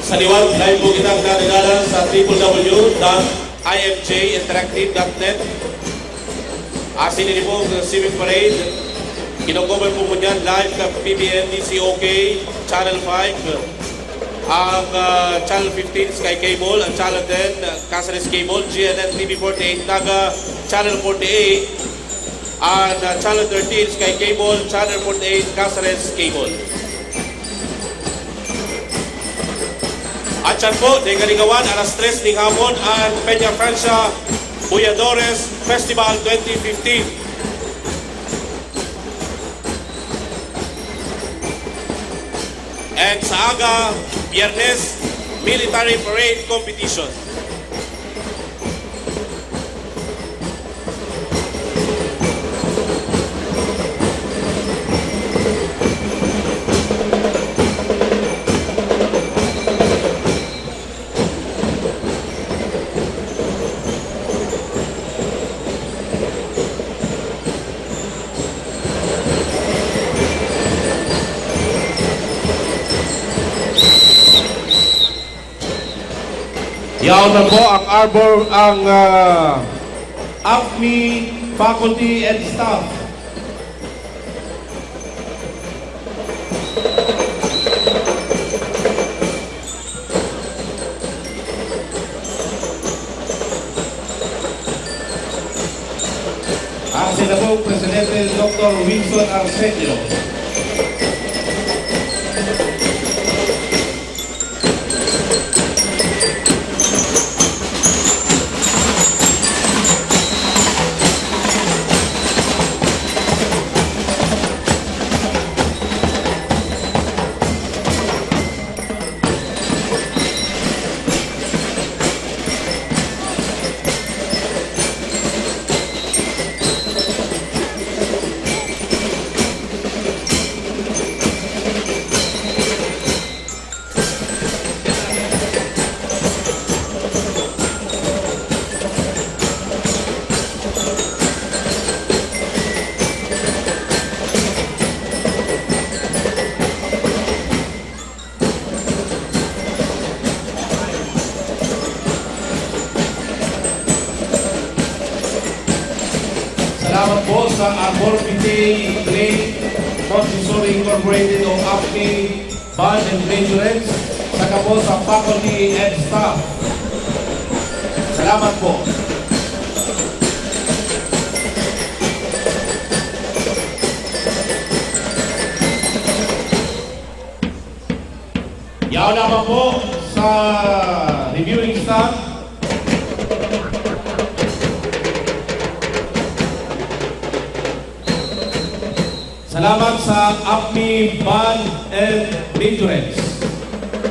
Sa liwat, live po kitang nagdadala sa triple W dot I M J interactive dot net. Asin ini po ang Civic Parade. Kinocover po po niyan live ka P B N D C O K, Channel five. Ang, ah, Channel fifteen, Sky Cable, ang Channel ten, ah, Caceres Cable, G N N T V forty-eight Naga, Channel forty-eight, and, ah, Channel thirteen, Sky Cable, Channel forty-eight, Caceres Cable. At siyan po, dai kalingawan, alas tres ning hapon, ang Peña Francia Boyadores Festival twenty fifteen. And sa aga, Biyernes, Military Parade Competition. Yaon na po ang Arbor, ang, ah, APMI faculty and staff. Ang sila pong Presidente, Doktor Wilson Arsenio. Salamat po sa Arbor Vitae Play Montessori Incorporated o APMI Band and Majorette, saka po sa faculty and staff. Salamat po. Yaon naman po sa reviewing staff. Salamat sa APMI Band and Majorette.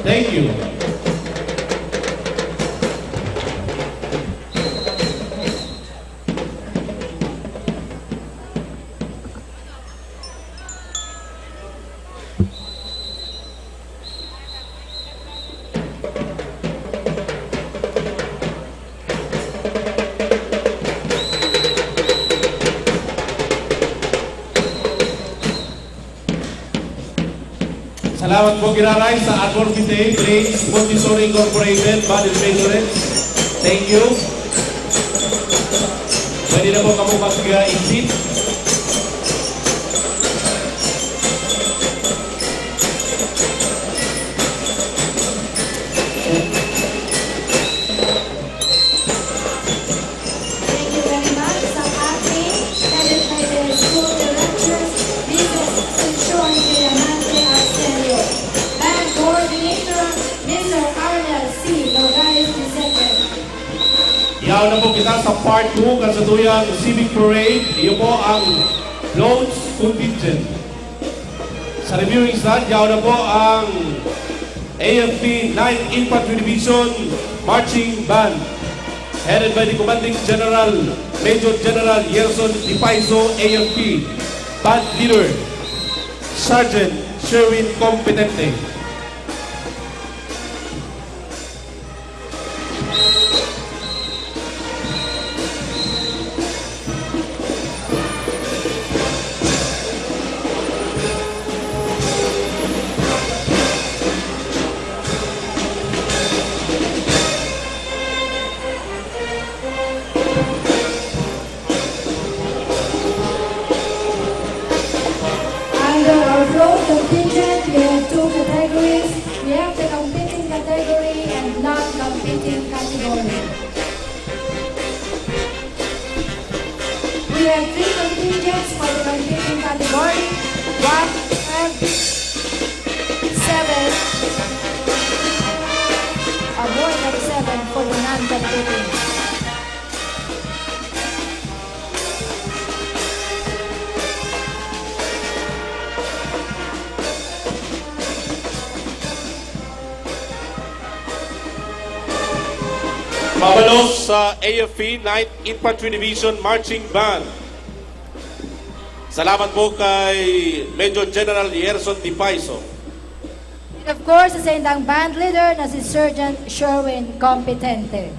Thank you. Salamat po, Giraray, sa Arbor Vitae Plains Montessori Incorporated, Band and Majorette. Thank you. Pwede na po kamo mag-exit. Yaon na po kita sa part two kan satuyang civic parade. Iyo po ang floats contingent. Sa reviewing stand, yaon na po ang A F P ninth Infantry Division Marching Band, headed by the Commanding General, Major General Yerson Dipaiso, A F P, Band Leader, Sergeant Sherwin Competente. Under our float contingent, we have two categories. We have the competing category and non-competing category. We have three contingents for the competing category. One, five, seven. Avoid that seven for the non-competing. Mabalos sa A F P ninth Infantry Division Marching Band. Salamat po kay Major General Yerson Dipaiso. And of course, sa saindang band leader na si Sergeant Sherwin Competente.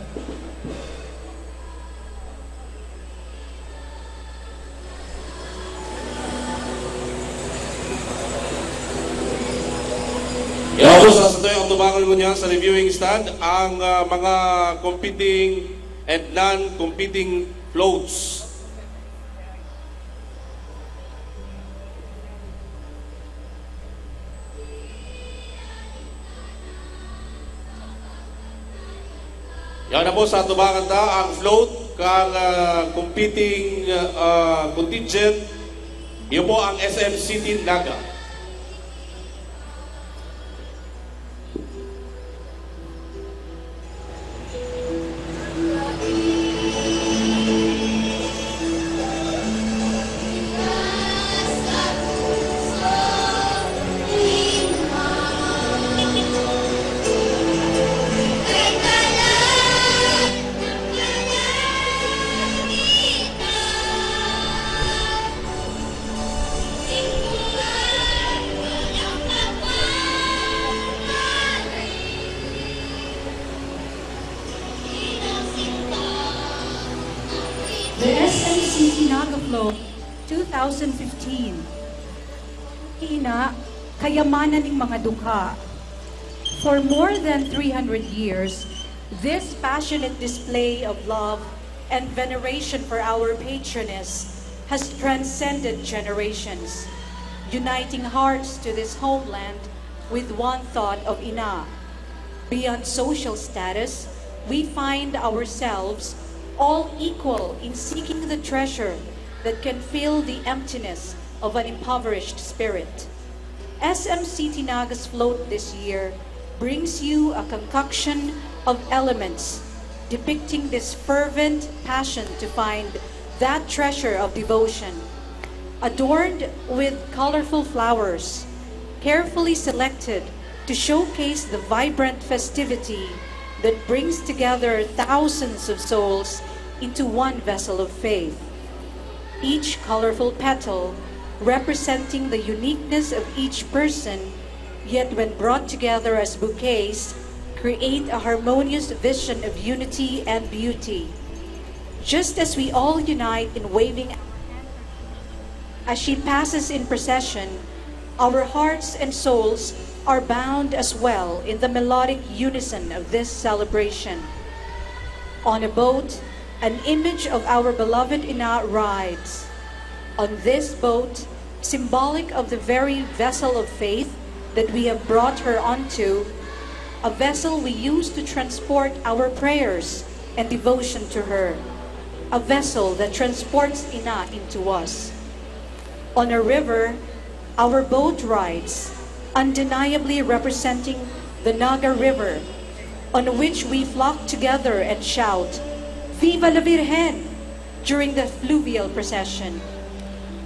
Yaon sa satuyang atubangan ngunyan sa reviewing stand ang, ah, mga competing and non-competing floats. Yaon na po sa atubangan ta ang float kan, ah, competing, ah, contingent. Iyo po ang S M City Naga. The S M City Naga Float two thousand fifteen. Ina, kayamanan nin mga dukha. For more than three hundred years, this passionate display of love and veneration for our patroness has transcended generations, uniting hearts to this homeland with one thought of Ina. Beyond social status, we find ourselves all equal in seeking the treasure that can fill the emptiness of an impoverished spirit. S M City Naga's float this year brings you a concoction of elements depicting this fervent passion to find that treasure of devotion. Adorned with colorful flowers, carefully selected to showcase the vibrant festivity that brings together thousands of souls into one vessel of faith. Each colorful petal representing the uniqueness of each person, yet when brought together as bouquets, create a harmonious vision of unity and beauty. Just as we all unite in waving as she passes in procession, our hearts and souls are bound as well in the melodic unison of this celebration. On a boat, an image of our beloved Ina rides. On this boat, symbolic of the very vessel of faith that we have brought her onto, a vessel we use to transport our prayers and devotion to her, a vessel that transports Ina into us. On a river, our boat rides, undeniably representing the Naga River, on which we flock together and shout, Viva la Virgen! During the fluvial procession,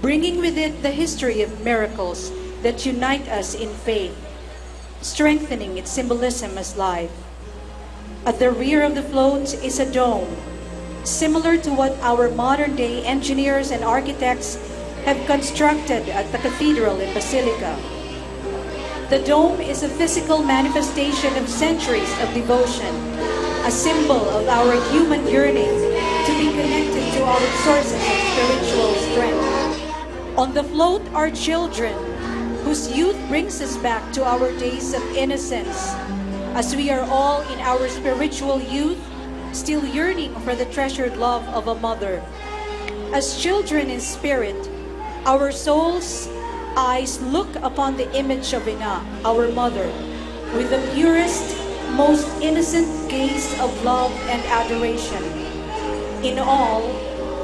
bringing with it the history of miracles that unite us in faith, strengthening its symbolism as life. At the rear of the float is a dome, similar to what our modern-day engineers and architects have constructed at the cathedral and basilica. The dome is a physical manifestation of centuries of devotion, a symbol of our human yearning to be connected to our sources of spiritual strength. On the float are children whose youth brings us back to our days of innocence, as we are all in our spiritual youth, still yearning for the treasured love of a mother. As children in spirit, our soul's eyes look upon the image of Ina, our mother, with the purest, most innocent gaze of love and adoration. In all,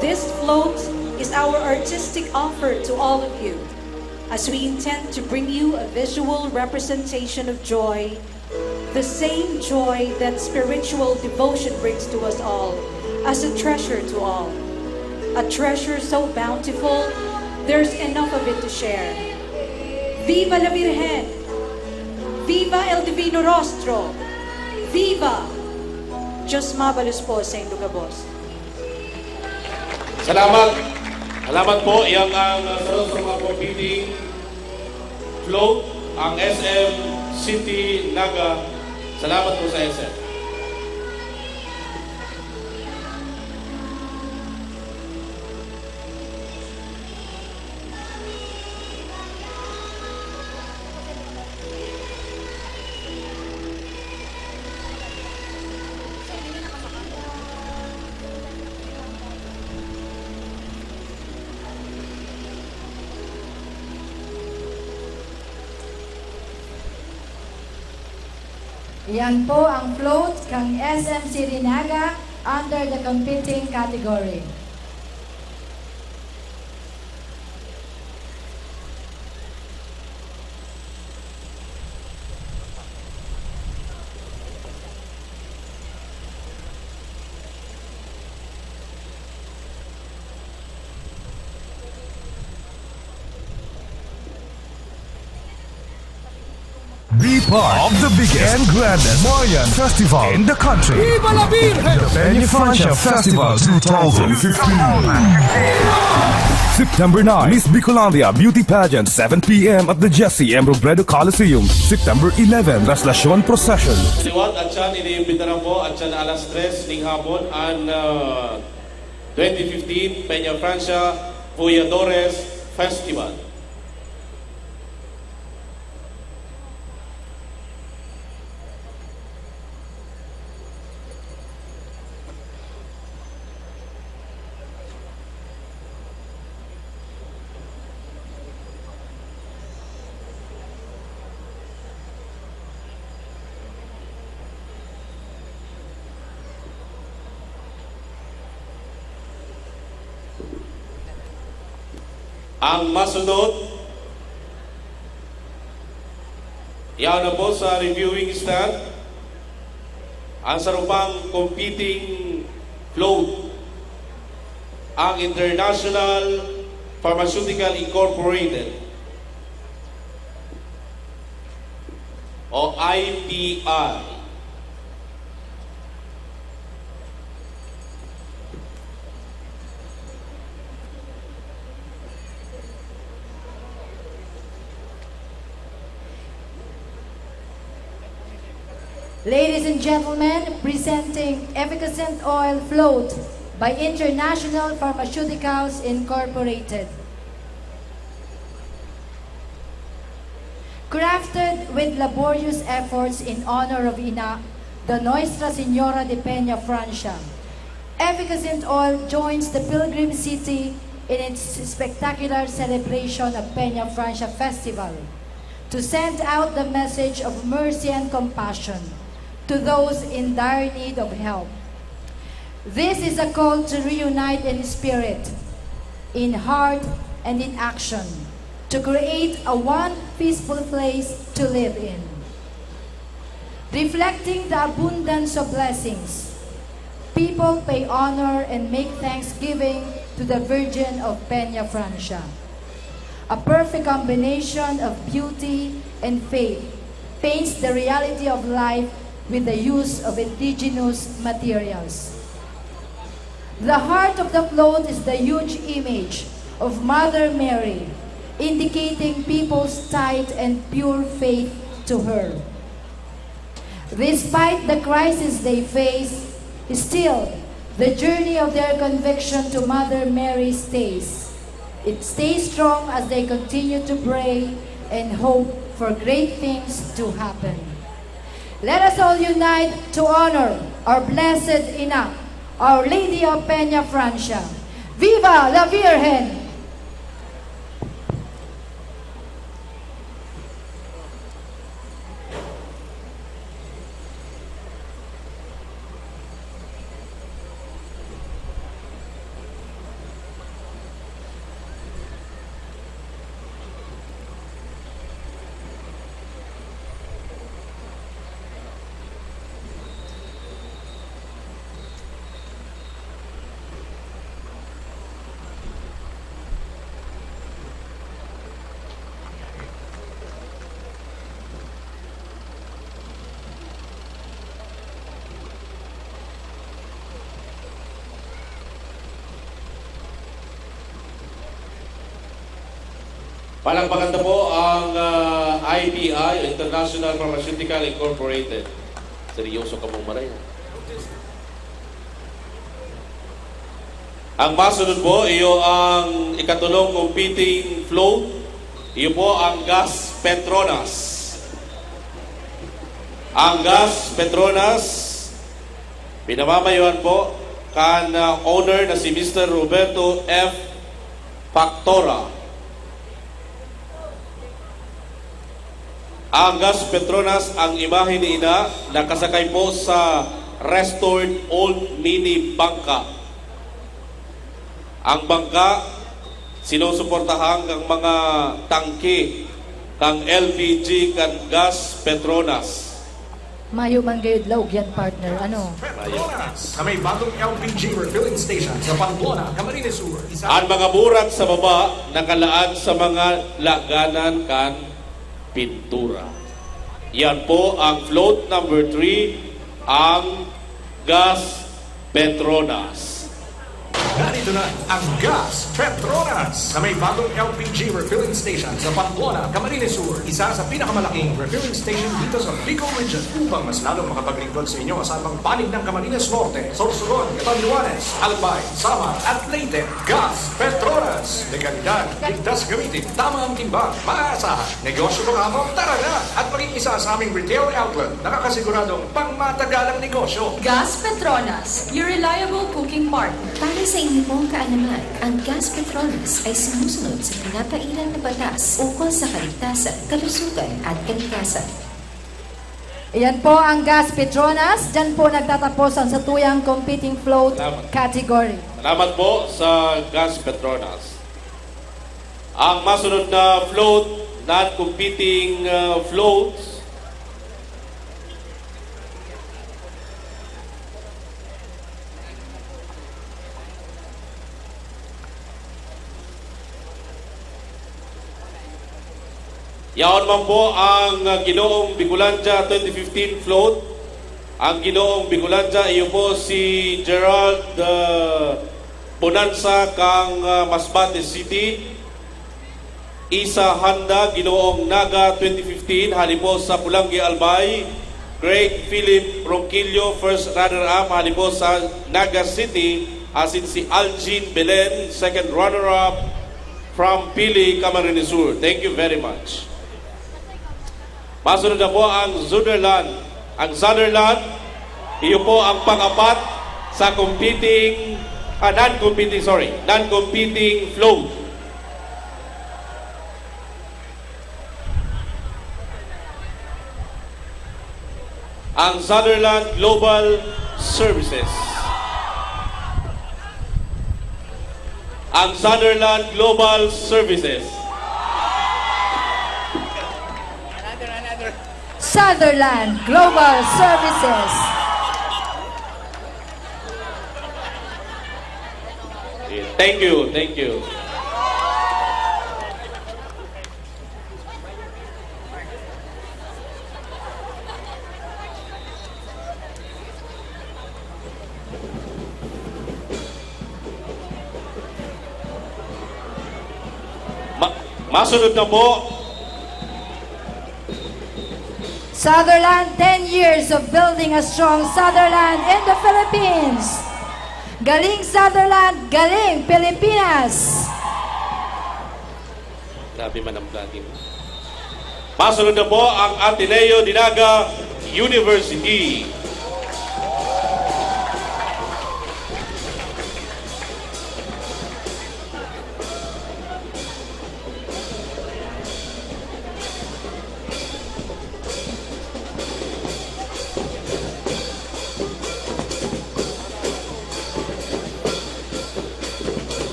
this float is our artistic offer to all of you, as we intend to bring you a visual representation of joy, the same joy that spiritual devotion brings to us all, as a treasure to all. A treasure so bountiful, there's enough of it to share. Viva la Virgen! Viva el Divino Rostro! Viva! Diyos mabalos po sa indo gabos. Salamat. Salamat po. Yan ang uh, sa mga competing float, ang S M City Naga. Salamat po sa S M. Iyan po ang float kan S M City Naga under the competing category. Be part of the biggest and grandest Mayan festival in the country. Viva la Virgen! The Peña Francia Festival two thousand fifteen. September nine, Miss Bicolandia Beauty Pageant, seven p.m. at the Jesse M. Robredo Coliseum. September eleven, Traslacion Procession. Liwat at siya, iniimbitaran po at siya na alas tres ning hapon ang uh, twenty fifteen Peña Francia Voyadores Festival. Ang masunod, yaon na po sa reviewing stand, ang sarupang competing float, ang International Pharmaceutical Incorporated o I P I. Ladies and gentlemen, presenting Efficascent Oil Float by International Pharmaceuticals Incorporated. Crafted with laborious efforts in honor of Ina, the Nuestra Señora de Peña Francia, Efficascent Oil joins the Pilgrim City in its spectacular celebration of Peña Francia Festival to send out the message of mercy and compassion to those in dire need of help. This is a call to reunite in spirit, in heart, and in action to create a one peaceful place to live in. Reflecting the abundance of blessings, People pay honor and make thanksgiving to the Virgin of Peña Francia. A perfect combination of beauty and faith paints the reality of life with the use of indigenous materials. The heart of the float is the huge image of Mother Mary, indicating people's tight and pure faith to her. Despite the crisis they face, still, the journey of their conviction to Mother Mary stays. It stays strong as they continue to pray and hope for great things to happen. Let us all unite to honor our blessed Ina, Our Lady of Peña Francia. Viva la Virgen! Palakpakan ta po ang, ah, I P I, International Pharmaceutical Incorporated. Seryoso ka mong maray, ah. Ang masunod po, iyo ang ikatulong competing float. Iyo po ang Gas Petronas. Ang Gas Petronas, pinamamayohan po kan, ah, owner na si Mister Roberto F. Factora. Ang Gas Petronas, ang imahe ni Ina, nakasakay po sa restored old mini bangka. Ang bangka, sinusuportahan kan mga tangke kan L P G kan Gas Petronas. Mayo man gayud laog yan, partner. Ano? Sa may bagong L P G refilling station sa Pamplona, Camarines Sur, isa Ang mga burak sa baba nakalaag sa mga laganan kan pintura. Yan po ang float number three, ang Gas Petronas. Narito na ang Gas Petronas sa may bagong L P G refilling station sa Pamplona, Camarines Sur, isa sa pinakamalaking refilling station dito sa Bicol Region. Upang mas lalong makapaglingkod sa inyo sa sampang panig ng Camarines Norte, Sorsogon, Catanduanes, Albay, Samar at Leyte, Gas Petronas. Legalidad, ligtas gamitin, tama ang timbang, maasahan. Negosyo ba kamo? Tara na at maging isa sa aming retail outlet na nakakasiguradong pangmatagalang negosyo. Gas Petronas, your reliable cooking partner. Para sa inyo pong kaalaman, ang Gas Petronas ay sumusunod sa pinapairal na batas ukol sa kaligtasan, kalusugan at kalikasan. Iyan po ang Gas Petronas. Diyan po nagtatapos ang satuyang competing float Salamat. category. Salamat po sa Gas Petronas. Ang masunod na float, non-competing, uh, floats. Yaon man po ang, uh, Ginoong Bicolandia twenty fifteen float. Ang Ginoong Bicolandia, iyo po si Gerald, uh, Bonanza kang, uh, Masbate City. Isa Handa, Ginoong Naga twenty fifteen, hali po sa Pulangi, Albay. Craig Philip Ronquillo, first runner-up, hali po sa Naga City, asin si Algin Belen, second runner-up from Pili, Camarines Sur. Thank you very much. Masunod na po ang Sutherland. Ang Sutherland, iyo po ang pang-apat sa competing, ah, non-competing, sorry, non-competing float. Ang Sutherland Global Services. Ang Sutherland Global Services. Sutherland Global Services. Thank you, thank you. Ma-, masunod na po. Sutherland, ten years of building a strong Sutherland in the Philippines. Galing Sutherland, galing Pilipinas! Grabe man ang vlogging. Masunod na po ang Ateneo de Naga University.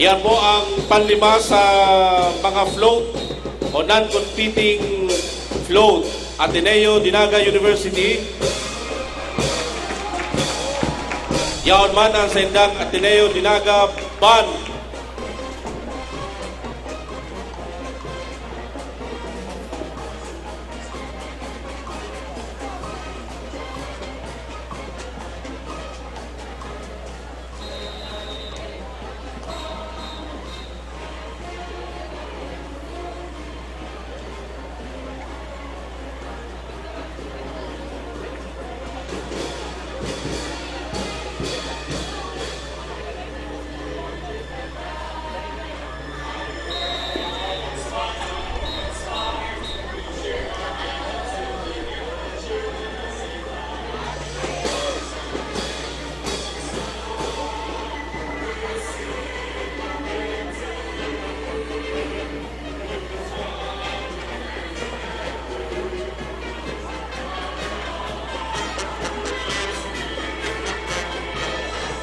Yan po ang panlima sa mga float o non-competing float, Ateneo de Naga University. Yaon man ang saindang Ateneo de Naga Band.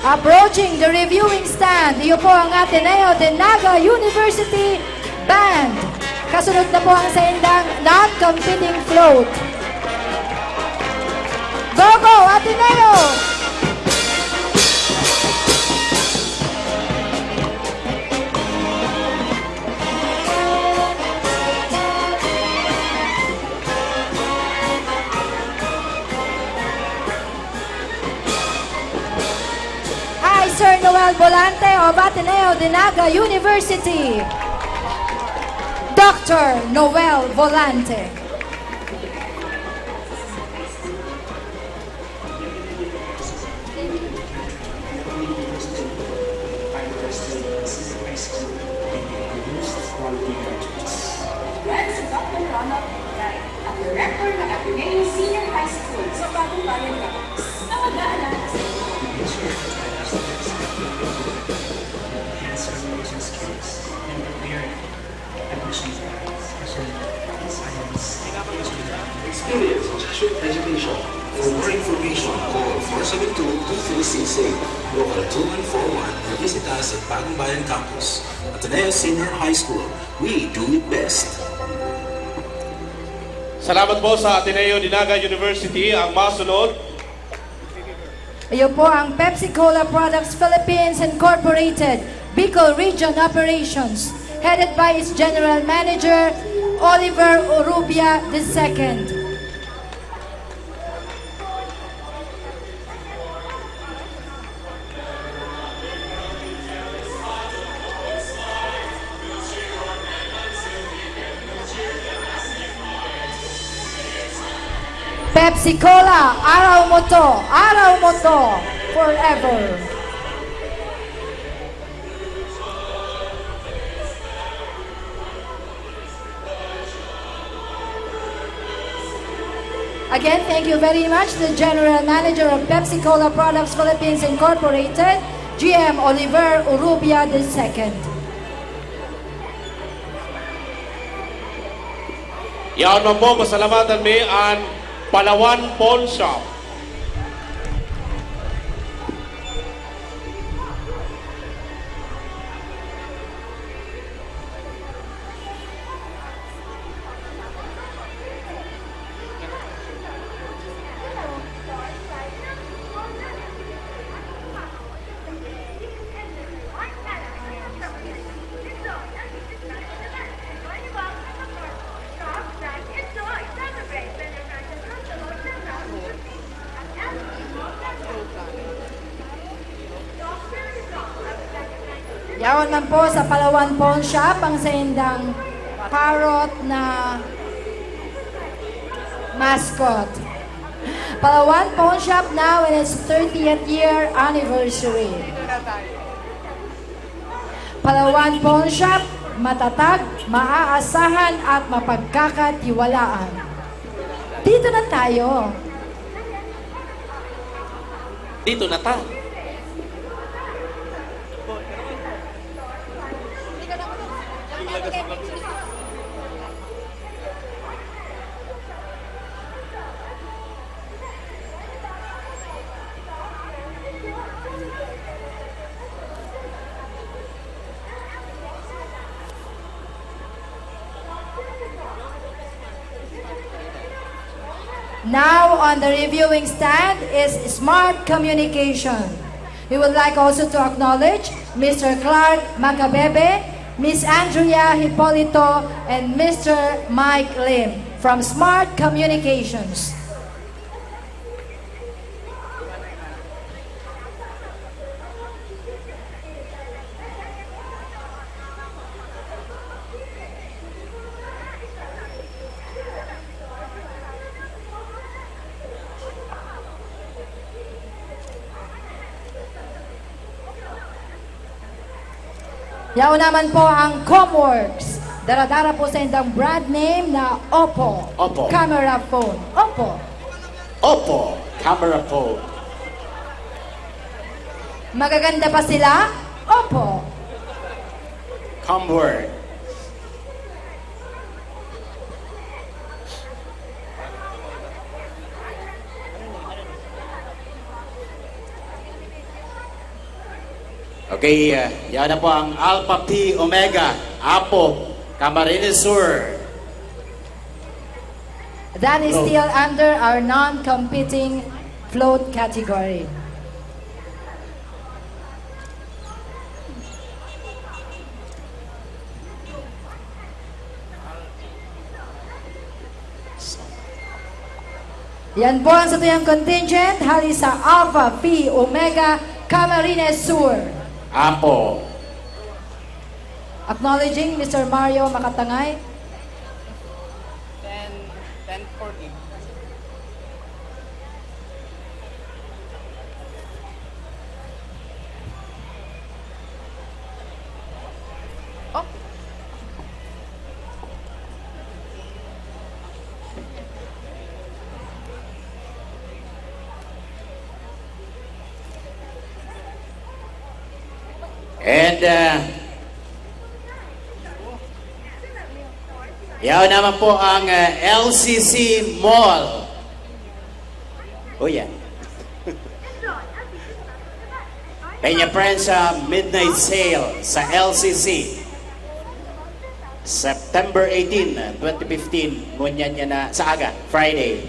Approaching the reviewing stand, iyo po ang Ateneo de Naga University Band. Kasunod na po ang saindang non-competing float. Go, go, Ateneo! Hi, Sir Noel Volante of Ateneo de Naga University. Doctor Noel Volante. Yan si Doctor Ronald Pinigay, ang direktor ng Ateneo Senior High School sa Bagong Bayan Campus, na mag-aalala sa inyo. Enhance relations skills and prepare admission plans for science. Experience on Jesuit education. For more information, call four seven two, two three six eight, local two one four one, or visit us at Bagong Bayan Campus, Ateneo Senior High School. We do it best. Salamat po sa Ateneo de Naga University. Ang masunod. Iyo po ang Pepsi Cola Products Philippines Incorporated, Bicol Region Operations, headed by its General Manager, Oliver Urrubia the second. Pepsi Cola, araw mo to, araw mo to, forever. Again, thank you very much, the General Manager of Pepsi Cola Products Philippines Incorporated, G M Oliver Urrubia the second. Yaon man po, pasalamatan mi an Palawan Pawn Shop. Yaon man po sa Palawan Pawn Shop ang saindang parrot na mascot. Palawan Pawn Shop now in its thirtieth year anniversary. Palawan Pawn Shop, matatag, maaasahan at mapagkakatiwalaan. Dito na tayo. Dito na ta. Now on the reviewing stand is Smart Communication. We would like also to acknowledge Mister Clark Macabebe, Miss Andrea Hipolito, and Mister Mike Lim from Smart Communications. Yaon naman po ang Comworks. Dara-dara po sa indang brand name na Oppo. Oppo. Camera phone. Oppo. Oppo Camera Phone. Magaganda pa sila? Oppo. Comwork. Okay, uh, yan na po ang Alpha Phi Omega, Apo, Camarines Sur. That is still under our non-competing float category. Yan po ang satuyang contingent hali sa Alpha Phi Omega Camarines Sur. Apo. Acknowledging Mister Mario Makatangay. Ten, ten forty. And uh, yaw naman po ang uh, L C C Mall. Oh yeah. Peña Friends uh, Midnight Sale sa L C C. September eighteen, twenty fifteen, ngunyan niya na sa aga, Friday.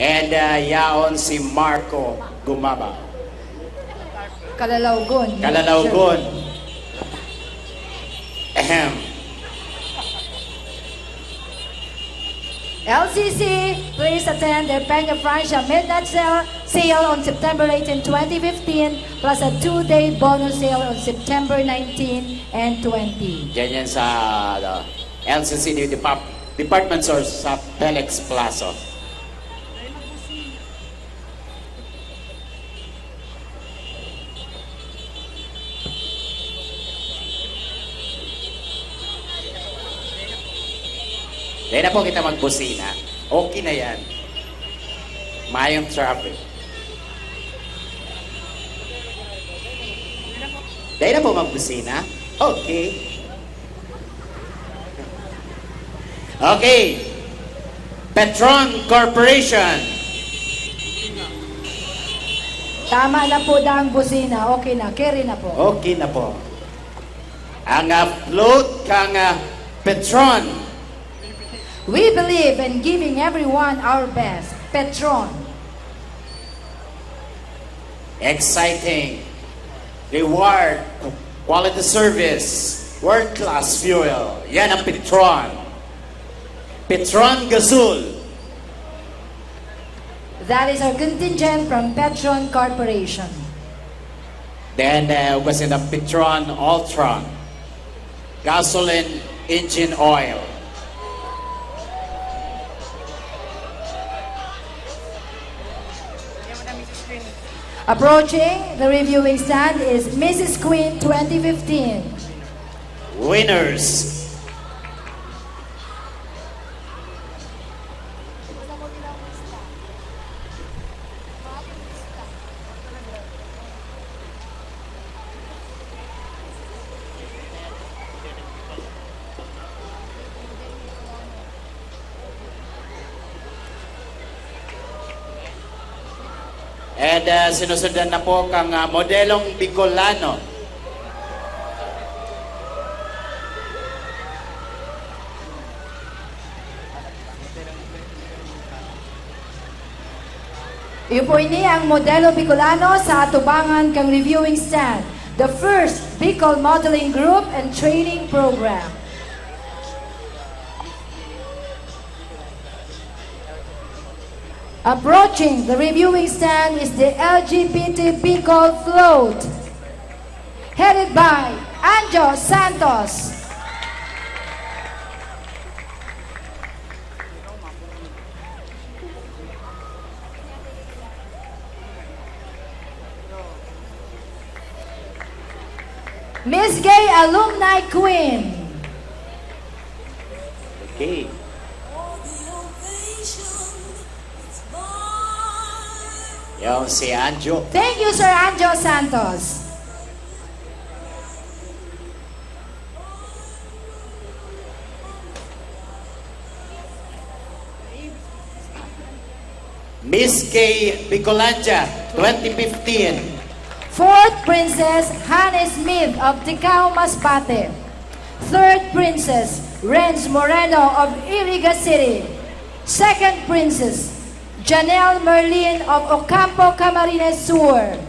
And uh, yaon si Marco Gumabaw. Kalalawgon. Kalalawgon. Ahem. L C C, please attend the Peña Francia Midnight Sale, sale on September eighteen, twenty fifteen, plus a two-day bonus sale on September nineteen and twenty. Diyan yan sa ano, L C C Depart- Department Store sa Felix Plaza. Dahil na po kita magbusina. Okay na yan. Mayong traffic. Dahil na po magbusina. Okay. Okay. Petron Corporation. Tama na po daang busina. Okay na. Carry na po. Okay na po. Ang uh, float kang uh, Petron. We believe in giving everyone our best. Petron. Exciting. Reward. Quality service. World-class fuel. Yan ang Petron. Petron Gasol. That is our contingent from Petron Corporation. Then, uh, ugwa sinda Petron Ultra gasoline engine oil. Approaching the reviewing stand is Missus Queen twenty fifteen. Winners. And, ah, sinusundan na po kang, ah, modelong Bicolano. Iyo po ini ang modelo Bicolano sa atubangan kan reviewing stand, the first Bicol Modeling Group and Training Program. Approaching the reviewing stand is the L G B T Bicol Float, headed by Anjo Santos. Miss Gay Alumni Queen. Okay. Yung si Anjo. Thank you, Sir Anjo Santos. Miss Gay Bicolandia, twenty fifteen. Fourth Princess, Hannah Smith of Ticao, Masbate. Third Princess, Renz Moreno of Iriga City. Second Princess, Janelle Merlin of Ocampo, Camarines Sur.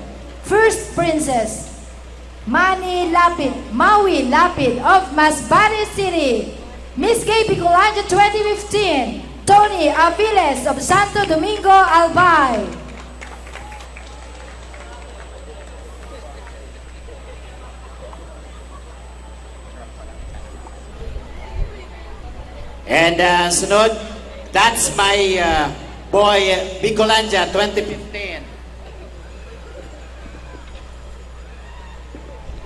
First Princess, Manny Lapid, Maui Lapid of Masbate City. Miss Gay Bicolandia twenty fifteen, Tony Aviles of Santo Domingo, Albay. And, uh, sunod, that's my, uh, boy, Bicolandia twenty fifteen.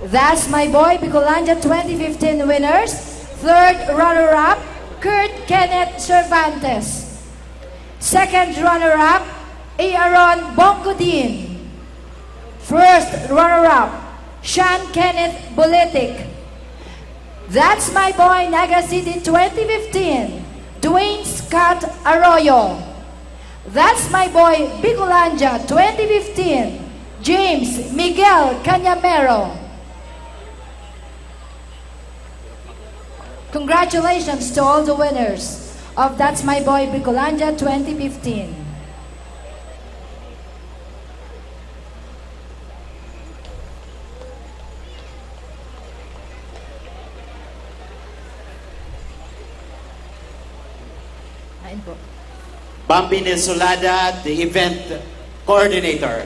That's my boy, Bicolandia twenty fifteen winners. Third runner-up, Kurt Kenneth Cervantes. Second runner-up, Aaron Bongodin. First runner-up, Sean Kenneth Bulitic. That's my boy, Naga City twenty fifteen, Dwayne Scott Arroyo. That's my boy, Bicolandia twenty fifteen, James Miguel Cañamero. Congratulations to all the winners of That's My Boy Bicolandia twenty fifteen. Ayan po. Bambi Insulada, the event coordinator.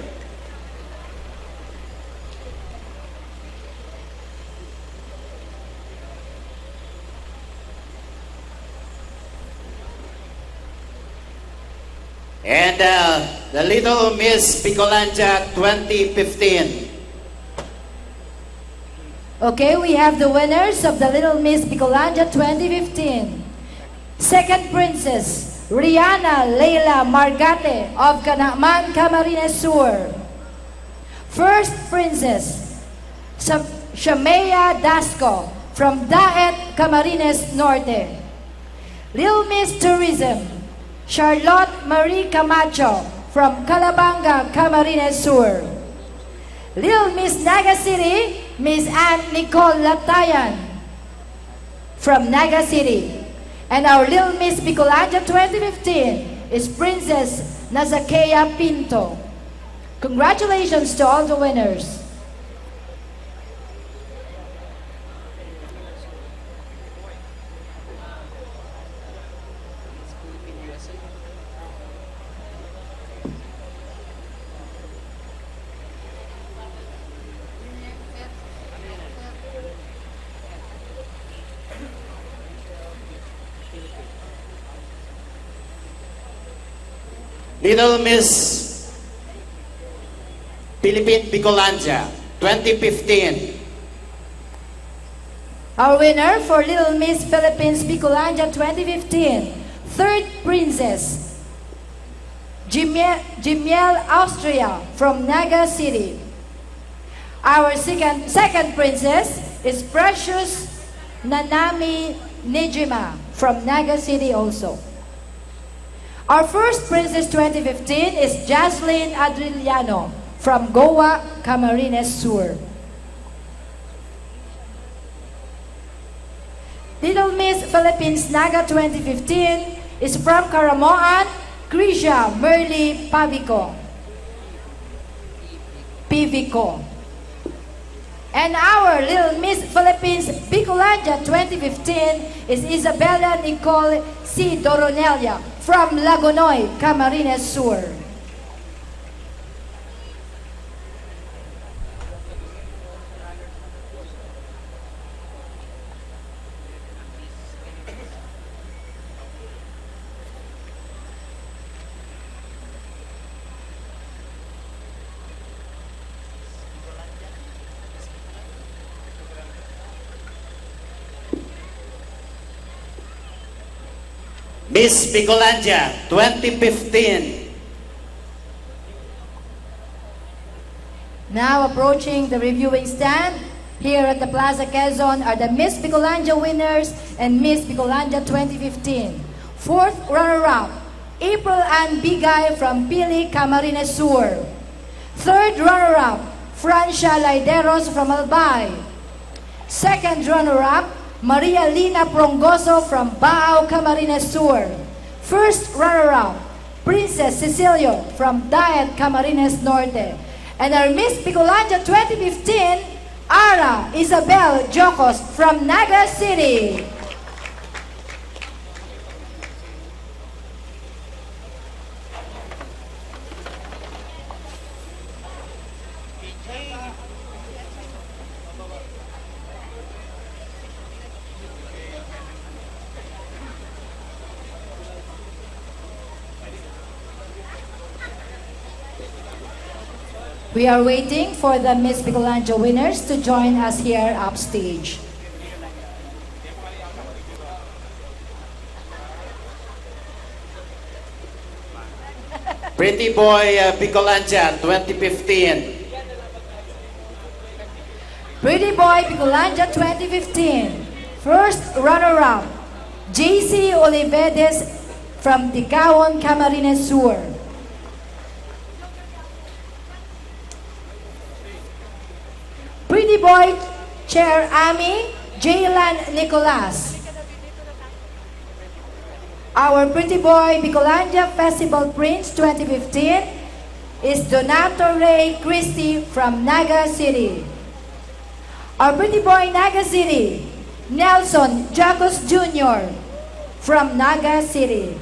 And, uh, the Little Miss Bicolandia twenty fifteen. Okay, we have the winners of the Little Miss Bicolandia twenty fifteen. Second Princess, Rihanna Leila Margate of Canaman, Camarines Sur. First Princess, Sa-, Shamea Dasco from Daet, Camarines Norte. Lil Miss Tourism, Charlotte Marie Camacho from Calabanga, Camarines Sur. Lil Miss Naga City, Miss Anne Nicole Latayan from Naga City. And our Lil Miss Bicolandia twenty fifteen is Princess Nazakea Pinto. Congratulations to all the winners. Little Miss Philippine Bicolandia twenty fifteen. Our winner for Little Miss Philippines Bicolandia twenty fifteen, third princess, Jimie-, Jimiel Austria from Naga City. Our second, second princess is Precious Nanami Nijima from Naga City also. Our first princess twenty fifteen is Jaslyn Adriliano from Goa, Camarines Sur. Little Miss Philippines Naga twenty fifteen is from Caramoan, Crisia Merly Pavico. Pivico. And our Little Miss Philippines Bicolandia twenty fifteen is Isabella Nicole C. Doronelia from Lagonoy, Camarines Sur. Miss Bicolandia twenty fifteen. Now approaching the reviewing stand, here at the Plaza Quezon are the Miss Bicolandia winners and Miss Bicolandia twenty fifteen. Fourth runner-up, April Ann Bigay from Pili, Camarines Sur. Third runner-up, Francia Laideros from Albay. Second runner-up, Maria Lina Prongoso from Baao, Camarines Sur. First runner-up, Princess Cecilio from Daet, Camarines Norte. And our Miss Bicolandia twenty fifteen, Ara Isabel Jocos from Naga City. We are waiting for the Miss Bicolandia winners to join us here upstage. Pretty Boy, uh, Bicolandia twenty fifteen. Pretty Boy Bicolandia twenty fifteen. First runner-up, J C Olivedes from Tigaon, Camarines Sur. Pretty Boy Chair Ami, Jaylan Nicolas. Our Pretty Boy Bicolandia Festival Prince twenty fifteen is Donato Ray Christie from Naga City. Our Pretty Boy Naga City, Nelson Jacos Junior from Naga City.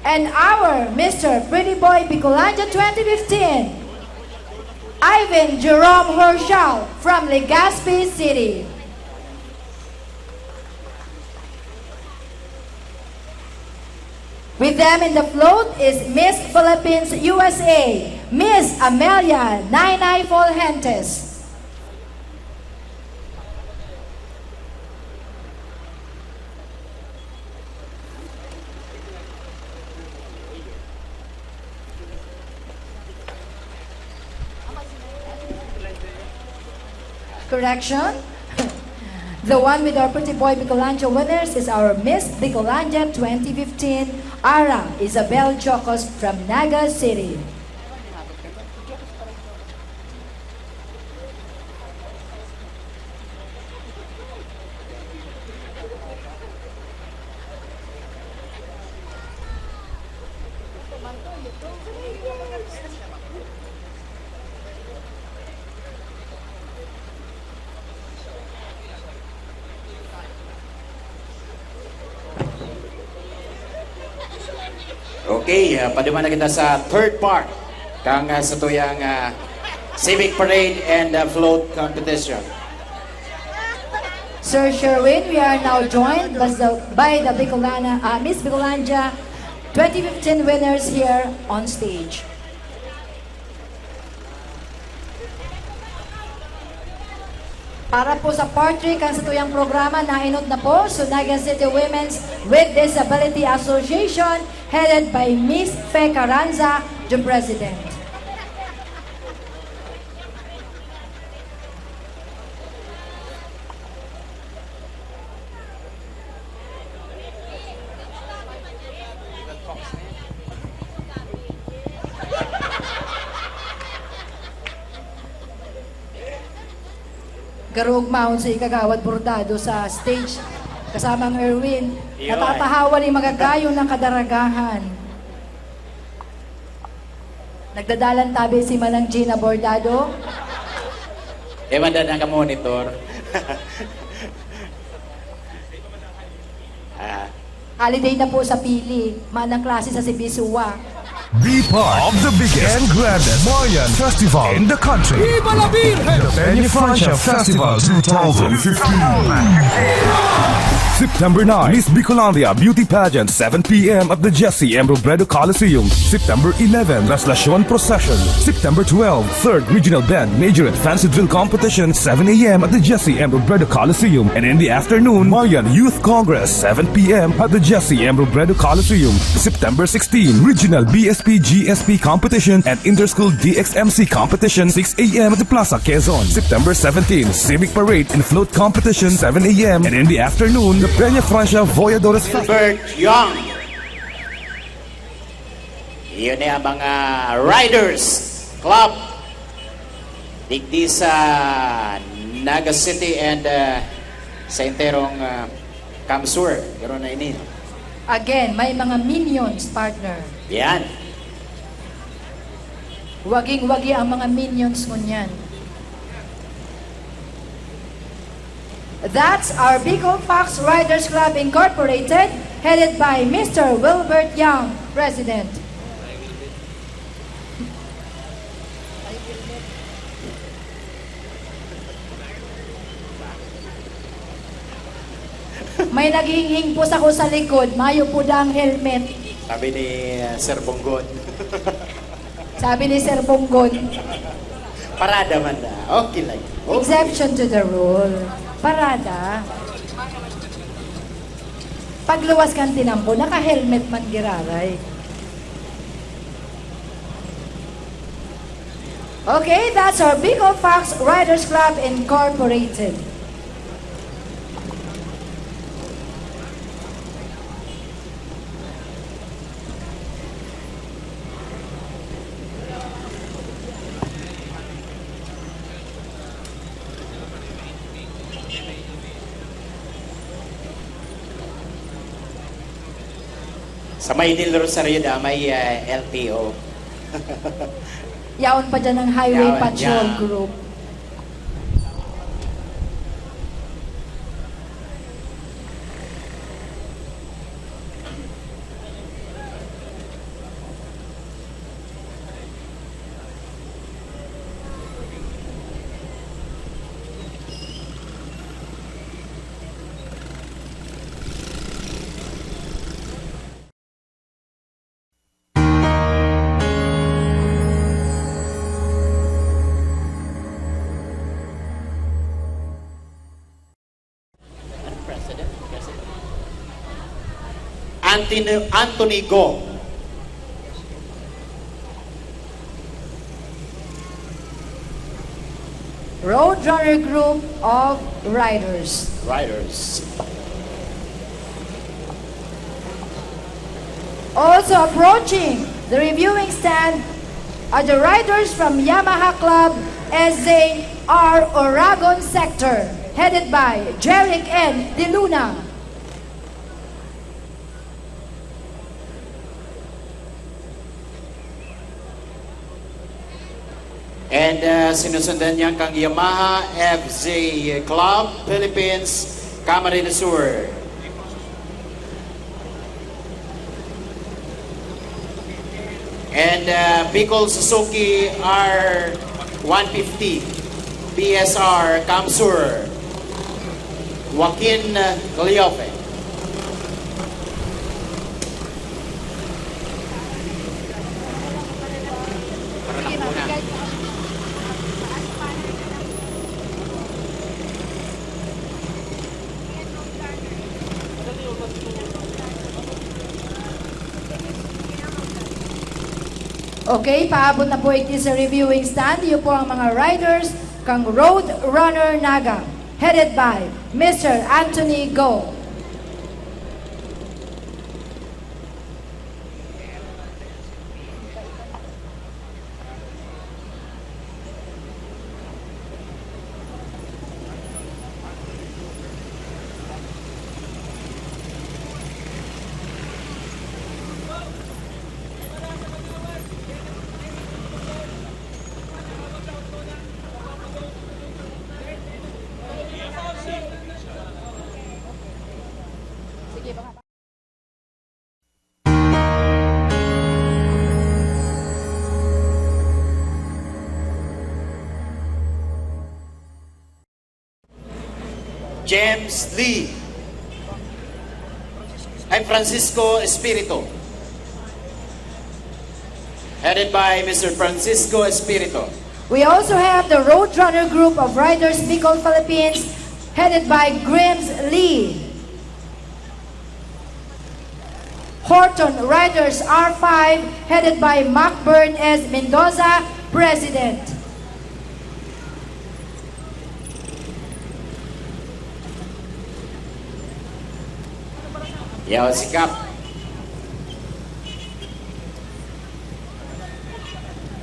And our Mister Pretty Boy Bicolandia twenty fifteen, Ivan Jerome Horshal from Legazpi City. With them in the float is Miss Philippines U S A, Miss Amelia Nainay Fulgentes. Correction. The one with our Pretty Boy Bicolandia winners is our Miss Bicolandia twenty fifteen, Ara Isabel Jocos from Naga City. Okay, ah, paduman na kita sa third part kang, ah, satuyang, ah, civic parade and, ah, float competition. Sir Sherwin, we are now joined by the, by the Bicolana, ah, Miss Bicolandia twenty fifteen winners here on stage. Para po sa part three kan satuyang programa, naenot na po, Sunagan City Women's with Disability Association, headed by Miss Fe Carranza, yung President. Garo ugmahon si Kagawad Bordado sa stage, kasama ang Erwin. Iyo, ay. Natatahawan ni magagayon ng kadaragahan. Nagdadalan tabi si Manang Gina Bordado. Eh, madadang ka monitor. Ah. Holiday na po sa Pili. Manang klase sa Sibisua. Be part of the biggest and grandest Mayan festival in the country. Viva la Virgen! The Peña Francia Festival two thousand fifteen. September nine, Miss Bicolandia Beauty Pageant, seven p m at the Jesse M. Robredo Coliseum. September eleven, Traslacion Procession. September twelve, Third Regional Band Majorette Fancy Drill Competition, seven a m at the Jesse M. Robredo Coliseum. And in the afternoon, Mayan Youth Congress, seven p m at the Jesse M. Robredo Coliseum. September sixteen, Regional B S P G S P Competition and Interschool D X M C Competition, six a m at the Plaza Quezon. September seventeen, Civic Parade and Float Competition, seven a m. And in the afternoon, the Peña Francia Voyadores Festival. Gilbert Young. Yun eh, ang mga Riders Club digdi sa Naga City and, ah, sa enterong, ah, CamSur. Garo na ini. Again, may mga minions, partner. Yan. Waging-wagi ang mga minions ngunyan. That's our Bicol Fox Riders Club Incorporated, headed by Mister Wilbert Young, President. May naghihinghing po sa ko sa likod, mayo po daang helmet. Sabi ni, uh, Sir Bonggon. Sabi ni Sir Bonggon. Parada man na. Okay lang. Okay. Exception to the rule. Parada. Pagluwas kan tinampo, naka-helmet man giraray. Okay, that's our Bicol Fox Riders Club Incorporated. Sa may Del Rosario da, may, eh, L T O. Yaon pa dyan ang Highway Yaon Patrol dyan. Group. Anthony, Anthony Go. Roadrunner Group of Riders. Riders. Also approaching the reviewing stand are the riders from Yamaha Club S Z R Oragon Sector, headed by Jeric N. De Luna. And, uh, sinusundan niyan kang Yamaha F Z Club Philippines, Camarines Sur. And, uh, Bicol Suzuki R one fifty, B S R CamSur, Joaquin Gliofe. Okay, paabot na po iti sa reviewing stand. Iyo po ang mga riders kang Road Runner Naga, headed by Mister Anthony Go. James Lee. Ay, Francisco Espiritu. Headed by Mister Francisco Espiritu. We also have the Roadrunner Group of Riders Bicol Philippines, headed by Grims Lee. Horton Riders R five, headed by Macburn S. Mendoza, President. Yaw, sikap.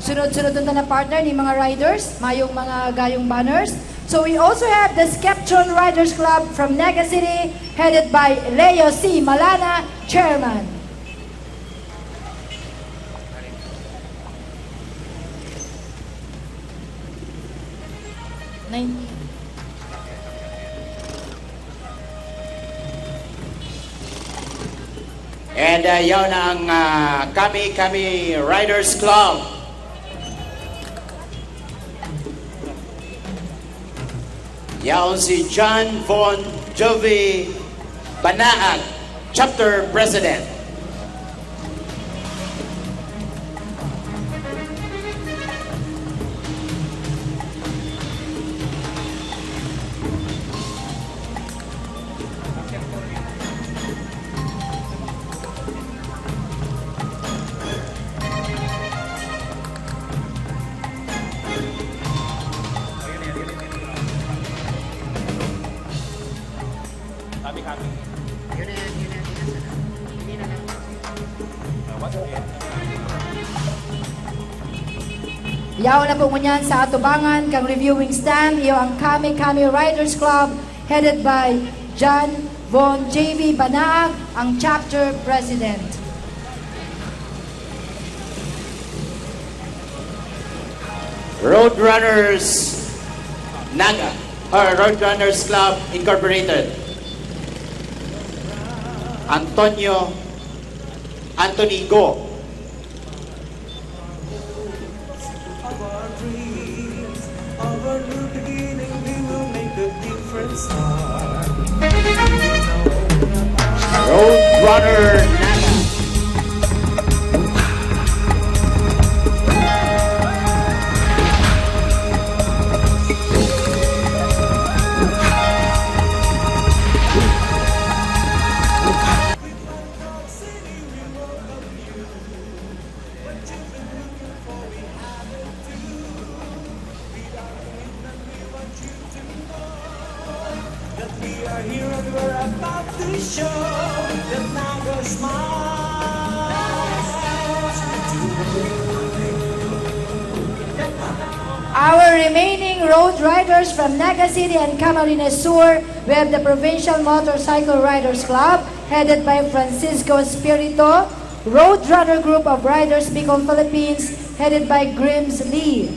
Sunod-sunod na, partner, ni mga riders, mayong mga gayong banners. So we also have the Skeptron Riders Club from Naga City, headed by Leo C. Malana, Chairman. Nineteen. And, uh, yaw na ang, uh, Kami Kami Riders Club. Yaon si John Von Jovi Banaag, Chapter President. Kami, kami. Yun na yan, yun na yan, yun na yan. Yaon na po ngunyan sa atubangan kan reviewing stand, iyo ang Kami Kami Riders Club, headed by John Von J V Banaag, ang chapter president. Roadrunners Naga, or Roadrunners Club Incorporated. Antonio, Anthony Go. Roadrunner Naga. Our remaining road riders from Naga City and Camarines Sur, we have the Provincial Motorcycle Riders Club, headed by Francisco Espirito, Road Runner Group of Riders Bicol Philippines, headed by Grims Lee.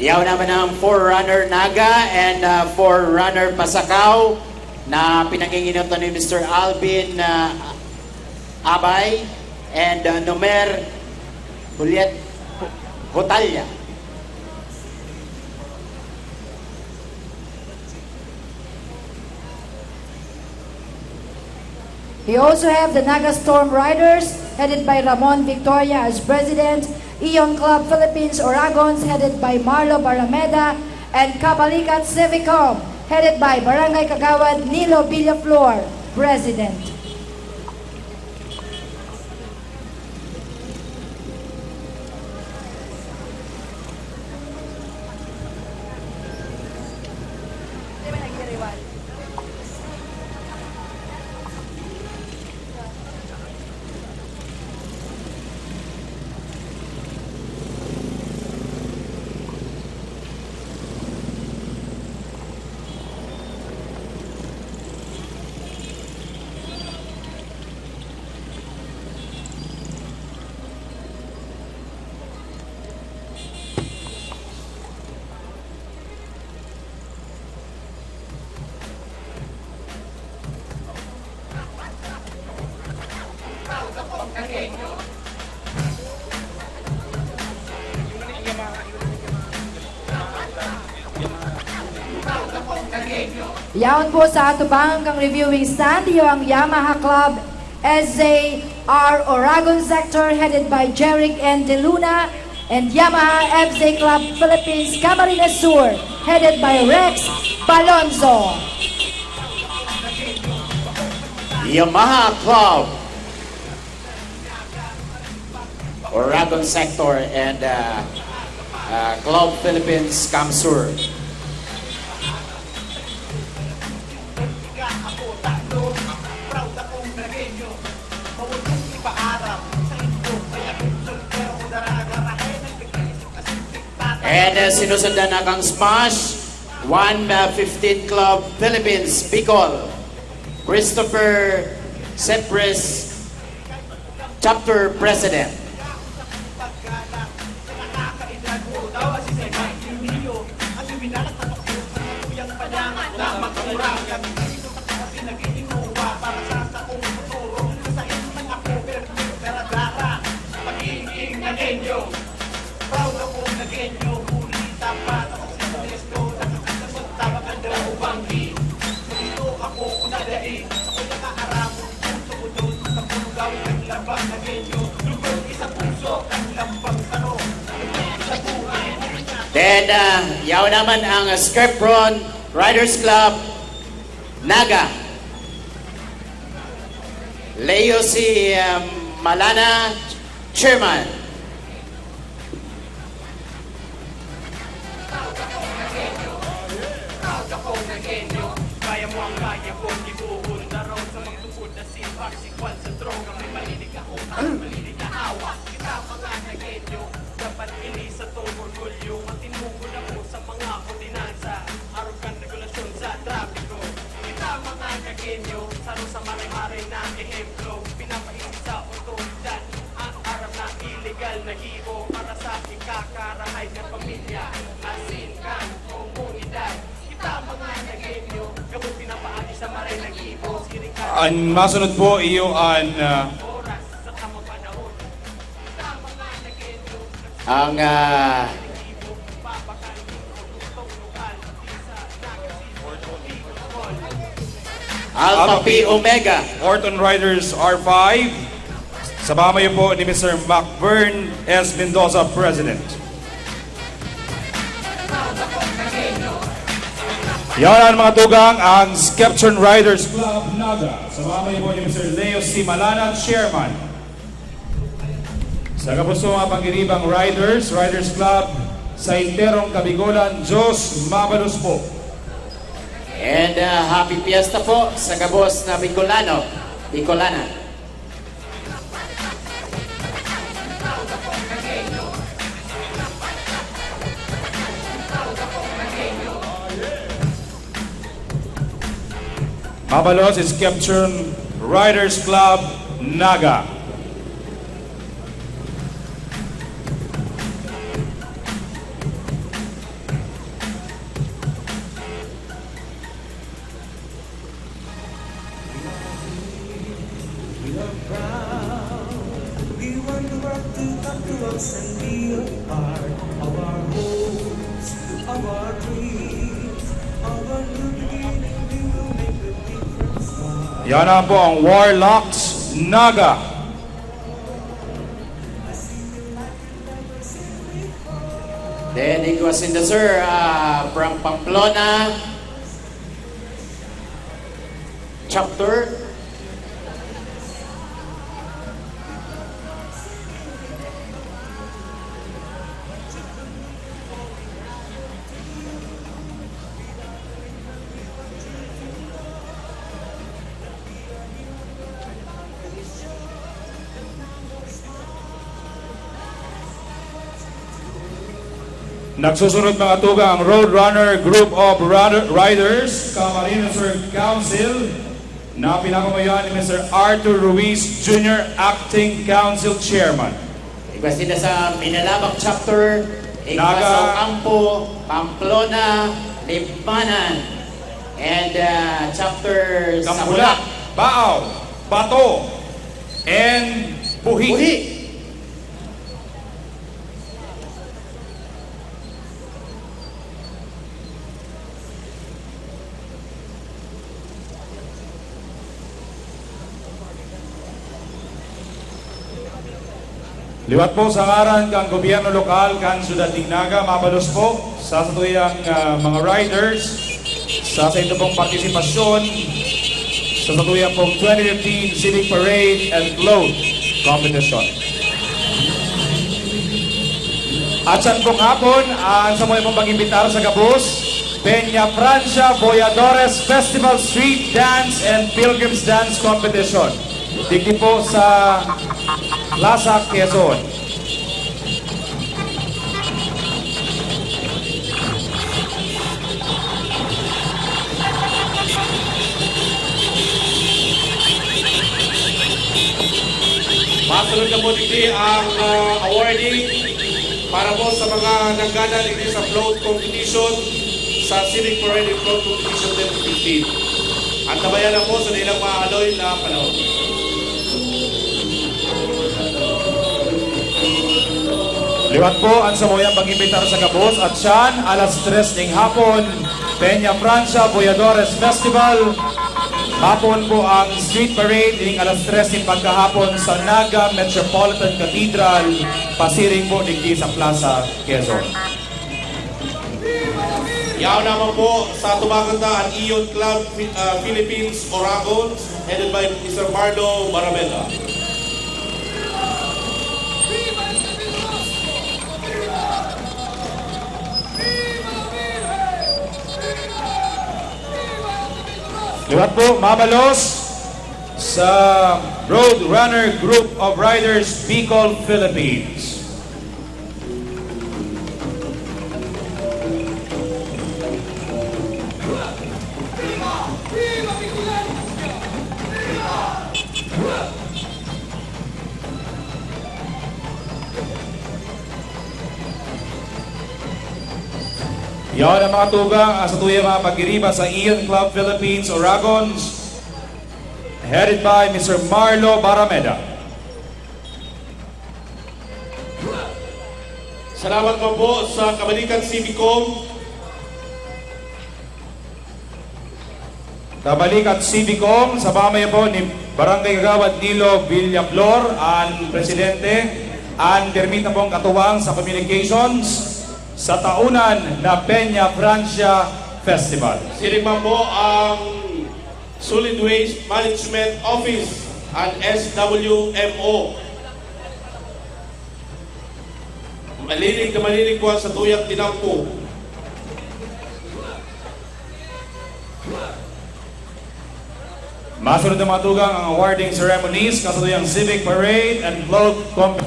Yaw naman ang Forerunner Naga and, uh, Forerunner Pasacao na pinanginginotan ni Mister Alvin, uh, Abay and, uh, Nomer Juliet Hotalla. We also have the Naga Storm Riders, headed by Ramon Victoria as president, Ion Club Philippines Oragons, headed by Marlo Barameda, and Kabalikan Civicom, headed by Barangay Kagawad Nilo Villaflor, president. Yaon po sa atubang kan reviewing stand, iyo ang Yamaha Club S J R Oragon Sector, headed by Jeric N. De Luna, and Yamaha F Z Club Philippines Camarines Sur, headed by Rex Balonzo. Yamaha Club Oragon Sector and uh, uh, Club Philippines CamSur. And uh, sinusundan na kang Smash one fifteen Club Philippines Bicol, Christopher Sepres, Chapter President. Then, uh, yaw naman ang Skirpron Riders Club Naga. Leo si um, Malana, Chairman. An masunod po iyo an ah, Ang ah, Alpha Pi Omega. Orton Riders R five. Sa pamayo po ni Mister Macvern S. Mendoza, President. Yan ang mga tugang, ang Skeptron Riders Club Naga. Sa pamayo po ni Mister Leo C. Malana, Chairman. Sa gabos po mga pangiribang riders, Riders Club, sa enterong Kabigolan, Diyos mabalos po. And uh, happy fiesta po sa gabos na Bicolano, Bicolana. Mabalos Skeptron Riders Club, Naga. Yan na po ang Warlocks Naga. Then, igwa sinda, sir, ah, from Pamplona chapter. Nagsusunod, mga tugang, ang Road Runner Group of Runner- Riders, Camarines Sur Council, na pinapamayoan ni Mister Arthur Ruiz Junior, Acting Council Chairman. Igwa sinda sa Minalabac Chapter, igwa Naga. sa Ocampo, Pamplona, Libmanan, and uh, Chapter sa Kambula, Baaw, Bato, and Buhi. Buhi. Liwat po sa ngaran kan gobyerno lokal kan Syudad nin Naga, mabalos po sa satuyang, ah, mga riders sa saindong pong partisipasyon sa satuyang pong twenty fifteen Civic Parade and Float Competition. At saan pong hapon, ang sa mga pong pag-imbitar sa gabos, Peña Francia Boyadores Festival Street Dance and Pilgrims Dance Competition. Digdi po sa Plaza Quezon. Masunod na po digdi ang, ah, awarding para po sa mga nagana digdi sa float competition, sa Civic Parade and Float Competition twenty fifteen. Antabayan lang po sa ilang maaloy na panahon. Liwat po ang samuyang pag-imbitar sa gabos at siyan, alas tres ning hapon, Peña Francia Boyadores Festival. Hapon po ang street parade ning alas tres ning pagkahapon sa Naga Metropolitan Cathedral, pasiring po digdi sa Plaza Quezon. Yaon naman po sa tumakan ta an Iyon Club Fi-, ah, Philippines Oragon, headed by Mister Marlo Barameda. Liwat po, mabalos sa Road Runner Group of Riders Bicol, Philippines. Yaon ang mga tugang, ang satuyang mga pagiriba sa Iyon Club Philippines Oragons, headed by Mister Marlo Barameda. Salamat po po sa Kabalikan Civicom. Kabalikan Civicom, sa pamaya po ni Barangay Kagawad Nilo Villaflor, ang presidente, ang pirmi na pong katuwang sa communications sa taonan na Peña Francia Festival. Siring man po ang Solid Waste Management Office, ang S W M O. Malilig na malilig po ang satuyang tinampo. Masunod na mga tugang ang awarding ceremonies, kasatuyang civic parade and float comp-,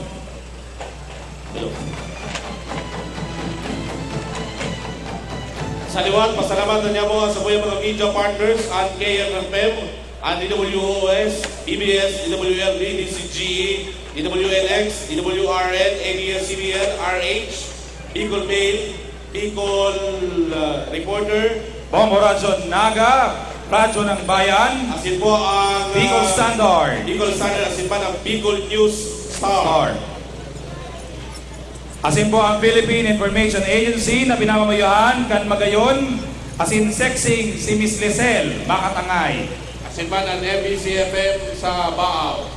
Sa liwat, pasalamatan niya po ang samuyang mga media partners, ang K M F M, ang D W O S, B B S, D W L D, D Z G E, D W L X, D W R N, A B S C B N, R H, Bicol Mail, Bicol, ah, Reporter, Bombo Radyo Naga, Radyo ng Bayan, asin po ang, ah, Bicol Standard. Bicol Standard, asin pa ang Bicol News Star. Star. Asin po ang Philippine Information Agency na pinamamayohan kan magayon asin sexing si Miss Lisel Makatangay. Asin man ang M B C F M sa Baao.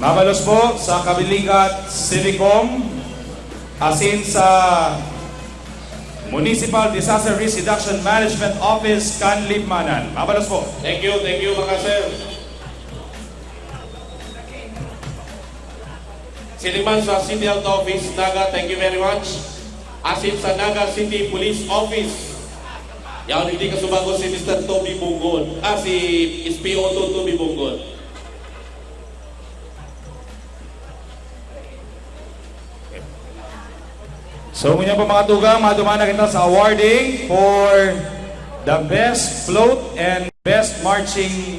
Mabalos po sa Kabilikat Civicom, asin sa Municipal Disaster Risk Reduction Management Office kan Libmanan. Mabalos po. Thank you, thank you, mga sir. Siring man sa City Health Office, Naga, thank you very much. Asin sa Naga City Police Office, yaon digdi kasubago si Mister Toby Bunggon. Ah, si S P O two Toby Bunggon. So, ngunyan po, mga tugang, maduman na kita sa awarding for the best float and best marching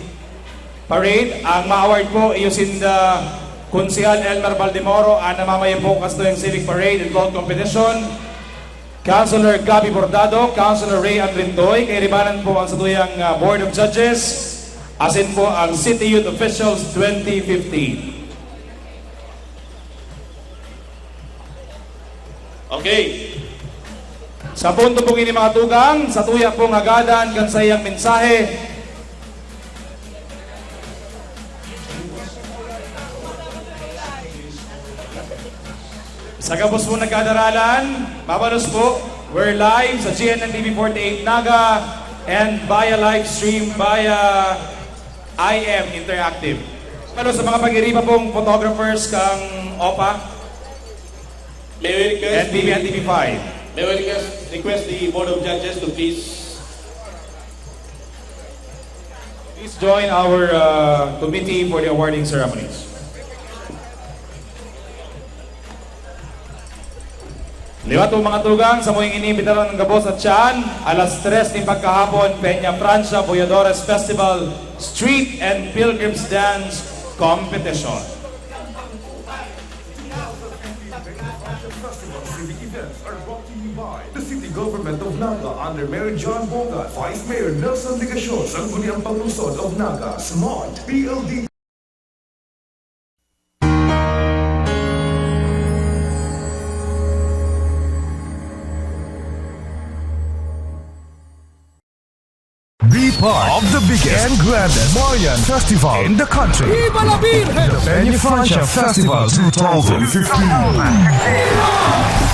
Parade. Ang ma-award po iyo sinda Konsehal Elmer Baldemoro, ang namamayo po kan satuyang Civic Parade and Float Competition. Councilor Gabby Bordado, Councilor Ray Andrintoy, kairibanan po ang satuyang, ah, Board of Judges, asin po ang City Youth Officials twenty fifteen. Okay. Sa punto pong ini, mga tugang, satuya pong hagadan kan saiyang mensahe. Sa gabos pong nagkadaralan, mabalos po, we're live sa G N N T V forty-eight Naga and via live stream via I M Interactive. Pero sa mga pag-iriba pong photographers kang OPA, May we request N T V, the, N T V five. May we request, request the Board of Judges to please, please join our, uh, committee for the awarding ceremonies. Liwat po, mga tugang, sa muing ini, imbitaran ang gabos at siyan, alas tres nin pagkahapon, Peña Francia Voyadores Festival Street and Pilgrims Dance Competition. Festival civic events are brought to you by the City Government of Naga under Mayor John Bongat, Vice Mayor Nelson Legacion, Sangguniang Panglungsod of Naga, SMART, P L D. Be part of the biggest and grandest Maoyan festival in the country. Viva la Virgen! The Peña Francia Festival two thousand fifteen.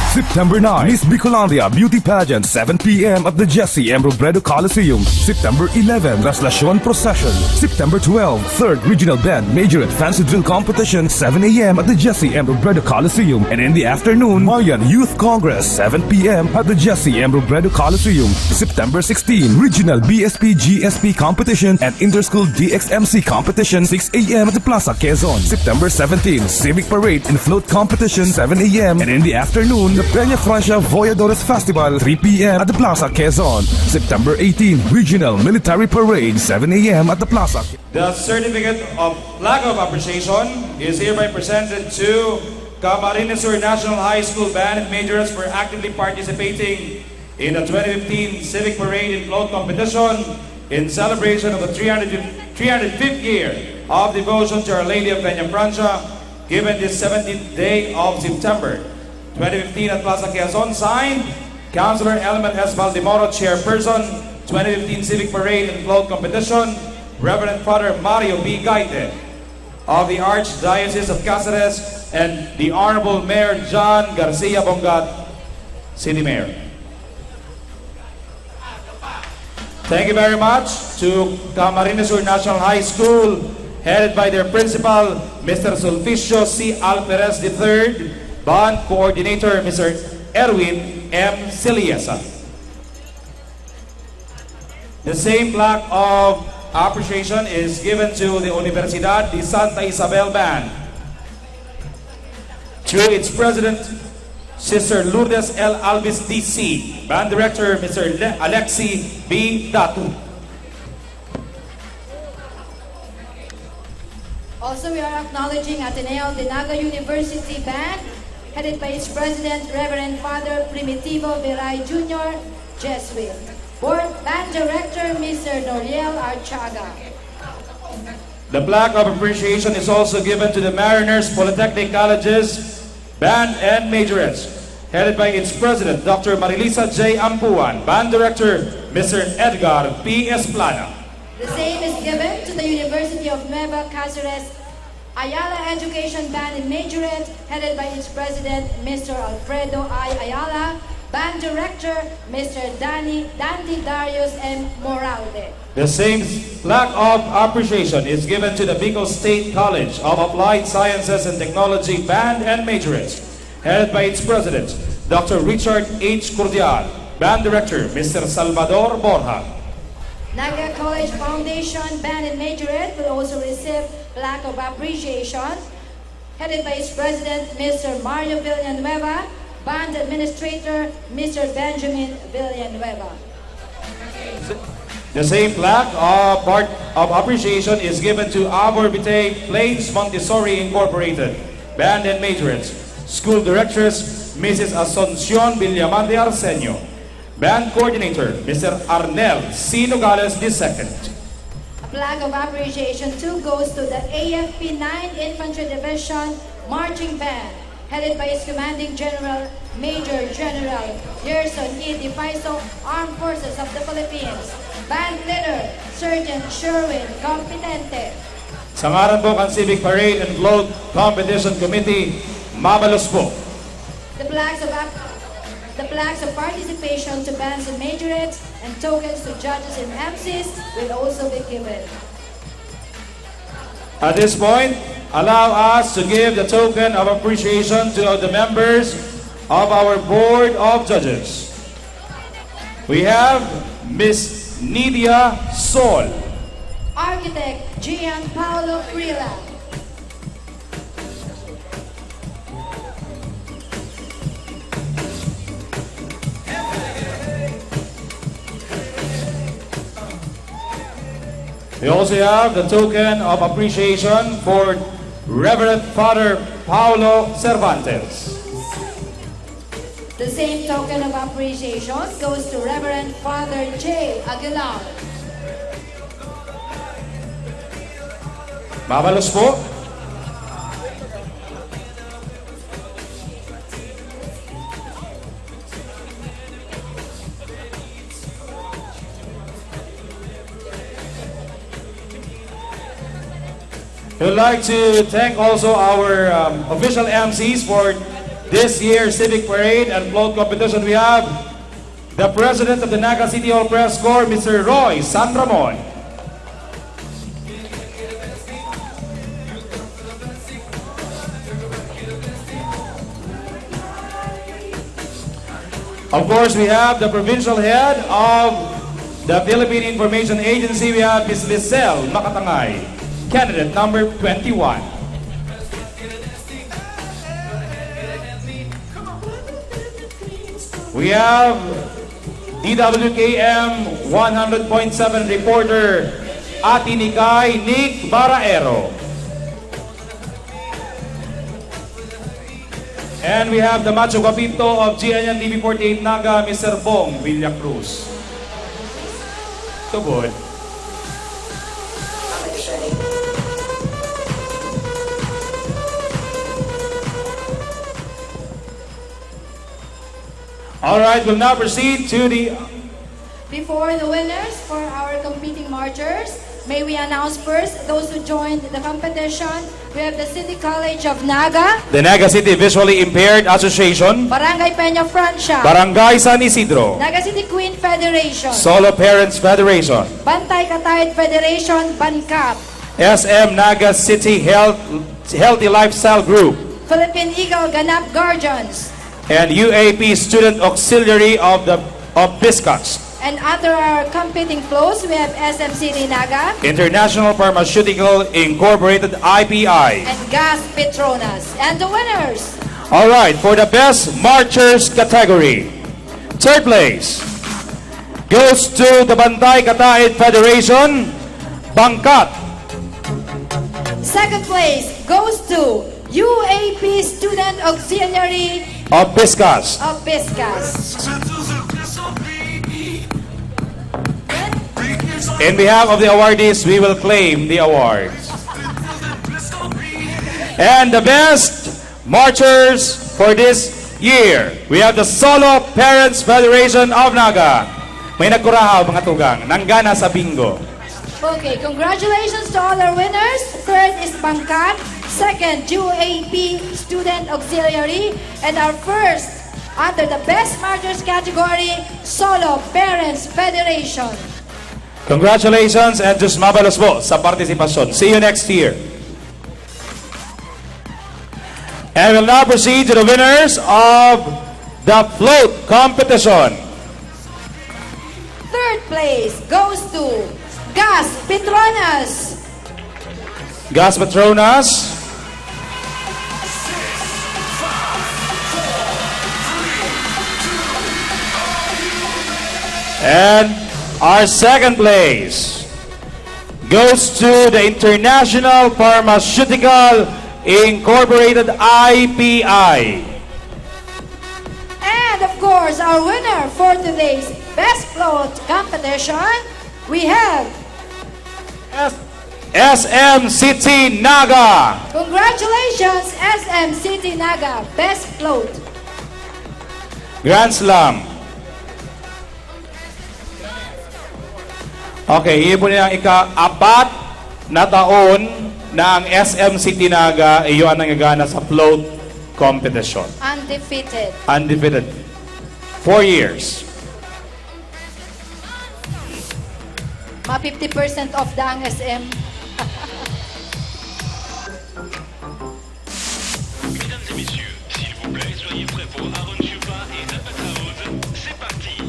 September nine, Miss Bicolandia Beauty Pageant, seven p m at the Jesse M. Robredo Coliseum. September eleven, Traslacion Procession. September twelve, Third Regional Band Majorette Fancy Drill Competition, seven a m at the Jesse M. Robredo Coliseum. And in the afternoon, Maoyan Youth Congress, seven p m at the Jesse M. Robredo Coliseum. September sixteen, Regional B S P G S P Competition and Interschool D X M C Competition, six a m at the Plaza Quezon. September seventeen, Civic Parade and Float Competition, seven a m. And in the afternoon, the Peña Francia Voyadores Festival, three p m at the Plaza Quezon. September eighteen, Regional Military Parade, seven a m at the Plaza. The certificate of flag of appreciation is hereby presented to Camarines Sur National High School Band and Majorette for actively participating in the twenty fifteen Civic Parade and Float Competition in celebration of the three hundred, three hundred fifth year of devotion to Our Lady of Peña Francia, given this seventeenth day of September twenty fifteen at Plaza Quezon. Signed, Councilor Elmer S. Baldemoro, Chairperson, twenty fifteen Civic Parade and Float Competition, Reverend Father Mario B. Gaite of the Archdiocese of Caceres, and the Honorable Mayor John Garcia Bongat, City Mayor. Thank you very much to Camarines Sur National High School, headed by their principal, Mister Sulficio C. Alferez the third, band coordinator, Mister Erwin M. Celiesa. The same plaque of appreciation is given to the Universidad de Santa Isabel Band through its president, Sister Lourdes L. Alvis D C, band director, Mister Le-, Alexi B. Datu. Also, we are acknowledging Ateneo de Naga University Band, headed by its president, Reverend Father Primitivo Veray Junior, Jesuit. Board Band Director, Mister Noriel Archaga. The plaque of appreciation is also given to the Mariners Polytechnic College's Band and Majorettes, headed by its president, Doctor Marilisa J. Ampuan, band director, Mister Edgar P. Esplana. The same is given to the University of Nueva Caceres Ayala Education Band and Majorette, headed by its president, Mister Alfredo I. Ayala, band director, Mister Danny, Dante Darius M. Moralde. The same plaque of appreciation is given to the Bicol State College of Applied Sciences and Technology Band and Majorettes, headed by its president, Doctor Richard H. Cordial, band director, Mister Salvador Borja. Naga College Foundation Band and Majorette will also receive plaque of appreciation, headed by its president, Mister Mario Villanueva, band administrator, Mister Benjamin Villanueva. The same plaque of part of appreciation is given to Abor Bitay Plains Montessori Incorporated, Band and Majorettes, School Directress Missus Asuncion Villamante Arsenio, Band Coordinator Mister Arnel C. Nogales the second. A flag of appreciation too goes to the A F P nine Infantry Division Marching Band, headed by its Commanding General, Major General Gerson E. Difaiso, Armed Forces of the Philippines, Band Leader, Sergeant Sherwin Competente. Sa ngaran po kan Civic Parade and Float Competition Committee, mabalos po. The flags of ap-, the flags of participation to bands and majorettes and tokens to judges and M Cs will also be given. At this point, allow us to give the token of appreciation to the members of our Board of Judges. We have Miss Nidia Sol. Architect Gian Paulo Frila. We also have the token of appreciation for Reverend Father Paulo Cervantes. The same token of appreciation goes to Reverend Father J. Aguilar. Mabalos po. We'd like to thank also our, um, official M Cs for this year's Civic Parade and Float Competition. We have the President of the Naga City Hall Press Corps, Mister Roy San Ramon. Of course, we have the provincial head of the Philippine Information Agency. We have Miss Lisel Makatangay, candidate number twenty-one. We have D W K M one hundred point seven reporter, Ate Nikay Nick Baraero. And we have the Macho Capito of G N N T V forty-eight Naga, Mister Bong Villacruz. Tubod. All right, we'll now proceed to the Before the winners for our competing marchers, may we announce first those who joined the competition. We have the City College of Naga, the Naga City Visually Impaired Association, Barangay Peña Francia, Barangay San Isidro, Naga City Queen Federation, Solo Parents Federation, Bantay Kataid Federation, BANKAP, S M Naga City Health, Healthy Lifestyle Group, Philippine Eagle Ganap Guardians, and U A P Student Auxiliary of the, of BISCAS. And under our competing floats, we have S M City Naga, International Pharmaceutical Incorporated, I P I, and Gas Petronas. And the winners. All right, for the best marchers category, third place goes to the Bantay Kataid Federation, BANKAP. Second place goes to U A P Student Auxiliary of BISCAS. Of BISCAS. In behalf of the awardees, we will claim the awards. And the best marchers for this year, we have the Solo Parents Federation of Naga. May nagkurahaw, mga tugang, nanggana sa bingo. Okay, congratulations to all our winners. First is BANKAP, second, U A P Student Auxiliary, and our first, under the Best Marchers category, Solo Parents Federation. Congratulations and Diyos mabalos po sa partisipasyon. See you next year. And we'll now proceed to the winners of the float competition. Third place goes to Gas Petronas. Gas Petronas. And Our second place goes to the International Pharmaceutical Incorporated, I P I. And of course, our winner for today's Best Float competition, we have S M City Naga. Congratulations, S M City Naga, Best Float. Grand Slam. Okay, iyon po niya ang ika-apat na taon na ang S M City Naga iyo ang nangagana sa float competition. Undefeated. Undefeated. Four years. Ma fifty percent off da ang S M. Mesdames et messieurs, s'il vous plaît, soyez prêts pour Aaron Chupa et Albatraoz. C'est parti.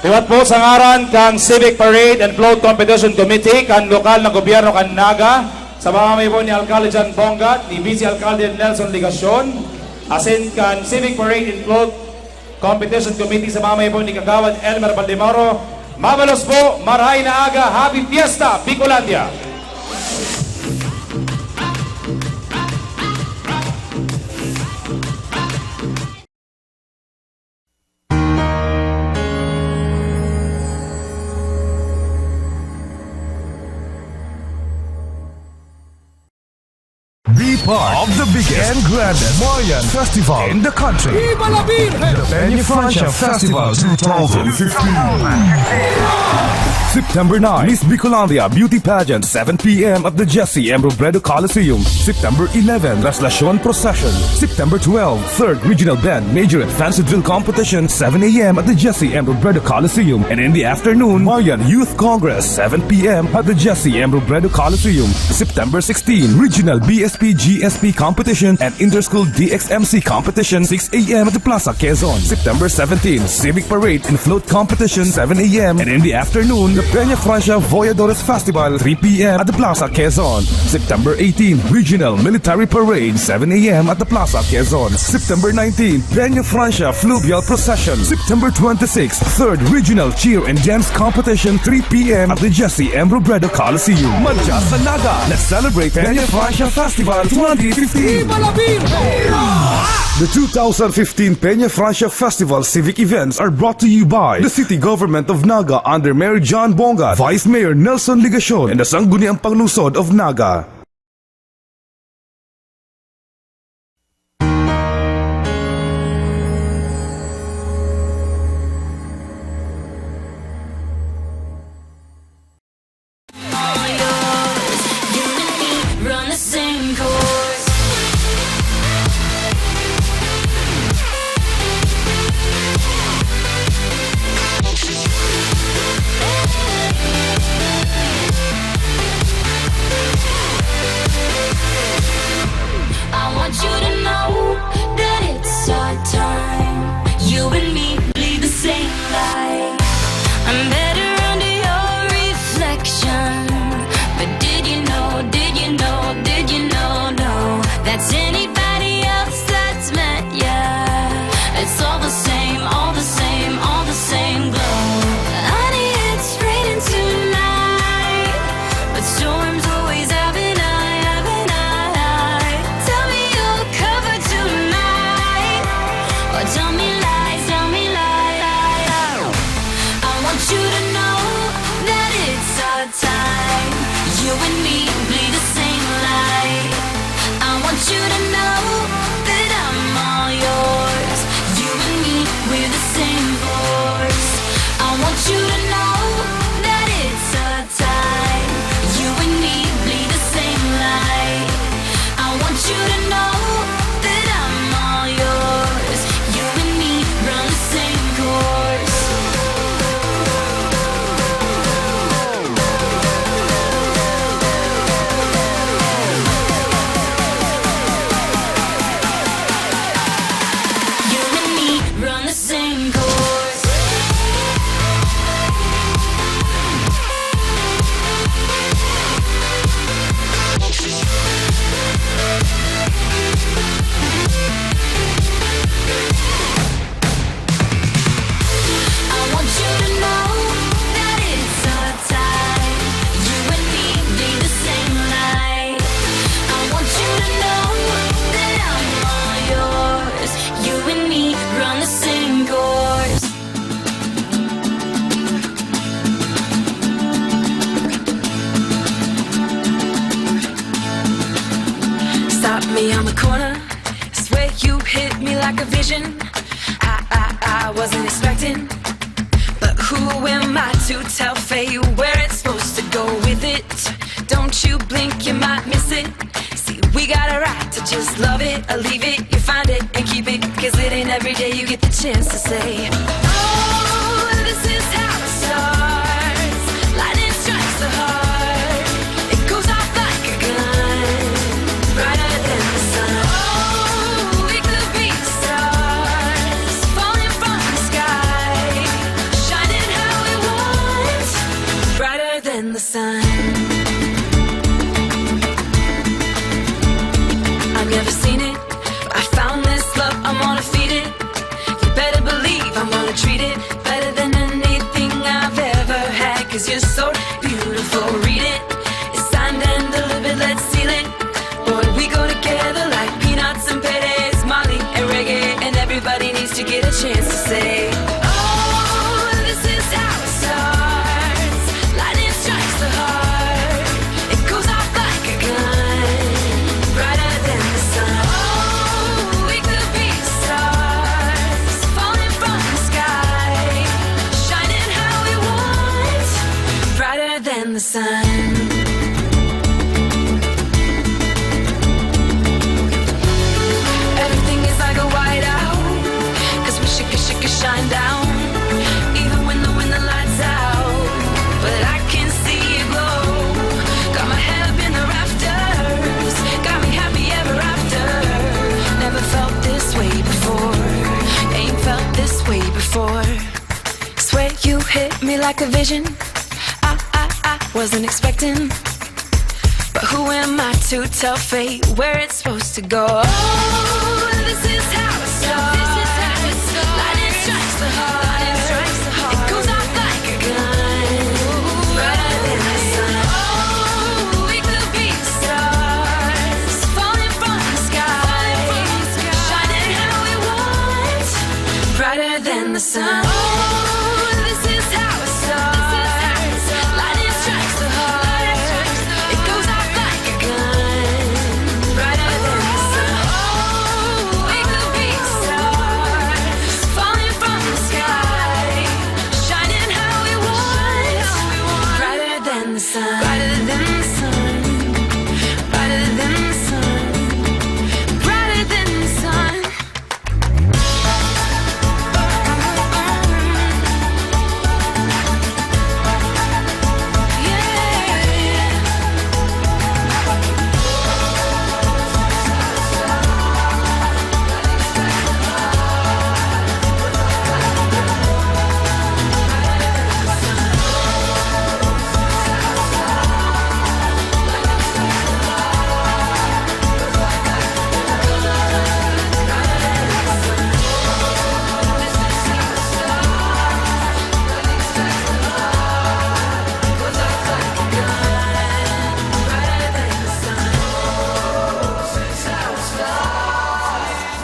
Liwat po sa ngaran kan Civic Parade and Float Competition Committee kan lokal na gobyerno kan Naga, sa pamamayo po ni Alcalde John Bongat, ni Vice Alcalde Nelson Legacion, asin kan Civic Parade and Float Competition Committee sa pamamayo po ni Kagawad Elmer Baldemoro. Mabalos po, marahay na aga, Happy Fiesta, Bicolandia! Be part of the biggest and grandest Mayan Festival in the country. The Peña Francia Festival twenty fifteen. September nine, Miss Bicolandia Beauty Pageant, seven p.m. at the Jesse M. Robredo Coliseum. September eleven, Traslacion Procession. September twelve, Third Regional Band Majorette Fancy Drill Competition, seven a.m. at the Jesse M. Robredo Coliseum. And in the afternoon, Mayan Youth Congress, seven p.m. at the Jesse M. Robredo Coliseum. September sixteen, Regional B S P G S P Competition and Interschool D X M C Competition, six a.m. at the Plaza Quezon. September seventeen, Civic Parade and Float Competition, seven a.m. And in the afternoon, the Peña Francia Voyadores Festival, three p.m. at the Plaza Quezon. September eighteen, Regional Military Parade, seven a.m. at the Plaza Quezon. September nineteen, Peña Francia Fluvial Procession. September twenty-six, Third Regional Cheer and Dance Competition, three p.m. at the Jesse M. Robredo Coliseum. Madya sa Naga, let's celebrate Peña Francia Festival twenty fifteen. The two thousand fifteen Peña Francia Festival civic events are brought to you by the City Government of Naga under Mayor John Bongat, Vice Mayor Nelson Legacion, and the Sangguniang Panglungsod of Naga. Me on the corner, swear you hit me like a vision. I, I, I wasn't expecting, but who am I to tell fate where it's supposed to go with it? Don't you blink, you might miss it. See, we got a right to just love it or leave it. You find it and keep it, 'cause it ain't every day you get the chance to say, "Oh, this is how it starts." Lightning strikes the heart. It goes off like a gun, brighter than the sun. Oh, we could be stars, falling from the sky, shining how we want, brighter than the sun. I've never seen it, but I found this love, I'm gonna feed it. You better believe I'm gonna treat it better than anything I've ever had, 'cause you're so beautiful, read it. It's signed and delivered, let's seal it. Boy, we go together like peanuts and peres, Molly and reggae, and everybody needs to get a chance to say, "Oh, this is how it starts." Lightning strikes the heart. It goes off like a gun, brighter than the sun. Oh, we could be stars, falling from the sky, shining how we want, brighter than the sun. Everything is like a whiteout, 'cause we should, should shine down, even when the, when the lights out. But I can see you glow. Got my head up in the rafters, got me happy ever after. Never felt this way before, ain't felt this way before. Swear you hit me like a vision. I, I, I wasn't expecting, but who am I to tell fate where it's supposed to go? Oh, this is how it starts. Lightning strikes the heart. It goes off like a gun, brighter than the sun. Oh, we could be stars, falling from the sky, shining how we want, brighter than the sun. Oh, this is how it starts. Lightning strikes the heart. It goes off like a gun, brighter than the sun. Oh, we could be stars, falling from the sky, shining how we want, brighter than the sun, brighter than the sun, brighter than the sun, brighter than the sun.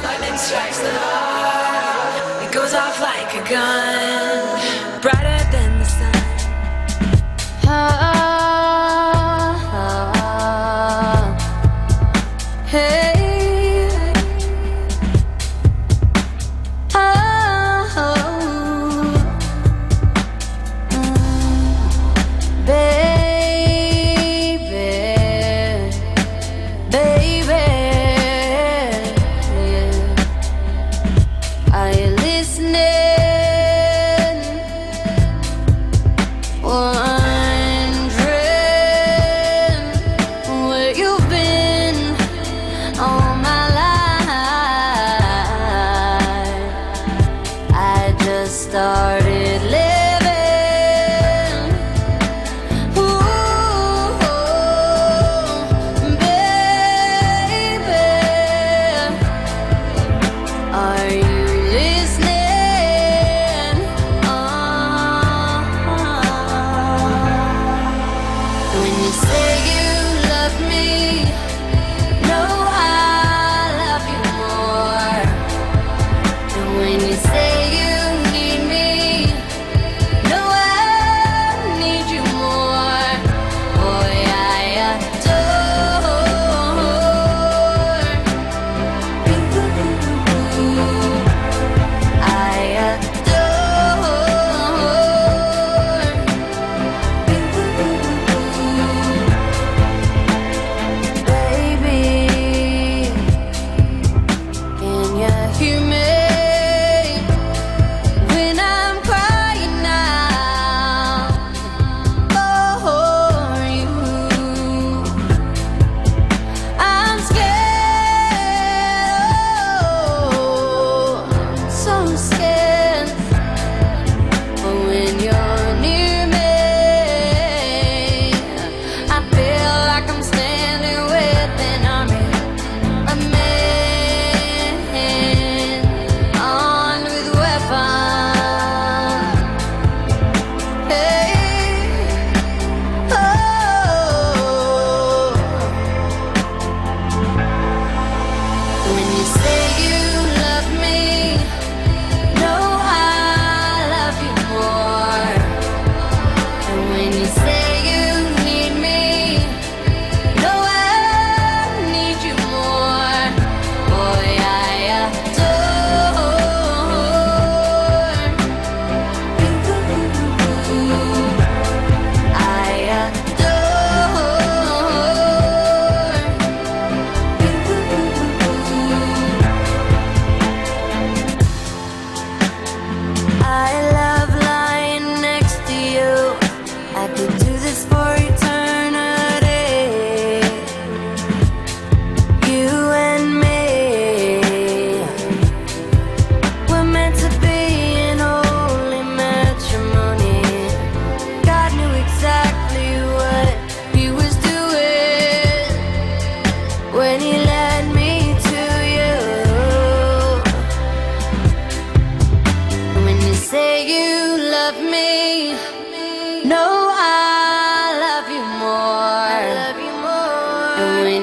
Lightning strikes the heart. It goes off like a gun, brighter than the sun. Ah, ah, ah. Hey. Oh, mm, baby, baby, yeah. Are you listening? Wondering where you've been all my life. I just started living. Ooh, baby, are you listening? Uh-huh. When you say you love me, no, I love you more. And when you say you need me, no, I need you more. Boy, I adore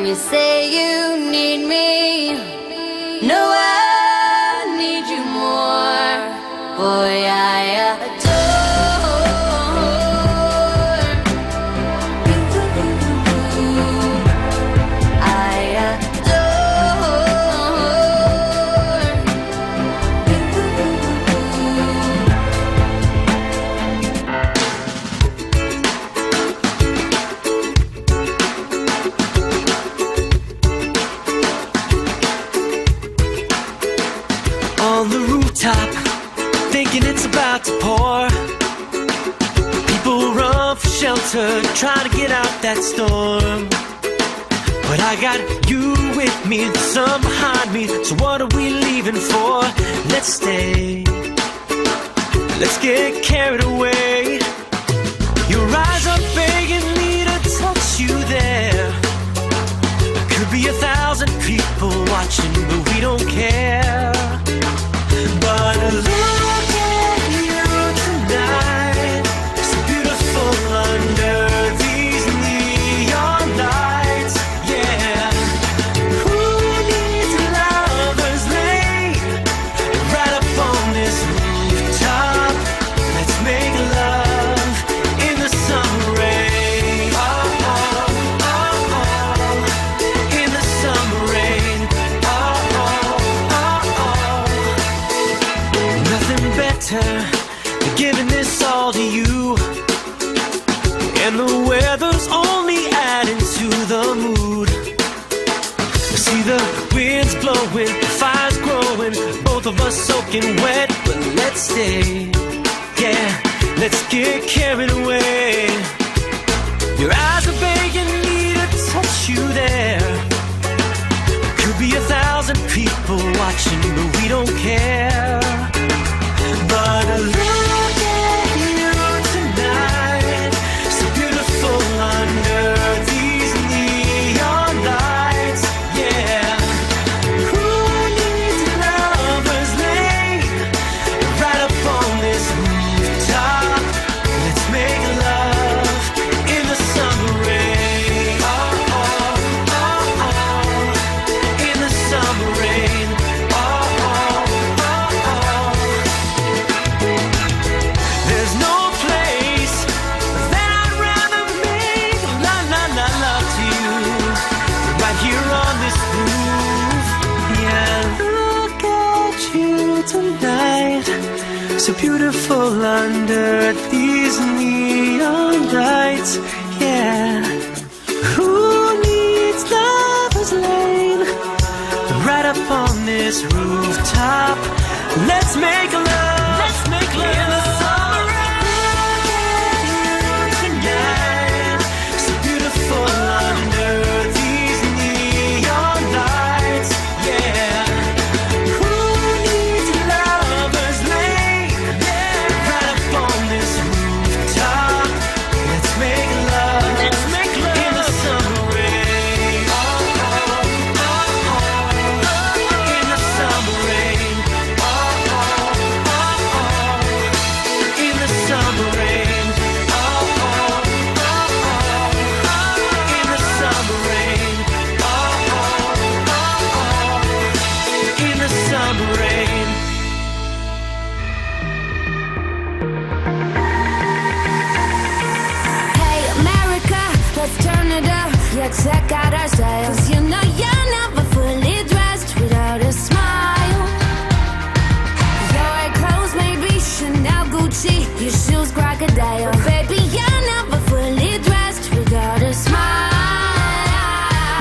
You say you need me. No, I need you more. Boy, I adore. I adore. On the rooftop, thinking it's about to pour. People run for shelter, trying to get out that storm. But I got you with me, the sun behind me. So what are we leaving for? Let's stay. Let's get carried away. Your eyes are begging me to touch you there. There could be a thousand people watching, but we don't care. But look at you tonight, so beautiful under these neon lights. Yeah, who needs a lover's lane? Right up on this rooftop, let's make love in the summer rain. Oh, oh, oh, oh. In the summer rain. Oh, oh, oh, oh. Nothing better than giving this all to you. And the weather's only adding to the mood. See the winds blowing, the fire's growing, both of us soaking wet. But let's stay, yeah, let's get carried away. Your eyes are begging me to touch you there. Could be a thousand people watching, but we don't care. But look at you tonight, so beautiful under these neon lights. Yeah, who needs a lover's lane? Right up on this rooftop, let's make love in the summer rain. Oh, oh, oh, oh. In the summer rain. Oh, oh, oh, oh. There's no place that I'd rather make la, la, la, love to you than right here on this roof. Yeah, look at you tonight, so beautiful under these neon lights. Yeah, who needs lover's lane? Right up on this rooftop, let's make love. Let's make love. In the summer rain. Tonight, so beautiful under these neon lights. Yeah. Who needs a lover's lane? Yeah. Right up on this rooftop, let's make love. Let's make love. In the summer rain. Oh, oh, oh, oh. In the summer rain. Oh, oh, oh, oh. In the summer rain. Oh, oh, oh, oh. In the summer rain. Oh, oh, oh, oh. In the summer rain. Hey, America, let's turn it up. Yeah, check out our style. 'Cause you know you're never fully dressed without a smile. Your clothes may be Chanel, Gucci, your shoes crocodile. But baby, you're never fully dressed without a smile.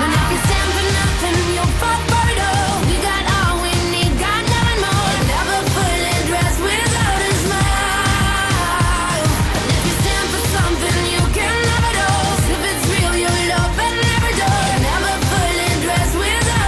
And if you stand for nothing, you'll fall for it all. We got all we need, got nothing more. Never fully dressed without a smile. And if you stand for something, you can have it all. If it's real, you'll open every door. Never fully dressed without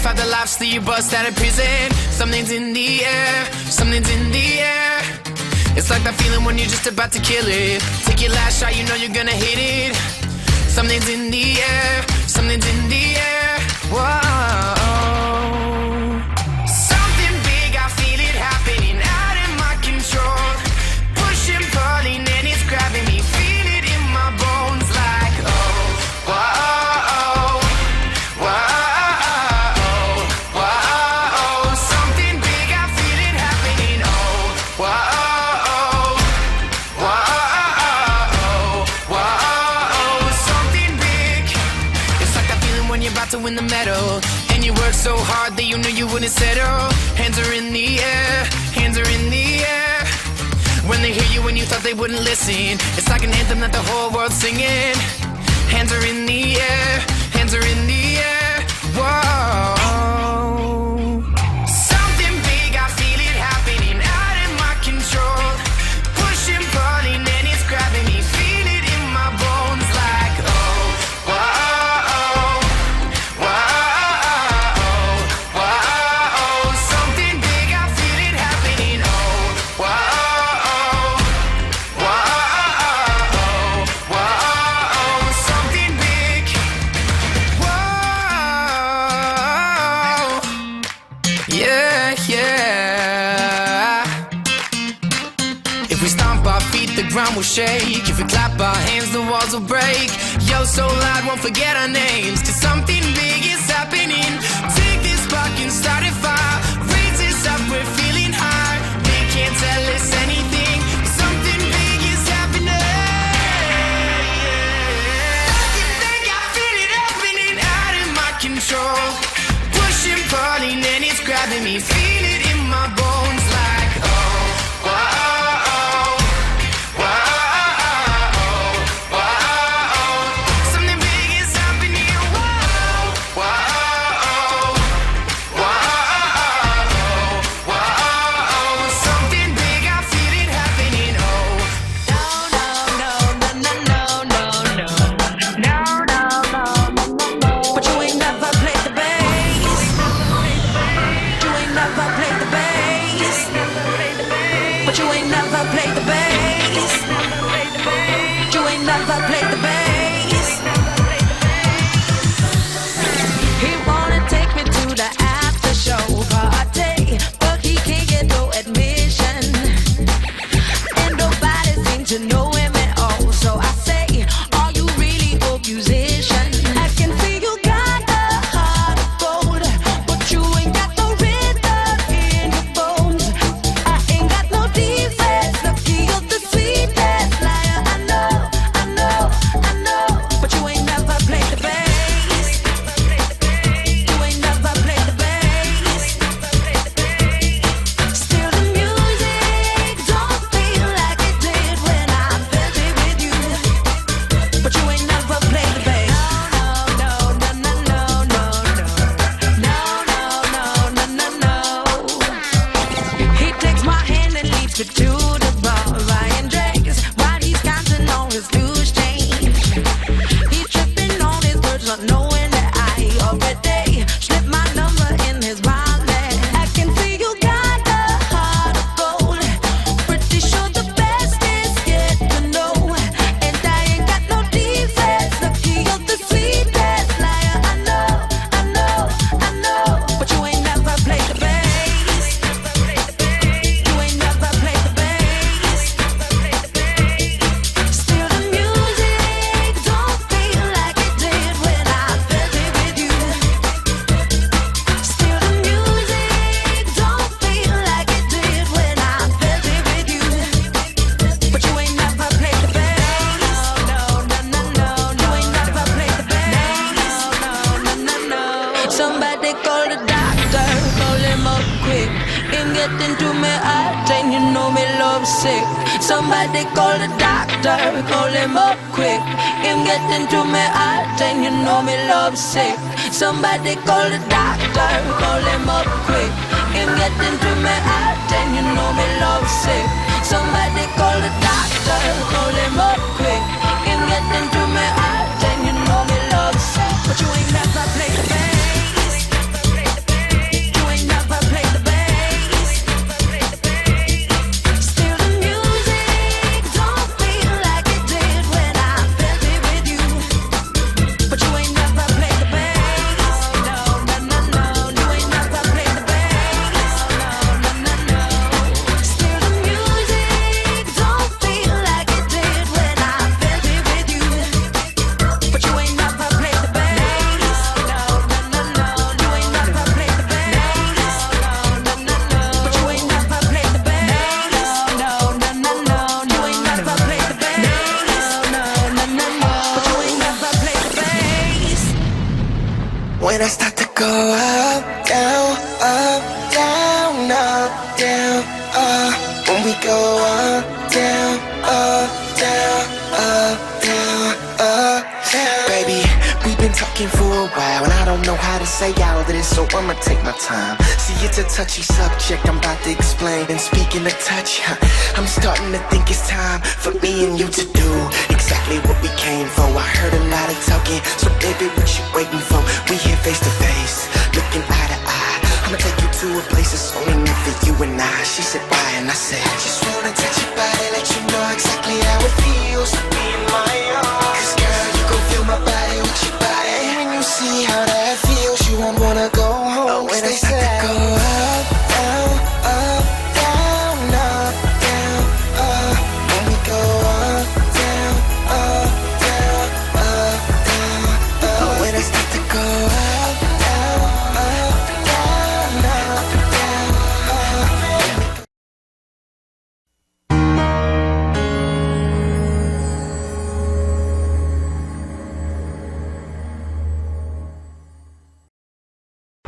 About the lifestyle you bust out of prison. Something's in the air, something's in the air. It's like that feeling when you're just about to kill it. Take your last shot, you know you're gonna hit it. Something's in the air, something's in the air. Whoa. Something big, I feel it happening, out of my control. Pushing, pulling, and it's grabbing me. Feel it in my bones like, oh, whoa, whoa, whoa. Something big, I feel it happening, oh, whoa, whoa, something big. It's like that feeling when you're about to win the medal, and you work so hard that you knew you wouldn't settle. Hands are in the air, hands are in the air. When they hear you and you thought they wouldn't listen, it's like an anthem that the whole world's singing. Hands are in the air, hands are in the air. Whoa. Something big, I feel it happening, out of my control. Pushing, pulling, and it's grabbing me. Feel it in my bones like, oh, whoa, whoa, whoa. Something big, I feel it happening, oh, whoa, whoa, something big. Whoa. Yeah, yeah. If we stomp our feet, the ground will shake. If we clap our hands, the walls will break. Yo, so loud, won't forget our names. 'Cause something big is happening. Take this spark and start a fire. Raise this up, we're feeling high. They can't tell us anything. Something big is happening. Something big, I feel it happening, out of my control. Pushing, pulling, and it's grabbing me. Feel it in my bones like, oh, whoa, whoa, whoa, whoa. Something big is happening. Whoa, whoa, whoa, whoa. Something big, I feel it happening. Oh, no, no, no, no, no, no, no, no, no, no, no, no, no. But you ain't never played the bass. You ain't never played the bass. But you ain't never played the bass. You ain't never played the bass. He wanna take me to the after show party, but he can't get no admission. And nobody seem to know him at all. So I say, are you really a musician? I can see you got a heart of gold, but you ain't got no rhythm in your bones. I ain't got no defense. Lucky you're the sweetest liar I know, I know, I know. But you ain't never played the bass. You ain't never played the bass. Still the music don't feel like it did when I felt it with you. But you ain't never played the bass. No, no, no, no, no, no, no. No, no, no, no, no, no. He takes my hand and leads me to the bar, buying drinks while he's counting all his loose change. He tripping on his words, not knowing that I already slip my number in his wallet. I can see you got a heart of gold. Pretty sure the best is yet to know. And I ain't got no defense. Lucky you're the sweetest liar I know, I know, I know. But you ain't never played the bass. You ain't never played the bass. Still the music don't feel like it did when I felt it with you. Still the music don't feel like it did when I felt it with you. But you ain't never played the bass. No, no, no, no, no. You ain't never played the bass. No, no, no, no, no. Somebody call the doctor, call him up quick. Him get into me heart and you know me love sick. Somebody call the doctor, call him up quick. Him get into me heart and you know me love sick. Somebody call the doctor, call him up quick. Him get into me heart and you know me love sick. Somebody call the doctor, call him up quick. Him get into me heart and you know me love sick. But you ain't never played the bass. Up, down, up, down, up. When we go up, down, up, down, up, down, up, down. Baby, we've been talking for a while, and I don't know how to say all of this, so I'ma take my time. See, it's a touchy subject, I'm about to explain. And speaking of touch, huh, I'm starting to think it's time for me and you to do exactly what we came for. I heard a lot of talking, so baby, what you waiting for? We here face to face, looking eye to eye. I'ma take you to a place that's only meant for you and I. She said, "Why?" And I said, "I just wanna touch your body, let you know exactly how it feels to be in my arms. 'Cause girl, you gon' feel my body with your body. And when you see how that feels, you won't wanna go home." Oh, when I start to go up, down, up, down, up, down, up. When we go up, down, up, down, up, down, up. Oh, when I start to go up, down, up, down, up, down, up.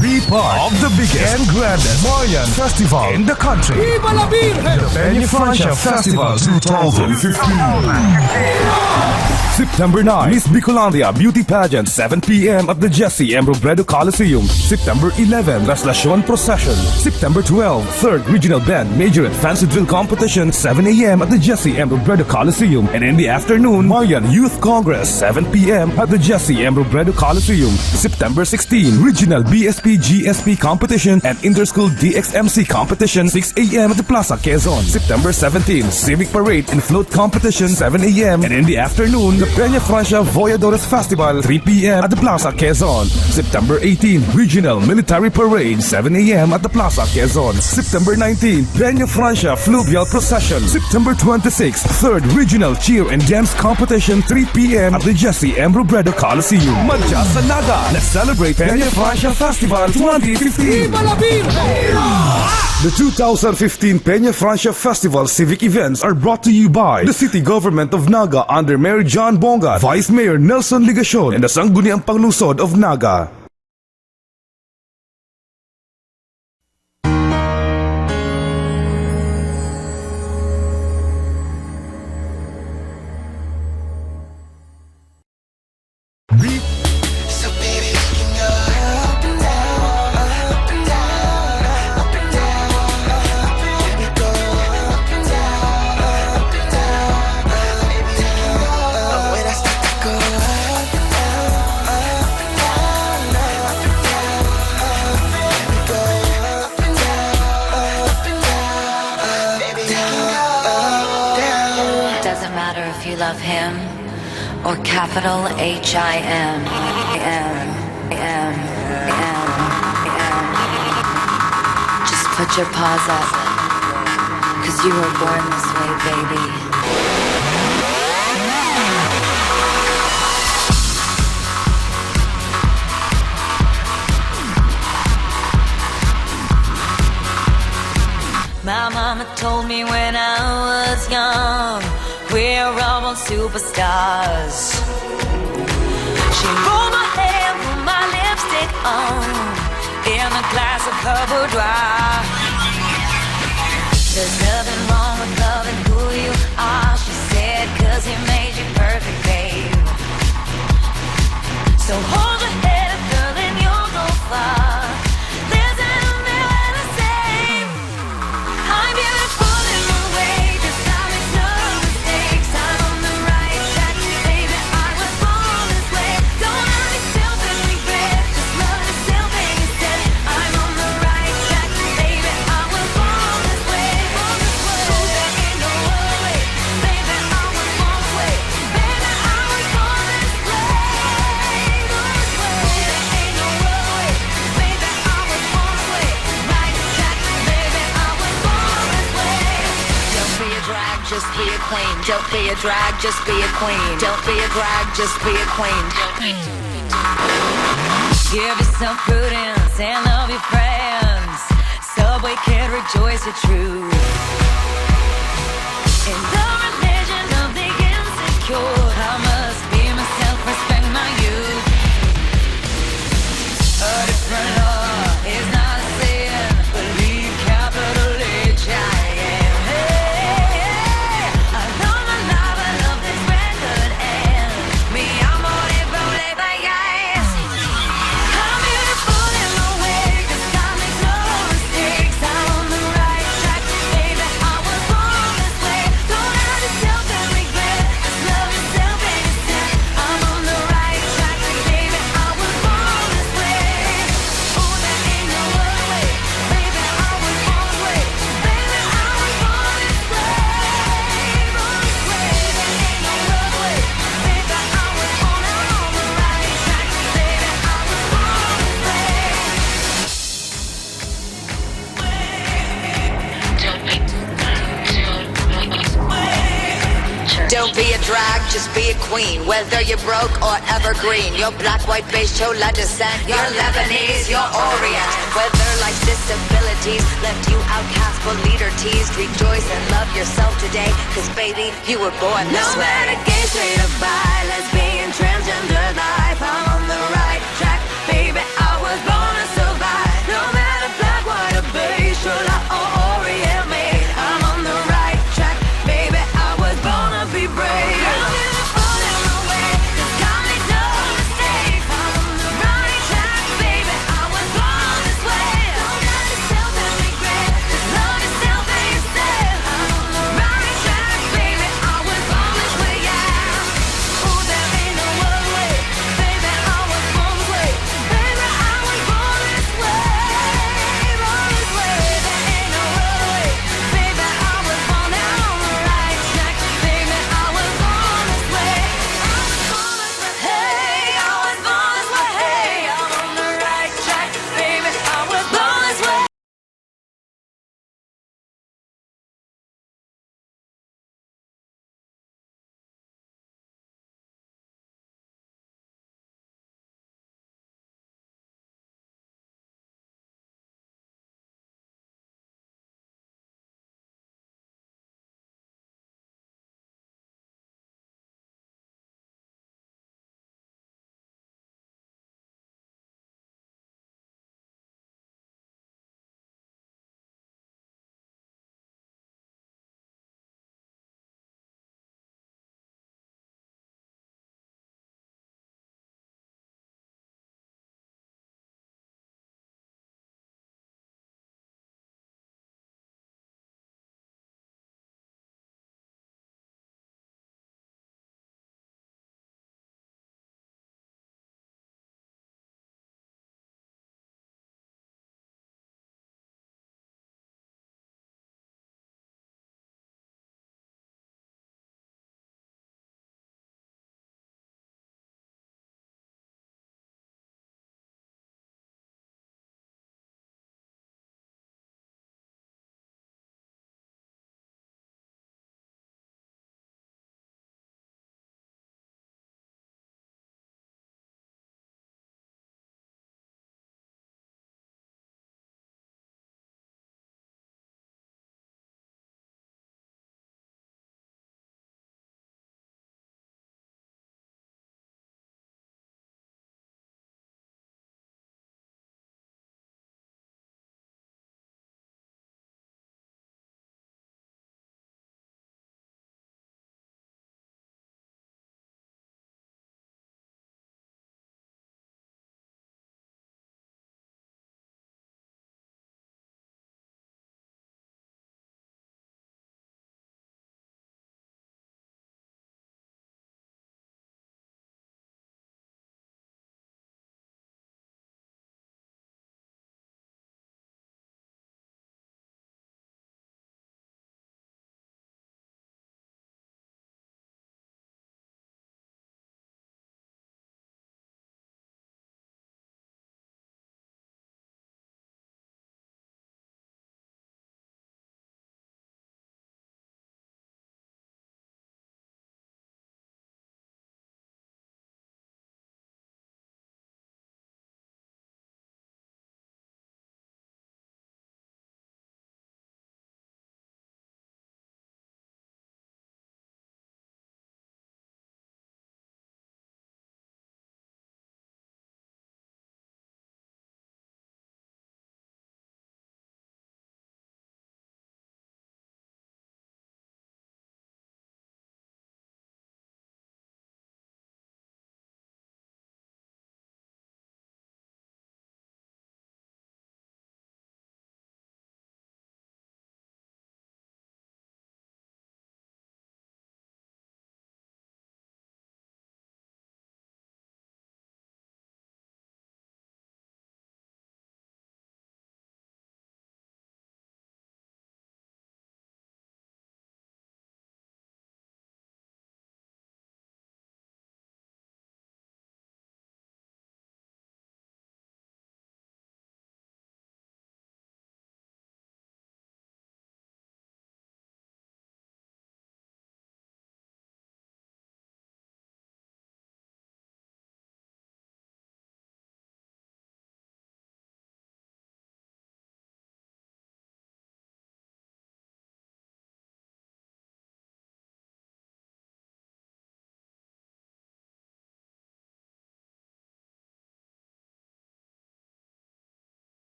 Be part of the biggest and grandest Marian Festival in the country. Viva la Virgen! The Peña Francia Festival two thousand fifteen. September nine, Miss Bicolandia Beauty Pageant, seven p m at the Jesse M. Robredo Coliseum. September eleven, Traslacion Procession. September twelve, Third Regional Band Major and Fancy Drill Competition, seven a m at the Jesse M. Robredo Coliseum. And in the afternoon, Marian Youth Congress, seven p m at the Jesse M. Robredo Coliseum. September sixteen, Regional B S P G S P Competition and Interschool D X M C Competition, six a m at the Plaza Quezon. September seventeen, Civic Parade and Float Competition, seven a m. And in the afternoon, the Peña Francia Voyadores Festival, three p m at the Plaza Quezon. September eighteen, Regional Military Parade, seven a m at the Plaza Quezon. September nineteen, Peña Francia Fluvial Procession. September twenty-six, Third Regional Cheer and Dance Competition, three p m at the Jesse M. Robredo Coliseum. Madya sa Naga, let's celebrate Peña Francia Festival twenty fifteen. Viva la Virgen! The two thousand fifteen Peña Francia Festival civic events are brought to you by the City Government of Naga under Mayor John Bongat, Vice Mayor Nelson Legacion, and the Sangguniang Panglungsod of Naga. Doesn't matter if you love him or capital H I M. M, M, M, M. Just put your paws up, 'cause you were born this way, baby. My mama told me when I was young, we're all born superstars. She rolled my hair, put my lipstick on, in a glass of her boudoir. There's nothing wrong with loving who you are, she said, 'cause he made you perfect, babe. So hold your head up, girl, and you'll go far. Listen to me when I say, I'm beautiful in my way, 'cause I make no mistakes. I'm on the right track, baby, I was born this way. Don't hurt yourself and regret, just love yourself and you said it. I'm on the right track, baby, I was born this way, born this way. Ooh, there ain't no other way, baby, I was born this way. Baby, I was born this way, born this way. Ooh, there ain't no other way, baby, I was born this way. Right track, baby, I was born this way. Don't be a drag, just be a queen. Don't be a drag, just be a queen. Don't be a drag, just be a queen. Give yourself prudence and love your friends. Subway can rejoice your truth. In the religion of the insecure, I must be myself, respect my youth. A different law is not a sin. Be a drag, just be a queen. Whether you're broke or evergreen, your black, white, beige, chola descent, your Lebanese, your Orient. Whether life's disabilities left you outcast but leader teased, rejoice and love yourself today. Cause baby, you were born this way. No matter gay, straight or bi, lesbian, transgender life, I'm